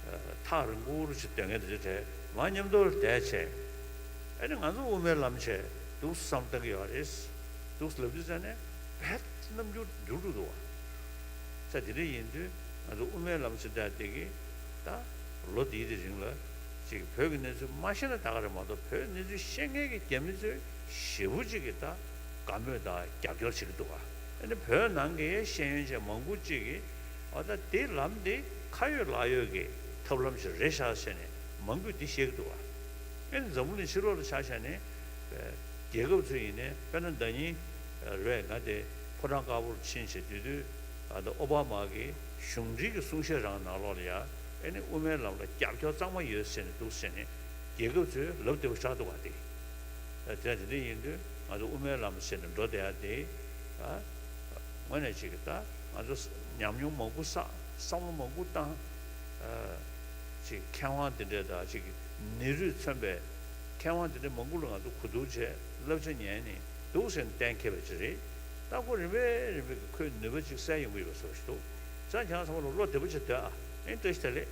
ཨ། ཐག་རིང་པོ་རུ་ཅིག་སྡོད་མཁན་དེ་ཚོ་གྲས་མ་མཉམ་དུ་བསྡད་བྱས། ཨ་ནི་ང་ཚོ་དབུ་མའི་ལམ་བྱས་འདུག་བསམ་བཏང་གི་ཡོད་རེད། འདུག་ལབ་དུས་ཙམ་ནས་བེད་རྣམ་འགྱུར་འགྱུར་འགྲོ་འདུག་བ། ས་དེ་འདྲ་ཡིན་དུས་ང་ཚོ་དབུ་མའི་ལམ་ཟེར་ཡ་དེ་གི་ད་ལོ་འདིའི་དེ་རིང་ལ་ཅིག་བོད་ཀྱི་གནས་ཚུལ་མ་ཤེས་ན་ད་ག་རེད་མ་གཏོགས། བོད་གནས་ཚུལ་ཤེས་མཁན་གྱི་རྒྱ་མི་ཚོས་ཞེ་པོ་ཅིག་གི་ད་དགའ་མོས་དང་རྒྱབ་སྐྱོར་བྱེད་ཀྱི་འདུག་ག་ཨ་ནི་བོད་ནང་གི་ཤེས་ཡོན་ཅན་མང་པོ་ཅིག་གིས་ཨ་ད་དེ་ལམ་དེ་ཁ་ཡོད་ལག་ཡོད་ཀྱི་ཐབས་ལམ་ཞིག་རེད་ཤག་ཟེར་ནས་མང་པོས་དེ་བཤད་ཀྱི་འདུག་ག་ཨ་ནི་འཛམ་བུ་གླིང་ཕྱི་ལོགས་ལ་ཆ་བཞག་ནས་རྒྱལ་ཁབ་ཚོ་ཡིན་ནའི་དཔེར་ན་ཟླ་ཉིན་རེད། ང་དེ་ཕོ་བྲང་དཀར་པོར་ཕྱིན་བྱས་དེ་དུས་ཨ་ད་ཨོ་བྷ་མ་གི་གཞུང་འབྲེལ་གྱི་གསུང་བཤད་རང་ནང་ལོགས་ལ་ཡ་ཨ་ནི་དབུ་མའི་ལམ་ལ་རྒྱབ་སྐྱོར་གཙང་མ་ཡོད་ཟེར་ནས་འདུག་ཟེར་ནས་རྒྱལ་ཁབ་ཚོས་ལབ་བདེ་པོ་ཆགས་འདུག་ག་དེ། དེ་དེ་འདྲ་ཡིན་དུས་ང་ཚོ་དབུ་མའི་ལམ་ཟེར་ནས་འགྲོ་བསྡད་ཡ་དེ། ཨ། དངོས་གནས་ཅིག་ད་ང་ཚོ་ཉམས་མྱོང་མང་པོ་བསགས། བསམ་བློ་མང་པོ་བཏང་། ཨ། ཅིག་མཁས་དབང་དེ་འདྲས་དང་ཅིག་ནི་རུས་མཚོན་པའི་མཁས་དབང་དེ་འདྲས་མང་པོ་ལ་ང་ཚོ་གོ་བསྡུར་བྱས་བསླབ་བྱ་ཉན་ནས་འདུག་ཟེར་ནས་གཏན་འཁེལ་བ་ཅིག་རེད། ད་ཁོ་རིམ་པས་རིམ་པས་ཀྱི་ཁོའི་ནུས་པ་ཅིག་གསལ་ཡོང་གི་ཡོད་པ་བཟོ་ཞིག་འདུག་ཙང་ཁྱེད་རང་ཚང་མ་ལ་བློ་བདེ་པོ་ཅིག་སྡོད་ཨ། ཨེ་བཀྲ་ཤིས་བདེ་ལེགས།